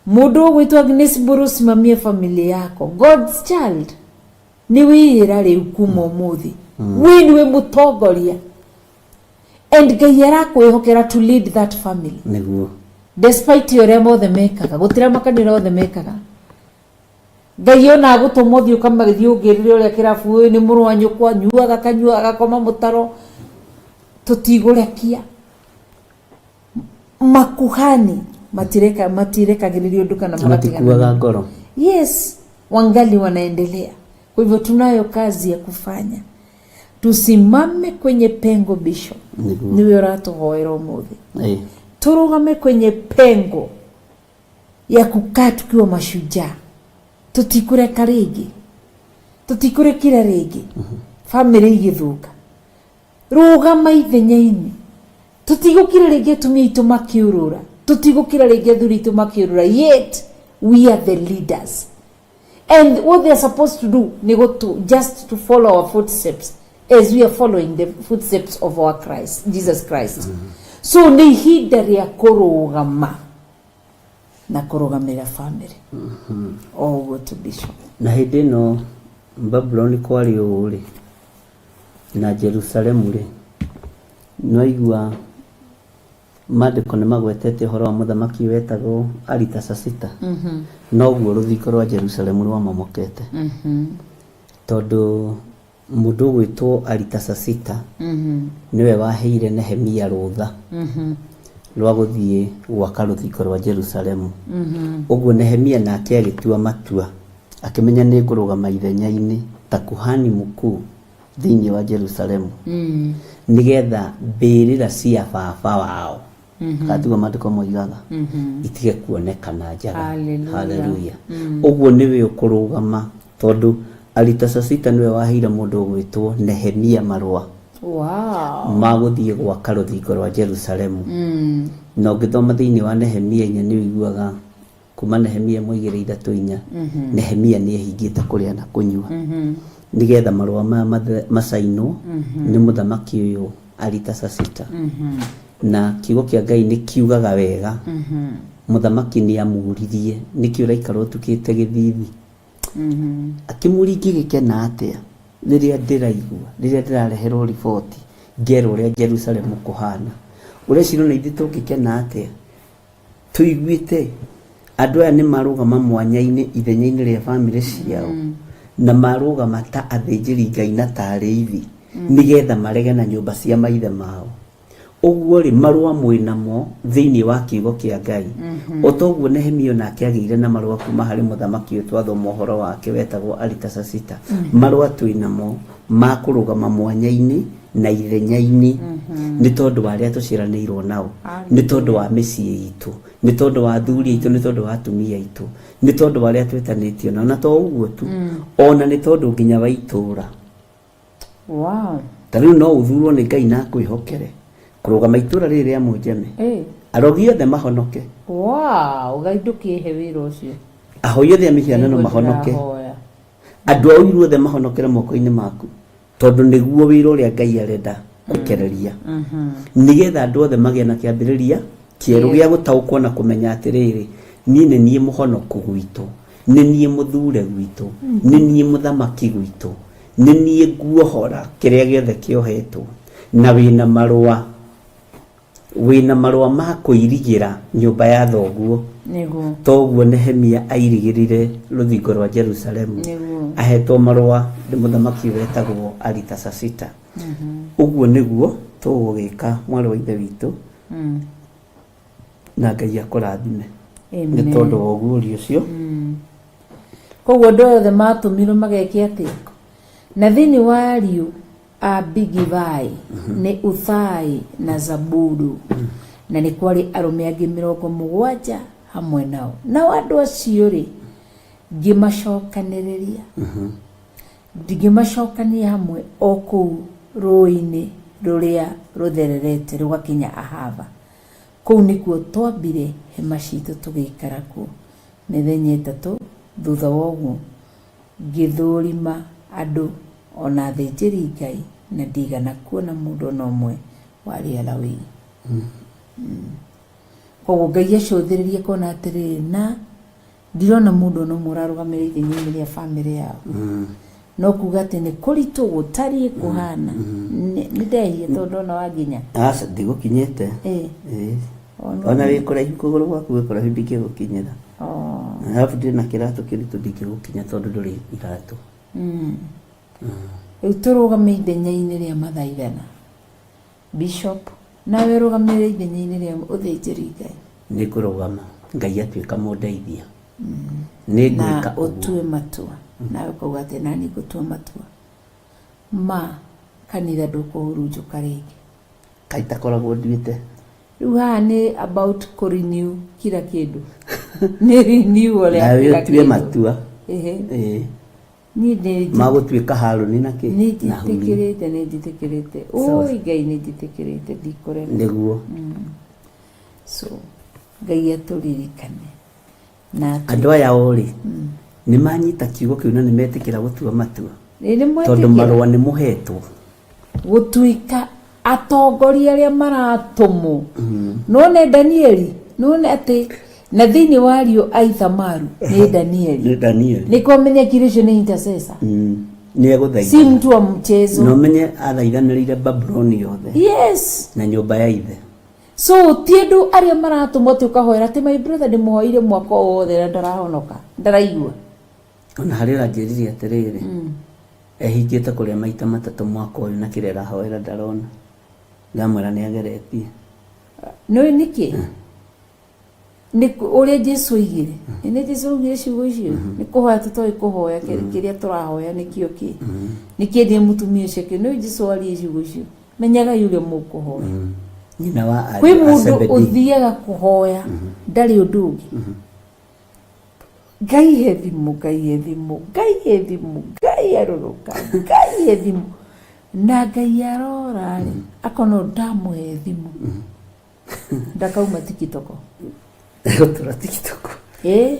Mũndũ ũgwĩtwo Agnes Mburu simamia familia yako. God's child nĩ wĩra rĩu kuma ũmũthĩ. We nĩwe mũtongoria. And Ngai arakwĩhokera to lead that family. Nĩguo. Despite ũrĩa mothe mekaga, gũtirĩ makanitha othe mekaga. Ngai ona agũtũma ũthiĩ ũkamagĩthiĩ ũngĩrĩre ũrĩa kĩrabu ũyũ nĩ mũrũ wa nyũkwa, nyuaga akanyua agakoma mũtaro, tũtigũrekia. Makuhani matirekagĩrĩrio ũndũ kana magatigana. Matikuaga ngoro. Yes, wangali wanaendelea. Kwa hivyo tunayo kazi ya kufanya. Tusimame kwenye pengo bishop. Nĩguo. Niwe ũratũhoera ũmũthĩ. Tũrũgame kwenye pengo ya kukaa tukiwa mashujaa. Tũtikũreka rĩngĩ, tũtikũrekire rĩngĩ bamĩrĩ igĩthũka. Rũgama ithenya-inĩ. Tũtigũkira rĩngĩ atumia aitũ makĩũrũra, tũtigũkira rĩngĩ athuri aitũ makĩũrũra, yet we are the leaders and what they are supposed to do nĩ gũtũ just to follow our footsteps as we are following the footsteps of our Christ, Jesus Christ. So nĩ ihinda rĩa kũrũgama na kũrũgamĩrĩra family o ũguo tu, Bishop. Na hĩndĩ ĩno Babuloni kwarĩ ũũ rĩ, na Jerusalemu rĩ, nĩwaigua maandĩko nĩ magwetete ũhoro wa mũthamaki wetagwo Aritasasita. Noguo rũthingo rwa Jerusalemu rwamomokete, tondũ mũndũ ũgwĩtwo Aritasasita nĩwe waheire Nehemia rũtha rwa gũthiĩ gwaka rũthingo rwa Jerusalemu. Ũguo Nehemia nake agĩtua matua, akĩmenya nĩ ngũrũgama ithenya-inĩ ta kuhani mkuu thĩinĩ wa Jerusalemu, nĩgetha mbĩrĩra cia baba wao, kana tiguo maandĩko moigaga, itige kuonekana njaga. Hallelujah. Haleluya. Ũguo nĩwe ũkũrũgama, tondũ Aritasasita nĩwe waheire mũndũ ũgwĩtwo Nehemia marũa ma gũthiĩ gwaka rũthingo rwa Jerusalemu. Na ũngĩthoma thĩinĩ wa Nehemia 4, nĩ ũiguaga kuma Nehemia 1 2 3 4, Nehemia nĩ ehingĩte kũrĩa na kũnyua nĩgetha marũa maya macainwo nĩ mũthamaki ũyũ Aritasasita. Na kiugo kĩa Ngai nĩ kiugaga wega, mũthamaki nĩ amũririe, nĩkĩ ũraikara ũtukĩte gĩthithi? Akĩmũria, ingĩgĩkena atĩa rĩrĩa ndĩraigua, rĩrĩa ndĩrareherwo riboti ngerwo ũrĩa Jerusalemu kũhana? Ũreciria ona ithuĩ tũngĩkena atĩa tũiguĩte andũ aya nĩ marũgama mwanya-inĩ ithenya-inĩ rĩa bamĩrĩ ciao, na marũgama ta athĩnjĩri Ngai na ta arĩithi, nĩgetha marege na nyũmba cia maithe mao? Ũguo rĩ, marũa mwĩ namo thĩinĩ wa kiugo kĩa Ngai, o toguo Nehemia onake agĩire na marũa kuma harĩ mũthamaki ũyũ twathoma ũhoro wake wetagwo Aritasasita. Marũa twĩ namo ma kũrũgama mwanya-inĩ na ithenya-inĩ nĩ tondũ wa arĩa tũciaranĩirwo nao, nĩ tondũ wa mĩciĩ itũ, nĩ tondũ wa athuri aitũ, nĩ tondũ wa atumia aitũ, nĩ tondũ wa arĩa twĩtanĩtio nao, na to ũguo tu, ona nĩ tondũ nginya wa itũũra. Ta rĩu no ũthurwo nĩ Ngai na akwĩhokere kũrũgama itũũra rĩrĩ rĩa Mũnjeme, arogi othe mahonoke. Wow, Ngai ndũkĩhe wĩra ũcio. Ahoi othe a mĩhianano Nĩguo mahonoke. ndĩrahoya. Andũ a ũiru othe mahonokere moko-inĩ maku, tondũ nĩguo wĩra ũrĩa Ngai arenda kũrekereria, nĩgetha andũ othe magĩe na kĩambĩrĩria kĩerũ gĩa gũtaũkwo na kũmenya atĩrĩrĩ, niĩ nĩ niĩ mũhonoku gwitũ, nĩ niĩ mũthure gwitũ, nĩ niĩ mũthamaki gwitũ, nĩ niĩ nguohora kĩrĩa gĩothe kĩohetwo. Na wĩna marũa, wĩna marũa ma kũirigĩra nyũmba ya thoguo. Toguo Nehemia airigĩrire rũthingo rwa Jerusalemu. Ahetwo marũa nĩ mũthamaki wetagwo Aritasasita. Ũguo nĩguo tũgũgĩka, mwarĩ wa ithe witũ, na Ngai akũrathime nĩ Amen. tondũ wa ũguũrio ũcio. Koguo andũ aya othe matũmirwo mageke atĩa? Na thĩinĩ wa ariũ a Bigivai nĩ Uthai na Zabudu, na nĩ kwarĩ arũme angĩ 70 hamwe nao. Nao andũ acio rĩ, ngĩmacokanĩrĩria, ngĩmacokania hamwe o kũu rũũĩ-inĩ rũrĩa rũthererete rũgakinya Ahava. Kũu nĩkuo twambire hema citũ tũgĩikara kuo mĩthenya 3. Thutha wa ũguo ngĩthũrima andũ o na athĩnjĩri-Ngai, na ndiigana kuona mũndũ o na ũmwe warĩ Alawii. Koguo Ngai acũthĩrĩria akona atĩrĩrĩ, na ndirona mũndũ o na ũmwe ũrarũgamĩrĩra ithenya-inĩ rĩa bamĩrĩ yao. No kuga atĩ nĩ kũritũ gũtariĩ kũhana. Nĩ ndehia tondũ ndona wanginya. Aca, ndigũkinyĩte. Ĩĩ. Ona wĩ kũraihu, kũgũrũ gwaku gwĩ kũraihu, ndingĩgũkinyĩra. Arabu ndĩ na kĩratũ kĩritũ, ndingĩgũkinya tondũ ndũrĩ iratũ. Rĩu tũrũgame ithenya-inĩ rĩa mathaithana. Bishop, nawe ũrũgamĩrĩre ithenya-inĩ rĩa ũthĩnjĩri Ngai. Nĩ ngũrũgama, Ngai atuĩka mũndeithia. Nĩ Na ngwĩka ũguo. Ũtue matua. Nawe ũkauga atĩ nani ngũtua matua ma kanitha ndũkũhurunjũka rĩngĩ. Kaĩ itakoragwo nduĩte. Rĩu haha nĩ about kũ renew kila kĩndũ. Nĩ renewal ya Nawe kila ũtue kĩndũ. matua. Ĩhĩ. Ĩĩ. Niĩ nĩ Magũtuĩka Harũni na kĩ? Nĩ Na Huri. njĩtĩkĩrĩte, nĩ njĩtĩkĩrĩte. Sawa. Ũi Ngai nĩ njĩtĩkĩrĩte ndikũrema. Nĩguo. So Ngai atũririkane na atũ Andũ aya o rĩ, nĩ manyita kiugo kĩu na nĩ metĩkĩra gũtua matua. Ĩ, nĩ Tondũ mwetĩkĩra marũa nĩ mũhetwo. Gũtuĩka atongoria arĩa maratũmwo. Nĩwone Danieli, nĩwone atĩ na thĩinĩ wa ariũ a Ithamaru nĩ Danieli. Nĩ Danieli. Nĩ kwamenyekire ũcio nĩ intercessor. Nĩ egũthaithana. Si mtu wa mchezo. Na ũmenye athaithanĩrĩire Babuloni yothe. Yes. Na nyũmba ya ithe. So ti andũ arĩa maratũmwo atĩ ũkahoera atĩ my brother ndĩmũhoeire mwaka o wothe na ndarahonoka, ndaraigua. Ona harĩ ũranjĩrire atĩrĩrĩ, ehingĩte kũrĩa maita matatũ mwaka ũyũ na kĩrĩa arahoera ndarona. Ndamwĩra nĩ ageretie. Nĩũĩ nĩkĩ? Nĩ ũrĩa Jesu oigire. Nĩ Jesu augire ciugo icio. Nĩ kũhoya tũtoĩ kũhoya kĩrĩa tũrahoya nĩkĩo kĩ. Nĩkĩ ndiĩ mũtumia ũcio kĩ. Nĩũĩ Jesu aririe ciugo icio. Menyagai ũrĩa mũkũhoya. Nyina wa ariũ Kwĩ a mũndũ Zebedee. ũthiaga kũhoya ndarĩ ũndũ ũngĩ. Ngai he thimũ, Ngai he thimũ, Ngai he thimũ, Ngai arũrũka, Ngai he thimũ. Na Ngai arora rĩ, akona ũyũ ndamũhe thimũ. Ndakauma tikitoko. Gũtũra tikitoko. Ĩĩ.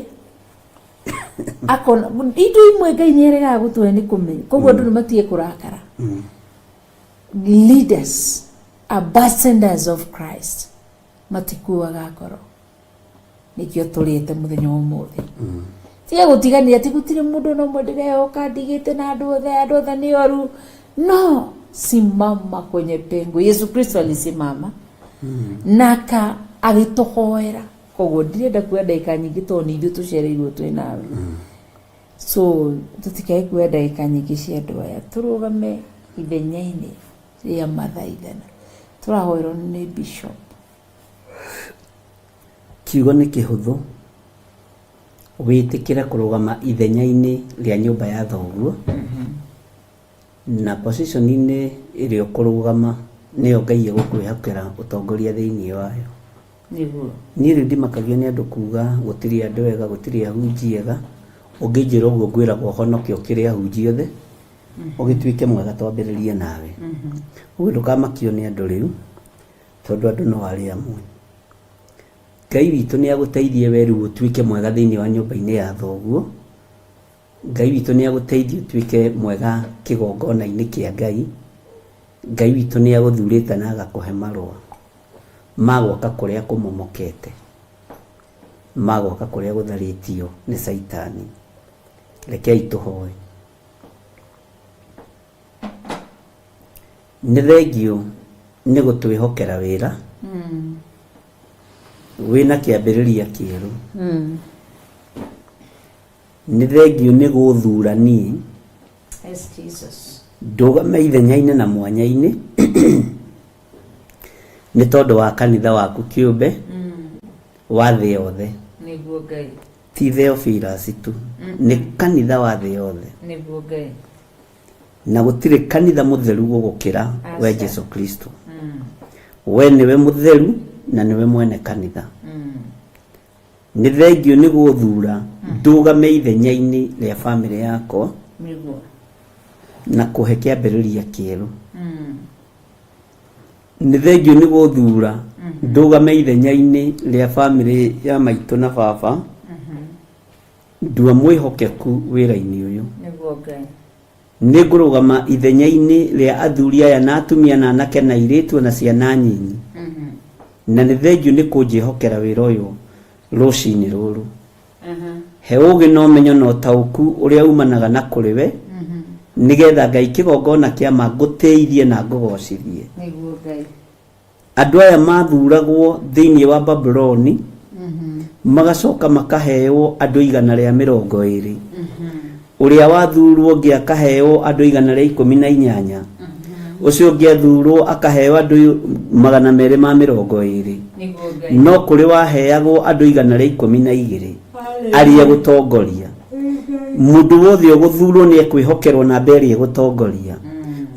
Akona indo imwe Ngai nĩ aregaga gũtũhe nĩ kũmenya. Koguo andũ nĩ matige kũrakara. Leaders, ambassadors of Christ matikuaga ngoro. Nĩkĩo tũrĩte mũthenya wa ũmũthĩ. Tiga gũtiganĩria atĩ gũtirĩ mũndũ ona ũmwe ndĩrehoka ndigĩte na andũ othe, andũ othe nĩ oru. No, simama kwenye pengo. Yesu Kristo alisimama na aka agĩtũhoera. Koguo ndirenda kuoya ndagĩka nyingĩ tondũ nĩ ithuĩ tũcereirwo twĩ nawe. So tũtikae kuoya ndagĩka nyingĩ cia andũ aya, tũrũgame ithenya-inĩ rĩa mathaithana. Tũrahoerwo nĩ bishop. Kiugo nĩ kĩhũthũ, wĩtĩkĩre kũrũgama ithenya-inĩ rĩa nyũmba ya thoguo, na position-inĩ ĩrĩa ũkũrũgama nĩyo Ngai egũkwĩhokera ũtongoria thĩinĩ wayo. Nĩguo. Niĩ rĩu ndimakagio nĩ andũ kuga gũtirĩ andũ ega, gũtirĩ ahunjia ega, ũngĩnjĩra ũguo ngwĩraga ũhonoke ũkĩre ahunjia othe, ũgĩtuĩke mwega twambĩrĩrie nawe. Ũguo ndũkamakio nĩ andũ rĩu, tondũ andũ no arĩa amwe. Ngai witũ nĩ agũteithie we rĩu ũtuĩke mwega thĩinĩ wa nyũmba-inĩ ya thoguo. Ngai witũ nĩ agũteithie ũtuĩke mwega kĩgongona-inĩ kĩa Ngai. Ngai witũ nĩ agũthurĩte na agakũhe marũa ma gwaka kũrĩa kũmomokete, ma gwaka kũrĩa gũtharĩtio nĩ Caitani. Rekei tũhoe. Nĩ thengiũ nĩ gũtwĩhokera wĩra wĩna kĩambĩrĩria kĩerũ. Nĩ thengiũ nĩ gũthura niĩ Yes, Jesus. ndũgame ithenya-inĩ na mwanya-inĩ nĩ tondũ wa kanitha waku kĩũmbe wa thĩ yothe. Nĩguo Ngai. Ti Theophilus tu, nĩ kanitha wa thĩ yothe. Nĩguo Ngai. Na gũtirĩ kanitha mũtheru gũgũkĩra we Jesu Kristo. We nĩwe mũtheru na nĩwe mwene kanitha. Nĩ thengiũ nĩ gũthura ndũgame ithenya-inĩ rĩa bamĩrĩ yakwa Nĩguo. na kũhe kĩambĩrĩria kĩerũ. Nĩ thengiũ nĩ gũthura ndũgame ithenya-inĩ rĩa bamĩrĩ ya maitũ na baba. Ndua mwĩhokeku wĩra-inĩ ũyũ. Nĩguo Ngai. Nĩngũrũgama ithenya-inĩ rĩa athuri aya na atumia na anake na airĩtu o na ciana nyinyi. Na nĩ thengiũ nĩ kũnjĩhokera wĩra ũyũ rũcinĩ rũrũ. He ũũgĩ na ũmenyo na ũtaũku ũrĩa umanaga na kũrĩ we, nĩgetha Ngai kĩgongona kĩa ma ngũtĩithie na ngũgocithie. Nĩguo Ngai. Andũ aya maathuragwo thĩinĩ wa Babuloni, magacoka makaheo andũ 120. Ũrĩa wathurwo ũngĩ akaheo andũ 118. Ũcio ũngĩ athurwo akaheo andũ 220. Nĩguo Ngai. No kũrĩ waheagwo andũ 112 arĩa egũtongoria. Mũndũ wothe ũgũthurwo nĩ ekwĩhokerwo namba ĩrĩa ĩgũtongoria.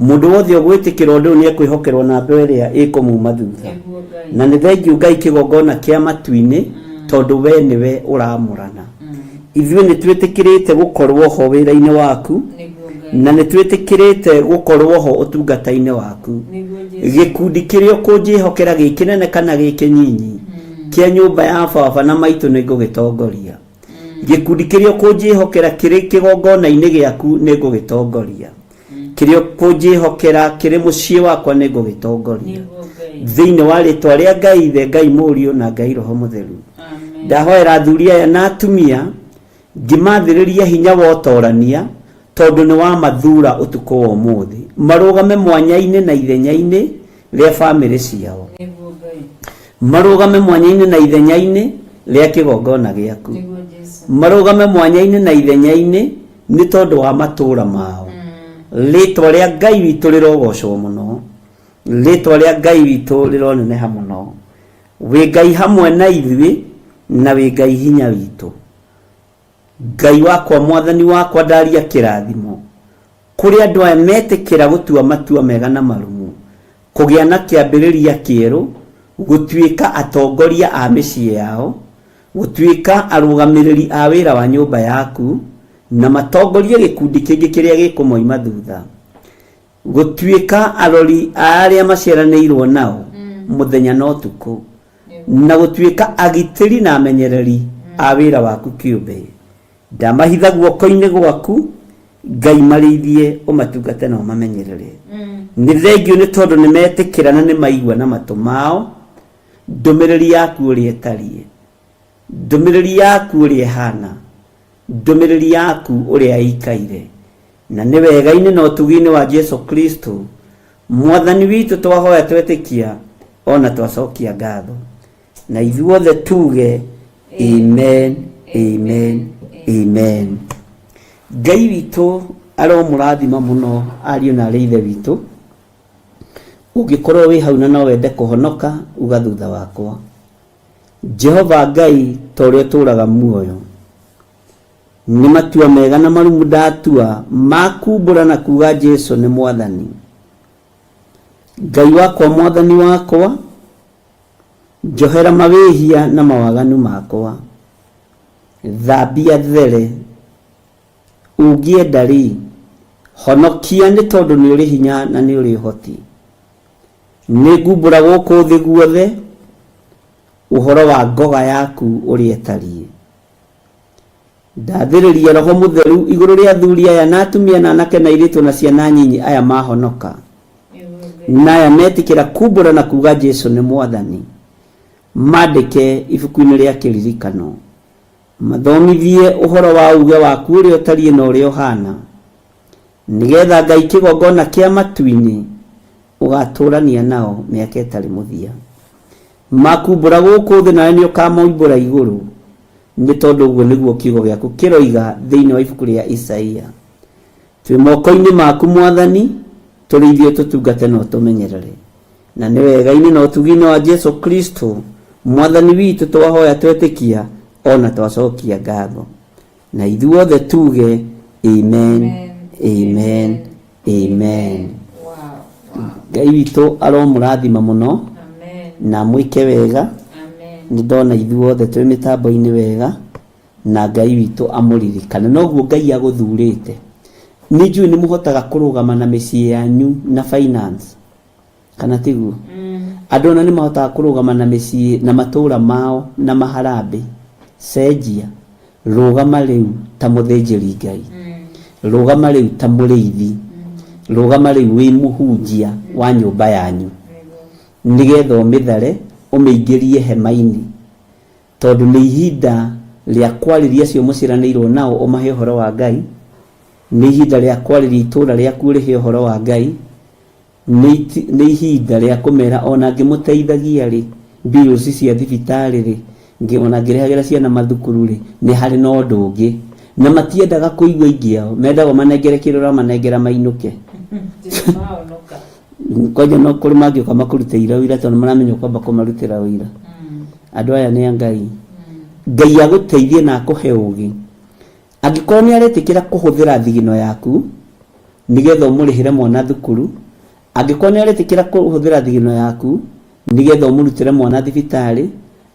Mũndũ wothe ũgwĩtĩkĩra ũndũ ũyũ nĩ ekwĩhokerwo namba ĩrĩa ĩkũmuma thutha. Na nĩ thengiũ Ngai kĩgongona kĩa matu-inĩ tondũ we nĩwe ũramũrana. Ithuĩ nĩ twĩtĩkĩrĩte gũkorwo ho wĩra-inĩ waku, na nĩ twĩtĩkĩrĩte gũkorwo ho ũtungata-inĩ waku. Gĩkundi kĩrĩa ũkũnjĩhokera gĩ kĩnene kana gĩ kĩnyinyi kĩa nyũmba ya baba na maitũ nĩ ngũgĩtongoria. Gĩkundi kĩrĩa ũkũnjĩhokera kĩrĩ kĩgongona-inĩ gĩaku nĩ ngũgĩtongoria. Kĩrĩa ũkũnjĩhokera kĩrĩ mũciĩ wakwa nĩ ngũgĩtongoria. Thĩinĩ wa rĩtwa rĩa Ngai Ithe, Ngai Mũriũ na Ngai Roho Mũtheru. Ndahoera athuri aya na atumia ngĩmathĩrĩria hinya wa ũtorania tondũ nĩ wamathura ũtukũ wa ũmũthĩ marũgame mwanya-inĩ na ithenya-inĩ rĩa bamĩrĩ ciao, marũgame mwanya-inĩ na ithenya-inĩ rĩa kĩgongona gĩaku, marũgame mwanya-inĩ na ithenya-inĩ nĩ tondũ wa matũũra mao. Rĩtwa rĩa Ngai witũ rĩrogocwo mũno, rĩtwa rĩa Ngai witũ rĩroneneha mũno. Wĩ Ngai hamwe na ithuĩ na wĩ Ngai hinya witũ. Ngai wakwa, Mwathani wakwa, ndaria kĩrathimo kũrĩ andũ aya metĩkĩra gũtua matua mega na marumu, kũgĩa na kĩambĩrĩria kĩerũ, gũtuĩka atongoria a mĩciĩ yao, gũtuĩka arũgamĩrĩri a wĩra wa nyũmba yaku, na matongorie gĩkundi kĩngĩ kĩrĩa gĩkũmoima thutha, gũtuĩka arori a arĩa maciaranĩirwo nao mũthenya na ũtukũ, na gũtuĩka agitĩri na amenyereri a wĩra waku kĩũmbe. Ndamahitha guoko-inĩ gwaku, Ngai, marĩithie, ũmatungate na ũmamenyerere. Nĩ thengiũ nĩ tondũ nĩ metĩkĩra na nĩ maigua na matũ mao ndũmĩrĩri yaku ũrĩa ĩtariĩ, ndũmĩrĩri yaku ũrĩa ĩhana, ndũmĩrĩri yaku ũrĩa ĩikaire. Na nĩ wega-inĩ na ũtugi-inĩ wa Jesu Kristo Mwathani witũ twahoya twetĩkia ona twacokia ngatho. Na ithuothe tuge amen, amen, amen. Ngai witũ aromũrathima mũno ariũ na arĩ ithe witũ. Ũngĩkorwo wĩ hau na no wende kũhonoka, uga thutha wakwa, Jehova Ngai, ta ũrĩa ũtũũraga muoyo, nĩ matua mega na marumu ndatua ma kumbũra na kuga Jesu nĩ Mwathani. Ngai wakwa, Mwathani wakwa, njohera mawĩhia na mawaganu makwa, thambia there. Ũngĩenda rĩ, honokia nĩ tondũ nĩ ũrĩ hinya na nĩ ũrĩ ũhoti. Nĩ ngumbũra gũkũ thĩ guothe ũhoro wa ngoga yaku ũrĩa ĩtariĩ. Ndathĩrĩria Roho Mũtheru igũrũ rĩa athuri aya na atumia na anake na airĩtu na ciana nyinyi aya mahonoka na aya metĩkĩra kumbũra na kuga Jesu nĩ Mwathani. Mandĩke ibuku-inĩ rĩa kĩririkano. Mathomithie ũhoro wa uuge waku ũrĩa ũtariĩ na ũrĩa ũhaana, nĩgeetha Ngai kĩgongona kĩa matu-inĩ ũgaatũũrania nao mĩaka ĩtarĩ mũthia. Makumbũra gũkũ thĩ nawe nĩũkamoimbũra igũrũ, nĩ tondũ ũguo nĩguo kiugo gĩaku kĩroiga thĩinĩ wa ibuku rĩa Isaia. Twĩ moko-inĩ maku Mwathani, tũrĩithie ũtũtungate na ũtũmenyerere. Na nĩ wega-inĩ na ũtugi-inĩ wa Jesu Kristo Mwathani witũ twahoya twetĩkia o na twacokia ngatho. Na ithuothe tuge amen, amen, amen. Ngai witũ aromũrathima mũno na amwĩke wega. Nĩ ndona ithuothe twĩ mĩtambo-inĩ wega na Ngai witũ amũririkane. Noguo Ngai agũthurĩte. Nĩ njũĩ nĩ mũhotaga kũrũgama na mĩciĩ yanyu na finance. Kana tiguo? Andũ ona nĩ mahotaga kũrũgama na mĩciĩ na matũũra mao na maharambĩ. Cenjia. Rũgama rĩu ta mũthĩnjĩri Ngai. Rũgama rĩu ta mũrĩithi. Rũgama rĩu wĩ mũhunjia wa nyũmba yanyu. Nĩgetha ũmĩthare, ũmĩingĩrie hema-inĩ. Tondũ nĩ ihinda rĩa kwarĩria acio mũciaranĩirwo nao ũmahe ũhoro wa Ngai. Nĩ ihinda rĩa kwarĩria itũũra rĩaku ũrĩhe ũhoro wa Ngai. Nĩ ihinda rĩa kũmera ona ngĩmũteithagia rĩ, bills cia thibitarĩ rĩ, ona ngĩrĩhagĩra ciana mathukuru rĩ, nĩ harĩ na ũndũ ũngĩ. Na matiendaga kũigua aingĩ ao, mendaga ũmanengere kĩrĩa ũramanengera mainũke. Kwanja no kũrĩ mangĩũka makũrutĩire ũira tondũ maramenya ũkwamba kũmarutĩra ũira. Andũ aya nĩ a Ngai. Ngai agũteithie na akũhe ũgĩ. Angĩkorwo nĩ aretĩkĩra kũhũthĩra thigino yaku nĩgetha ũmũrĩhĩre mwana thukuru, angĩkorwo nĩ aretĩkĩra kũhũthĩra thigino yaku nĩgetha ũmũrutĩre mwana thibitarĩ,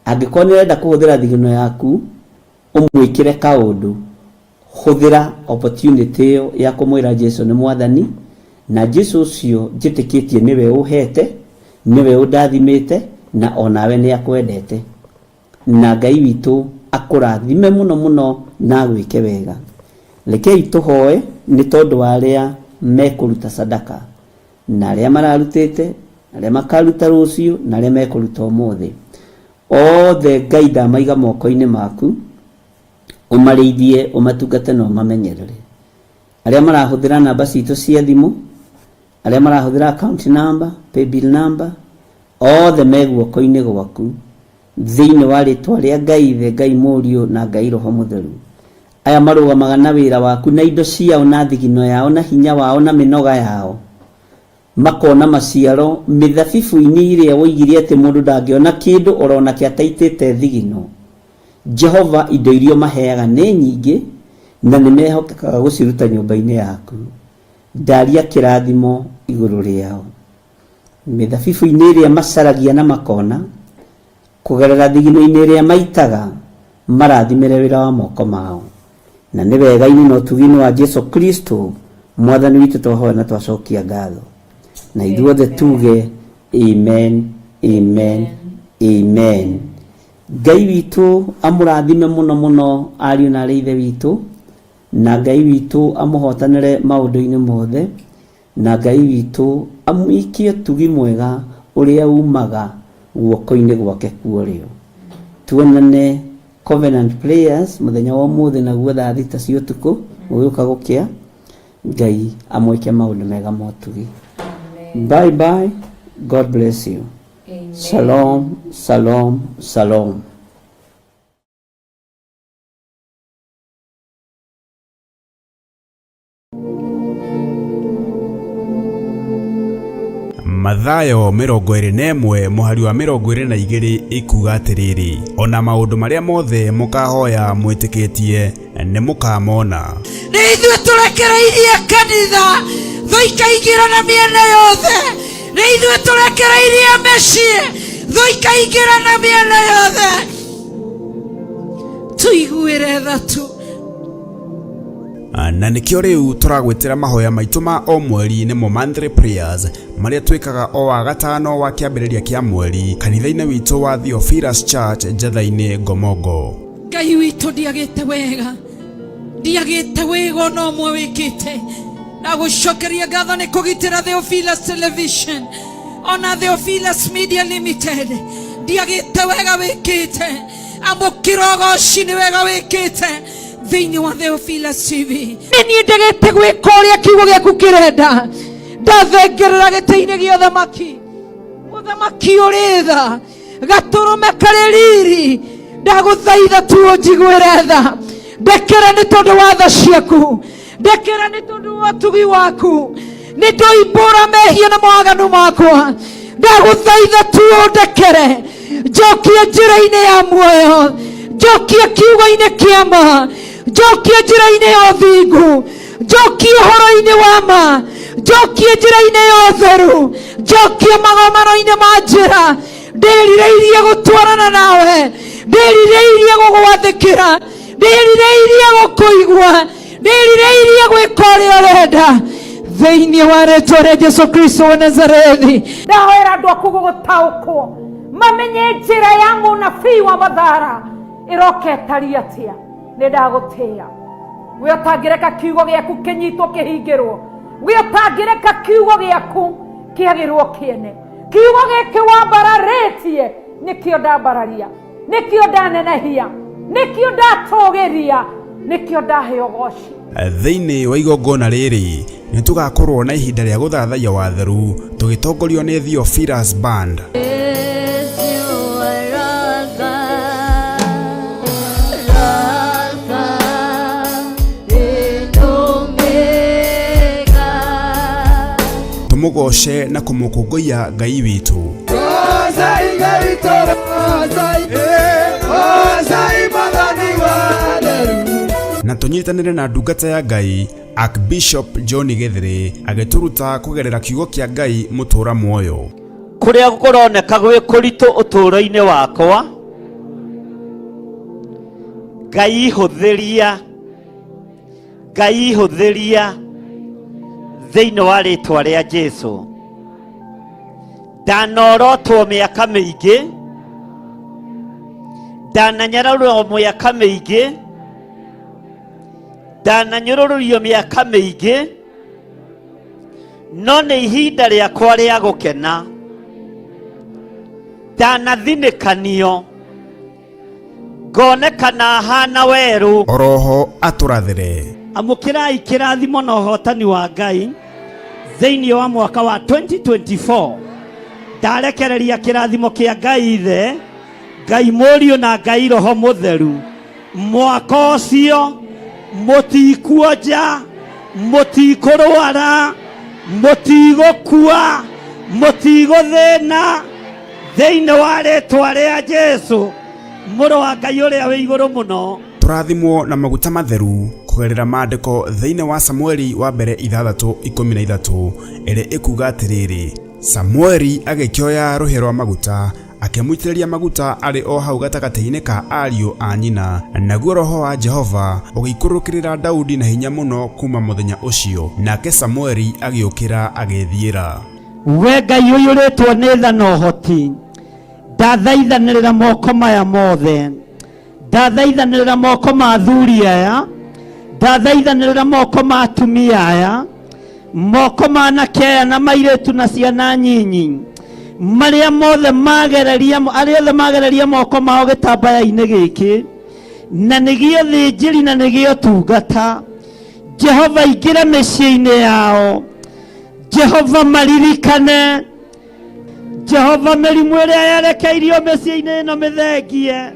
angĩkorwo nĩ arenda kũhũthĩra thigino yaku Ũmwĩkĩre kaũndũ, hũthĩra opportunity ĩyo ya kũmwĩra Jesu nĩ mwathani, na Jesu ũcio njĩtĩkĩtie nĩwe ũhete, nĩwe ũndathimĩte, na onawe nĩ akwendete. Na Ngai witũ akũrathime mũno mũno na agwĩke wega. Rekei tũhoe nĩ tondũ wa arĩa mekũruta sadaka, na arĩa mararutĩte, arĩa makaruta rũciũ, na arĩa mekũruta ũmũthĩ. Othe Ngai ndamaiga moko-inĩ maku, ũmarĩithie, ũmatungate na ũmamenyerere. Arĩa marahũthĩra namba citũ cia thimũ, arĩa marahũthĩra account number, paybill number, othe me guoko-inĩ gwaku, thĩinĩ wa rĩtwa rĩa Ngai Ithe, Ngai Mũriũ na Ngai Roho Mũtheru. Aya marũgamaga na wĩra waku na indo ciao na thigino yao na hinya wao na mĩnoga yao, makona maciaro mĩthabibũ-inĩ ĩrĩa woigire atĩ mũndũ ndangĩona kĩndũ oro nakĩ ataitĩte thigino. Jehova, indo iria ũmaheaga nĩ nyingĩ, na nĩ mehokekaga gũciruta nyũmba-inĩ yaku. Ndaria kĩrathimo igũrũ rĩao. Mĩthabibũ-inĩ ĩrĩa macaragia na makona, kũgerera thigino-inĩ ĩrĩa maitaga, marathimĩre wĩra wa moko mao. Na nĩ wega-inĩ na ũtugi-inĩ wa Jesu Kristo Mwathani witũ twahoya na twacokia ngatho. Na ithuothe tuge amen, amen, amen. Ngai witũ amũrathime mũno mũno ariũ na arĩ ithe witũ, na Ngai witũ amũhotanĩre maũndũ-inĩ mothe, na Ngai witũ amũikie ũtugi mwega ũrĩa umaga guoko-inĩ gwake kwa ũrĩo. Tuonane Covenant Prayers mũthenya wa ũmũthĩ naguo thaa 6 cia ũtukũ gũgĩũka gũkĩa. Ngai amwĩke maũndũ mega ma ũtugi. Bye bye. God bless you. Shalom, shalom, shalom. Mathayo 21 mũhari wa 22 ĩkuga atĩrĩrĩ, ona maũndũ marĩa mothe mũkahoya mwĩtĩkĩtie nĩ mũkamona. Nĩ ithuĩ tũrekereirie kanitha thũ ikaingĩra na mĩena yothe, nĩ ithuĩ tũrekereirie mĩciĩ thũ ikaingĩra na mĩena yothe. Tũiguĩre tha tu. Na nĩkĩo rĩu tũragwĩtĩra mahoya maitũ ma o mweri nĩmo monthly prayers marĩa twĩkaga o wa gatano wa kĩambĩrĩria kĩa mweri kanitha-inĩ witũ wa Theophilus Church Njatha-inĩ Ngomongo. Ngai witũ ndiagĩte wega, ndiagĩte wega ona ũmwe wĩkĩte. Ndagũcokeria ngatho nĩ kũgitĩra Theophilus Television ona Theophilus Media Limited. Ndiagĩte wega wĩkĩte, amũkĩra ũgoci nĩ wega wĩkĩte thĩinĩ wa Theophilus TV. Nĩ niĩ ndegete gwĩka ũrĩa kiugo gĩaku kĩrenda, ndathengerera gĩtĩ-inĩ gĩa ũthamaki, mũthamaki ũrĩ tha, gatũrũme karĩ riri, ndagũthaitha tu ũnjiguĩre tha, ndekera nĩ tondũ wa tha ciaku, ndekera nĩ tondũ wa ũtugi waku, nĩ ndoimbũra mehia na mawaganu makwa, ndagũthaitha tu ũndekere, njokie njĩra-inĩ ya muoyo, njokie kiugo-inĩ kĩa ma, njokie njĩra-inĩ ya ũthingu, njokie ũhoro-inĩ wa ma, njokie njĩra-inĩ ya ũtheru, njokie magomano-inĩ ma njĩra. Ndĩrirĩirie gũtwarana nawe, ndĩrirĩirie gũgwathĩkĩra, ndĩrirĩirie gũkũigua, ndĩrirĩirie gwĩka ũrĩa ũrenda, thĩinĩ wa rĩtwa rĩa Jesu Kristo wa Nazarethi. Ndahoera andũ aku gũgũtaũkwo, mamenye njĩra ya mũnabii wa Mathara ĩroka ĩtariĩ atĩa. Nĩ ndagũtĩĩa we ũtangĩreka kiugo gĩaku kĩnyitwo kĩhingĩrwo, we ũtangĩreka kiugo gĩaku kĩagĩrwo kĩene. Kiugo gĩkĩ wambararĩtie nĩkĩo ndambararia, nĩkĩo ndanenehia, nĩkĩo ndatũgĩria, nĩkĩo ndahe ũgoci. Thĩinĩ wa igongona rĩrĩ nĩ tũgakorwo na ihinda rĩa gũthathaiya watheru tũgĩtongorio nĩ Theophilus Band. Tũmũgoce na kũmũkũngũiya Ngai witũ. Na tũnyitanĩre na ndungata ya Ngai Archbishop John Gĩthĩrĩ agĩtũruta kũgerera kiugo kĩa Ngai mũtũra muoyo. Kũrĩa kũroneka gwĩ kũritũ ũtũũro-inĩ wakwa, Ngai hũthĩria, Ngai hũthĩria thĩinĩ wa rĩtwa rĩa Jesu. Ndanorotwo mĩaka mĩingĩ, ndananyararwo mĩaka mĩingĩ, ndananyũrũrũrio mĩaka mĩingĩ, no nĩ ihinda rĩakwa rĩa gũkena. Ndanathinĩkanio ngonekana hana werũ. Oroho atũrathĩre. Amũkĩrai kĩrathimo na ũhotani wa Ngai thĩinĩ wa mwaka wa 2024. Ndarekereria kĩrathimo kĩa Ngai Ithe, Ngai Mũriũ na Ngai Roho Mũtheru. Mwaka ũcio mũtikuonja, mũtikũrwara, mũtigũkua, mũtigũthĩna thĩinĩ wa rĩtwa rĩa Jesu mũrũ wa Ngai ũrĩa wĩ igũrũ mũno. Tũrathimwo na maguta matheru kũgerera maandĩko thĩinĩ wa Samueli wa mbere 6:13 ĩrĩa ĩkuga atĩrĩrĩ, Samueli agĩkĩoya rũhĩa rwa maguta akĩmũitĩrĩria maguta arĩ o hau gatagatĩ-inĩ ka ariũ a nyina, naguo roho wa Jehova ũgĩikũrũkĩrĩra Daudi na hinya mũno kuuma mũthenya ũcio, nake Samueli agĩũkĩra agĩĩthiĩra. We Ngai ũiyũrĩtwo nĩ tha na ũhoti, ndathaithanĩrĩra moko maya mothe, ndathaithanĩrĩra moko ma athuri aya, ndathaithanĩrĩra moko ma atumia aya, moko ma anake aya na mairĩtu na ciana nyinyi, marĩa mothe magereria, arĩa othe magereria moko mao gĩtambaya-inĩ gĩkĩ, na nĩgĩo thĩnjĩri na nĩgĩo tungata. Jehova ingĩra mĩciĩ-inĩ yao, Jehova maririkane, Jehova mĩrimũ ĩrĩa yerekeirio mĩciĩ-inĩ ĩno mĩthengie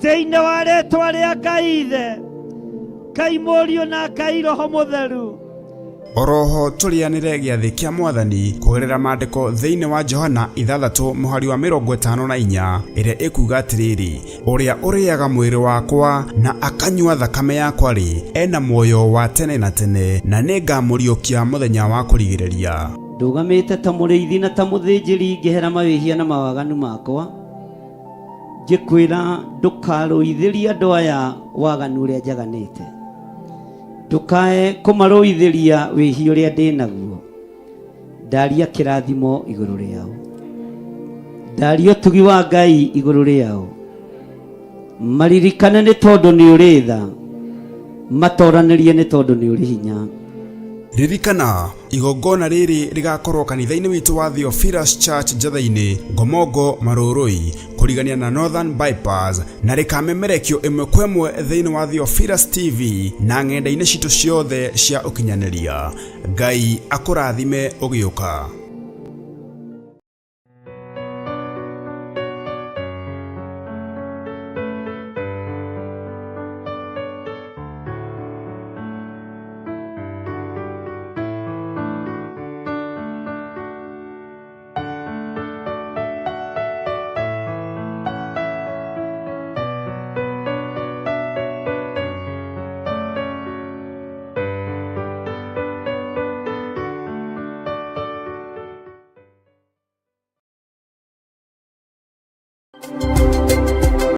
thĩinĩ wa rĩtwa rĩa Ngai Ithe, Ngai Mũriũ na Ngai Roho Mũtheru. Oroho tũrĩanĩre gĩathĩ kĩa Mwathani kũgerera maandĩko thĩinĩ wa Johana 6 mũhari wa 54 ĩrĩa ĩkuga atĩrĩrĩ, Ũrĩa ũrĩaga mwĩrĩ wakwa na akanyua thakame yakwa-rĩ, e na muoyo wa tene na tene, na nĩngamũriũkia mũthenya wa kũrigĩrĩria. Ndũgamĩte ta mũrĩithi na ta mũthĩnjĩri ngĩhera mawĩhia na mawaganu makwa, ngĩkwĩra ndũkarũithĩrie andũ aya waganu ũrĩa njaganĩte, ndũkae kũmarũithĩria wĩhia ũrĩa ndĩ naguo. Ndaria kĩrathimo igũrũ rĩao, ndaria ũtugi wa Ngai igũrũ rĩao, maririkane nĩ tondũ nĩ ũrĩ tha, matoranĩrie nĩ tondũ nĩ ũrĩ hinya. Ririkana, igongona rĩrĩ rĩgakorwo kanitha-inĩ witũ wa Theophilus Church Njatha-inĩ, Ngomongo, Marũrũi, kũrigania na Northern Bypass, na rĩkamemerekio ĩmwe kwa ĩmwe thĩinĩ wa Theophilus TV na ng'enda-inĩ citũ ciothe cia ũkinyanĩria. Ngai akũrathime ũgĩũka.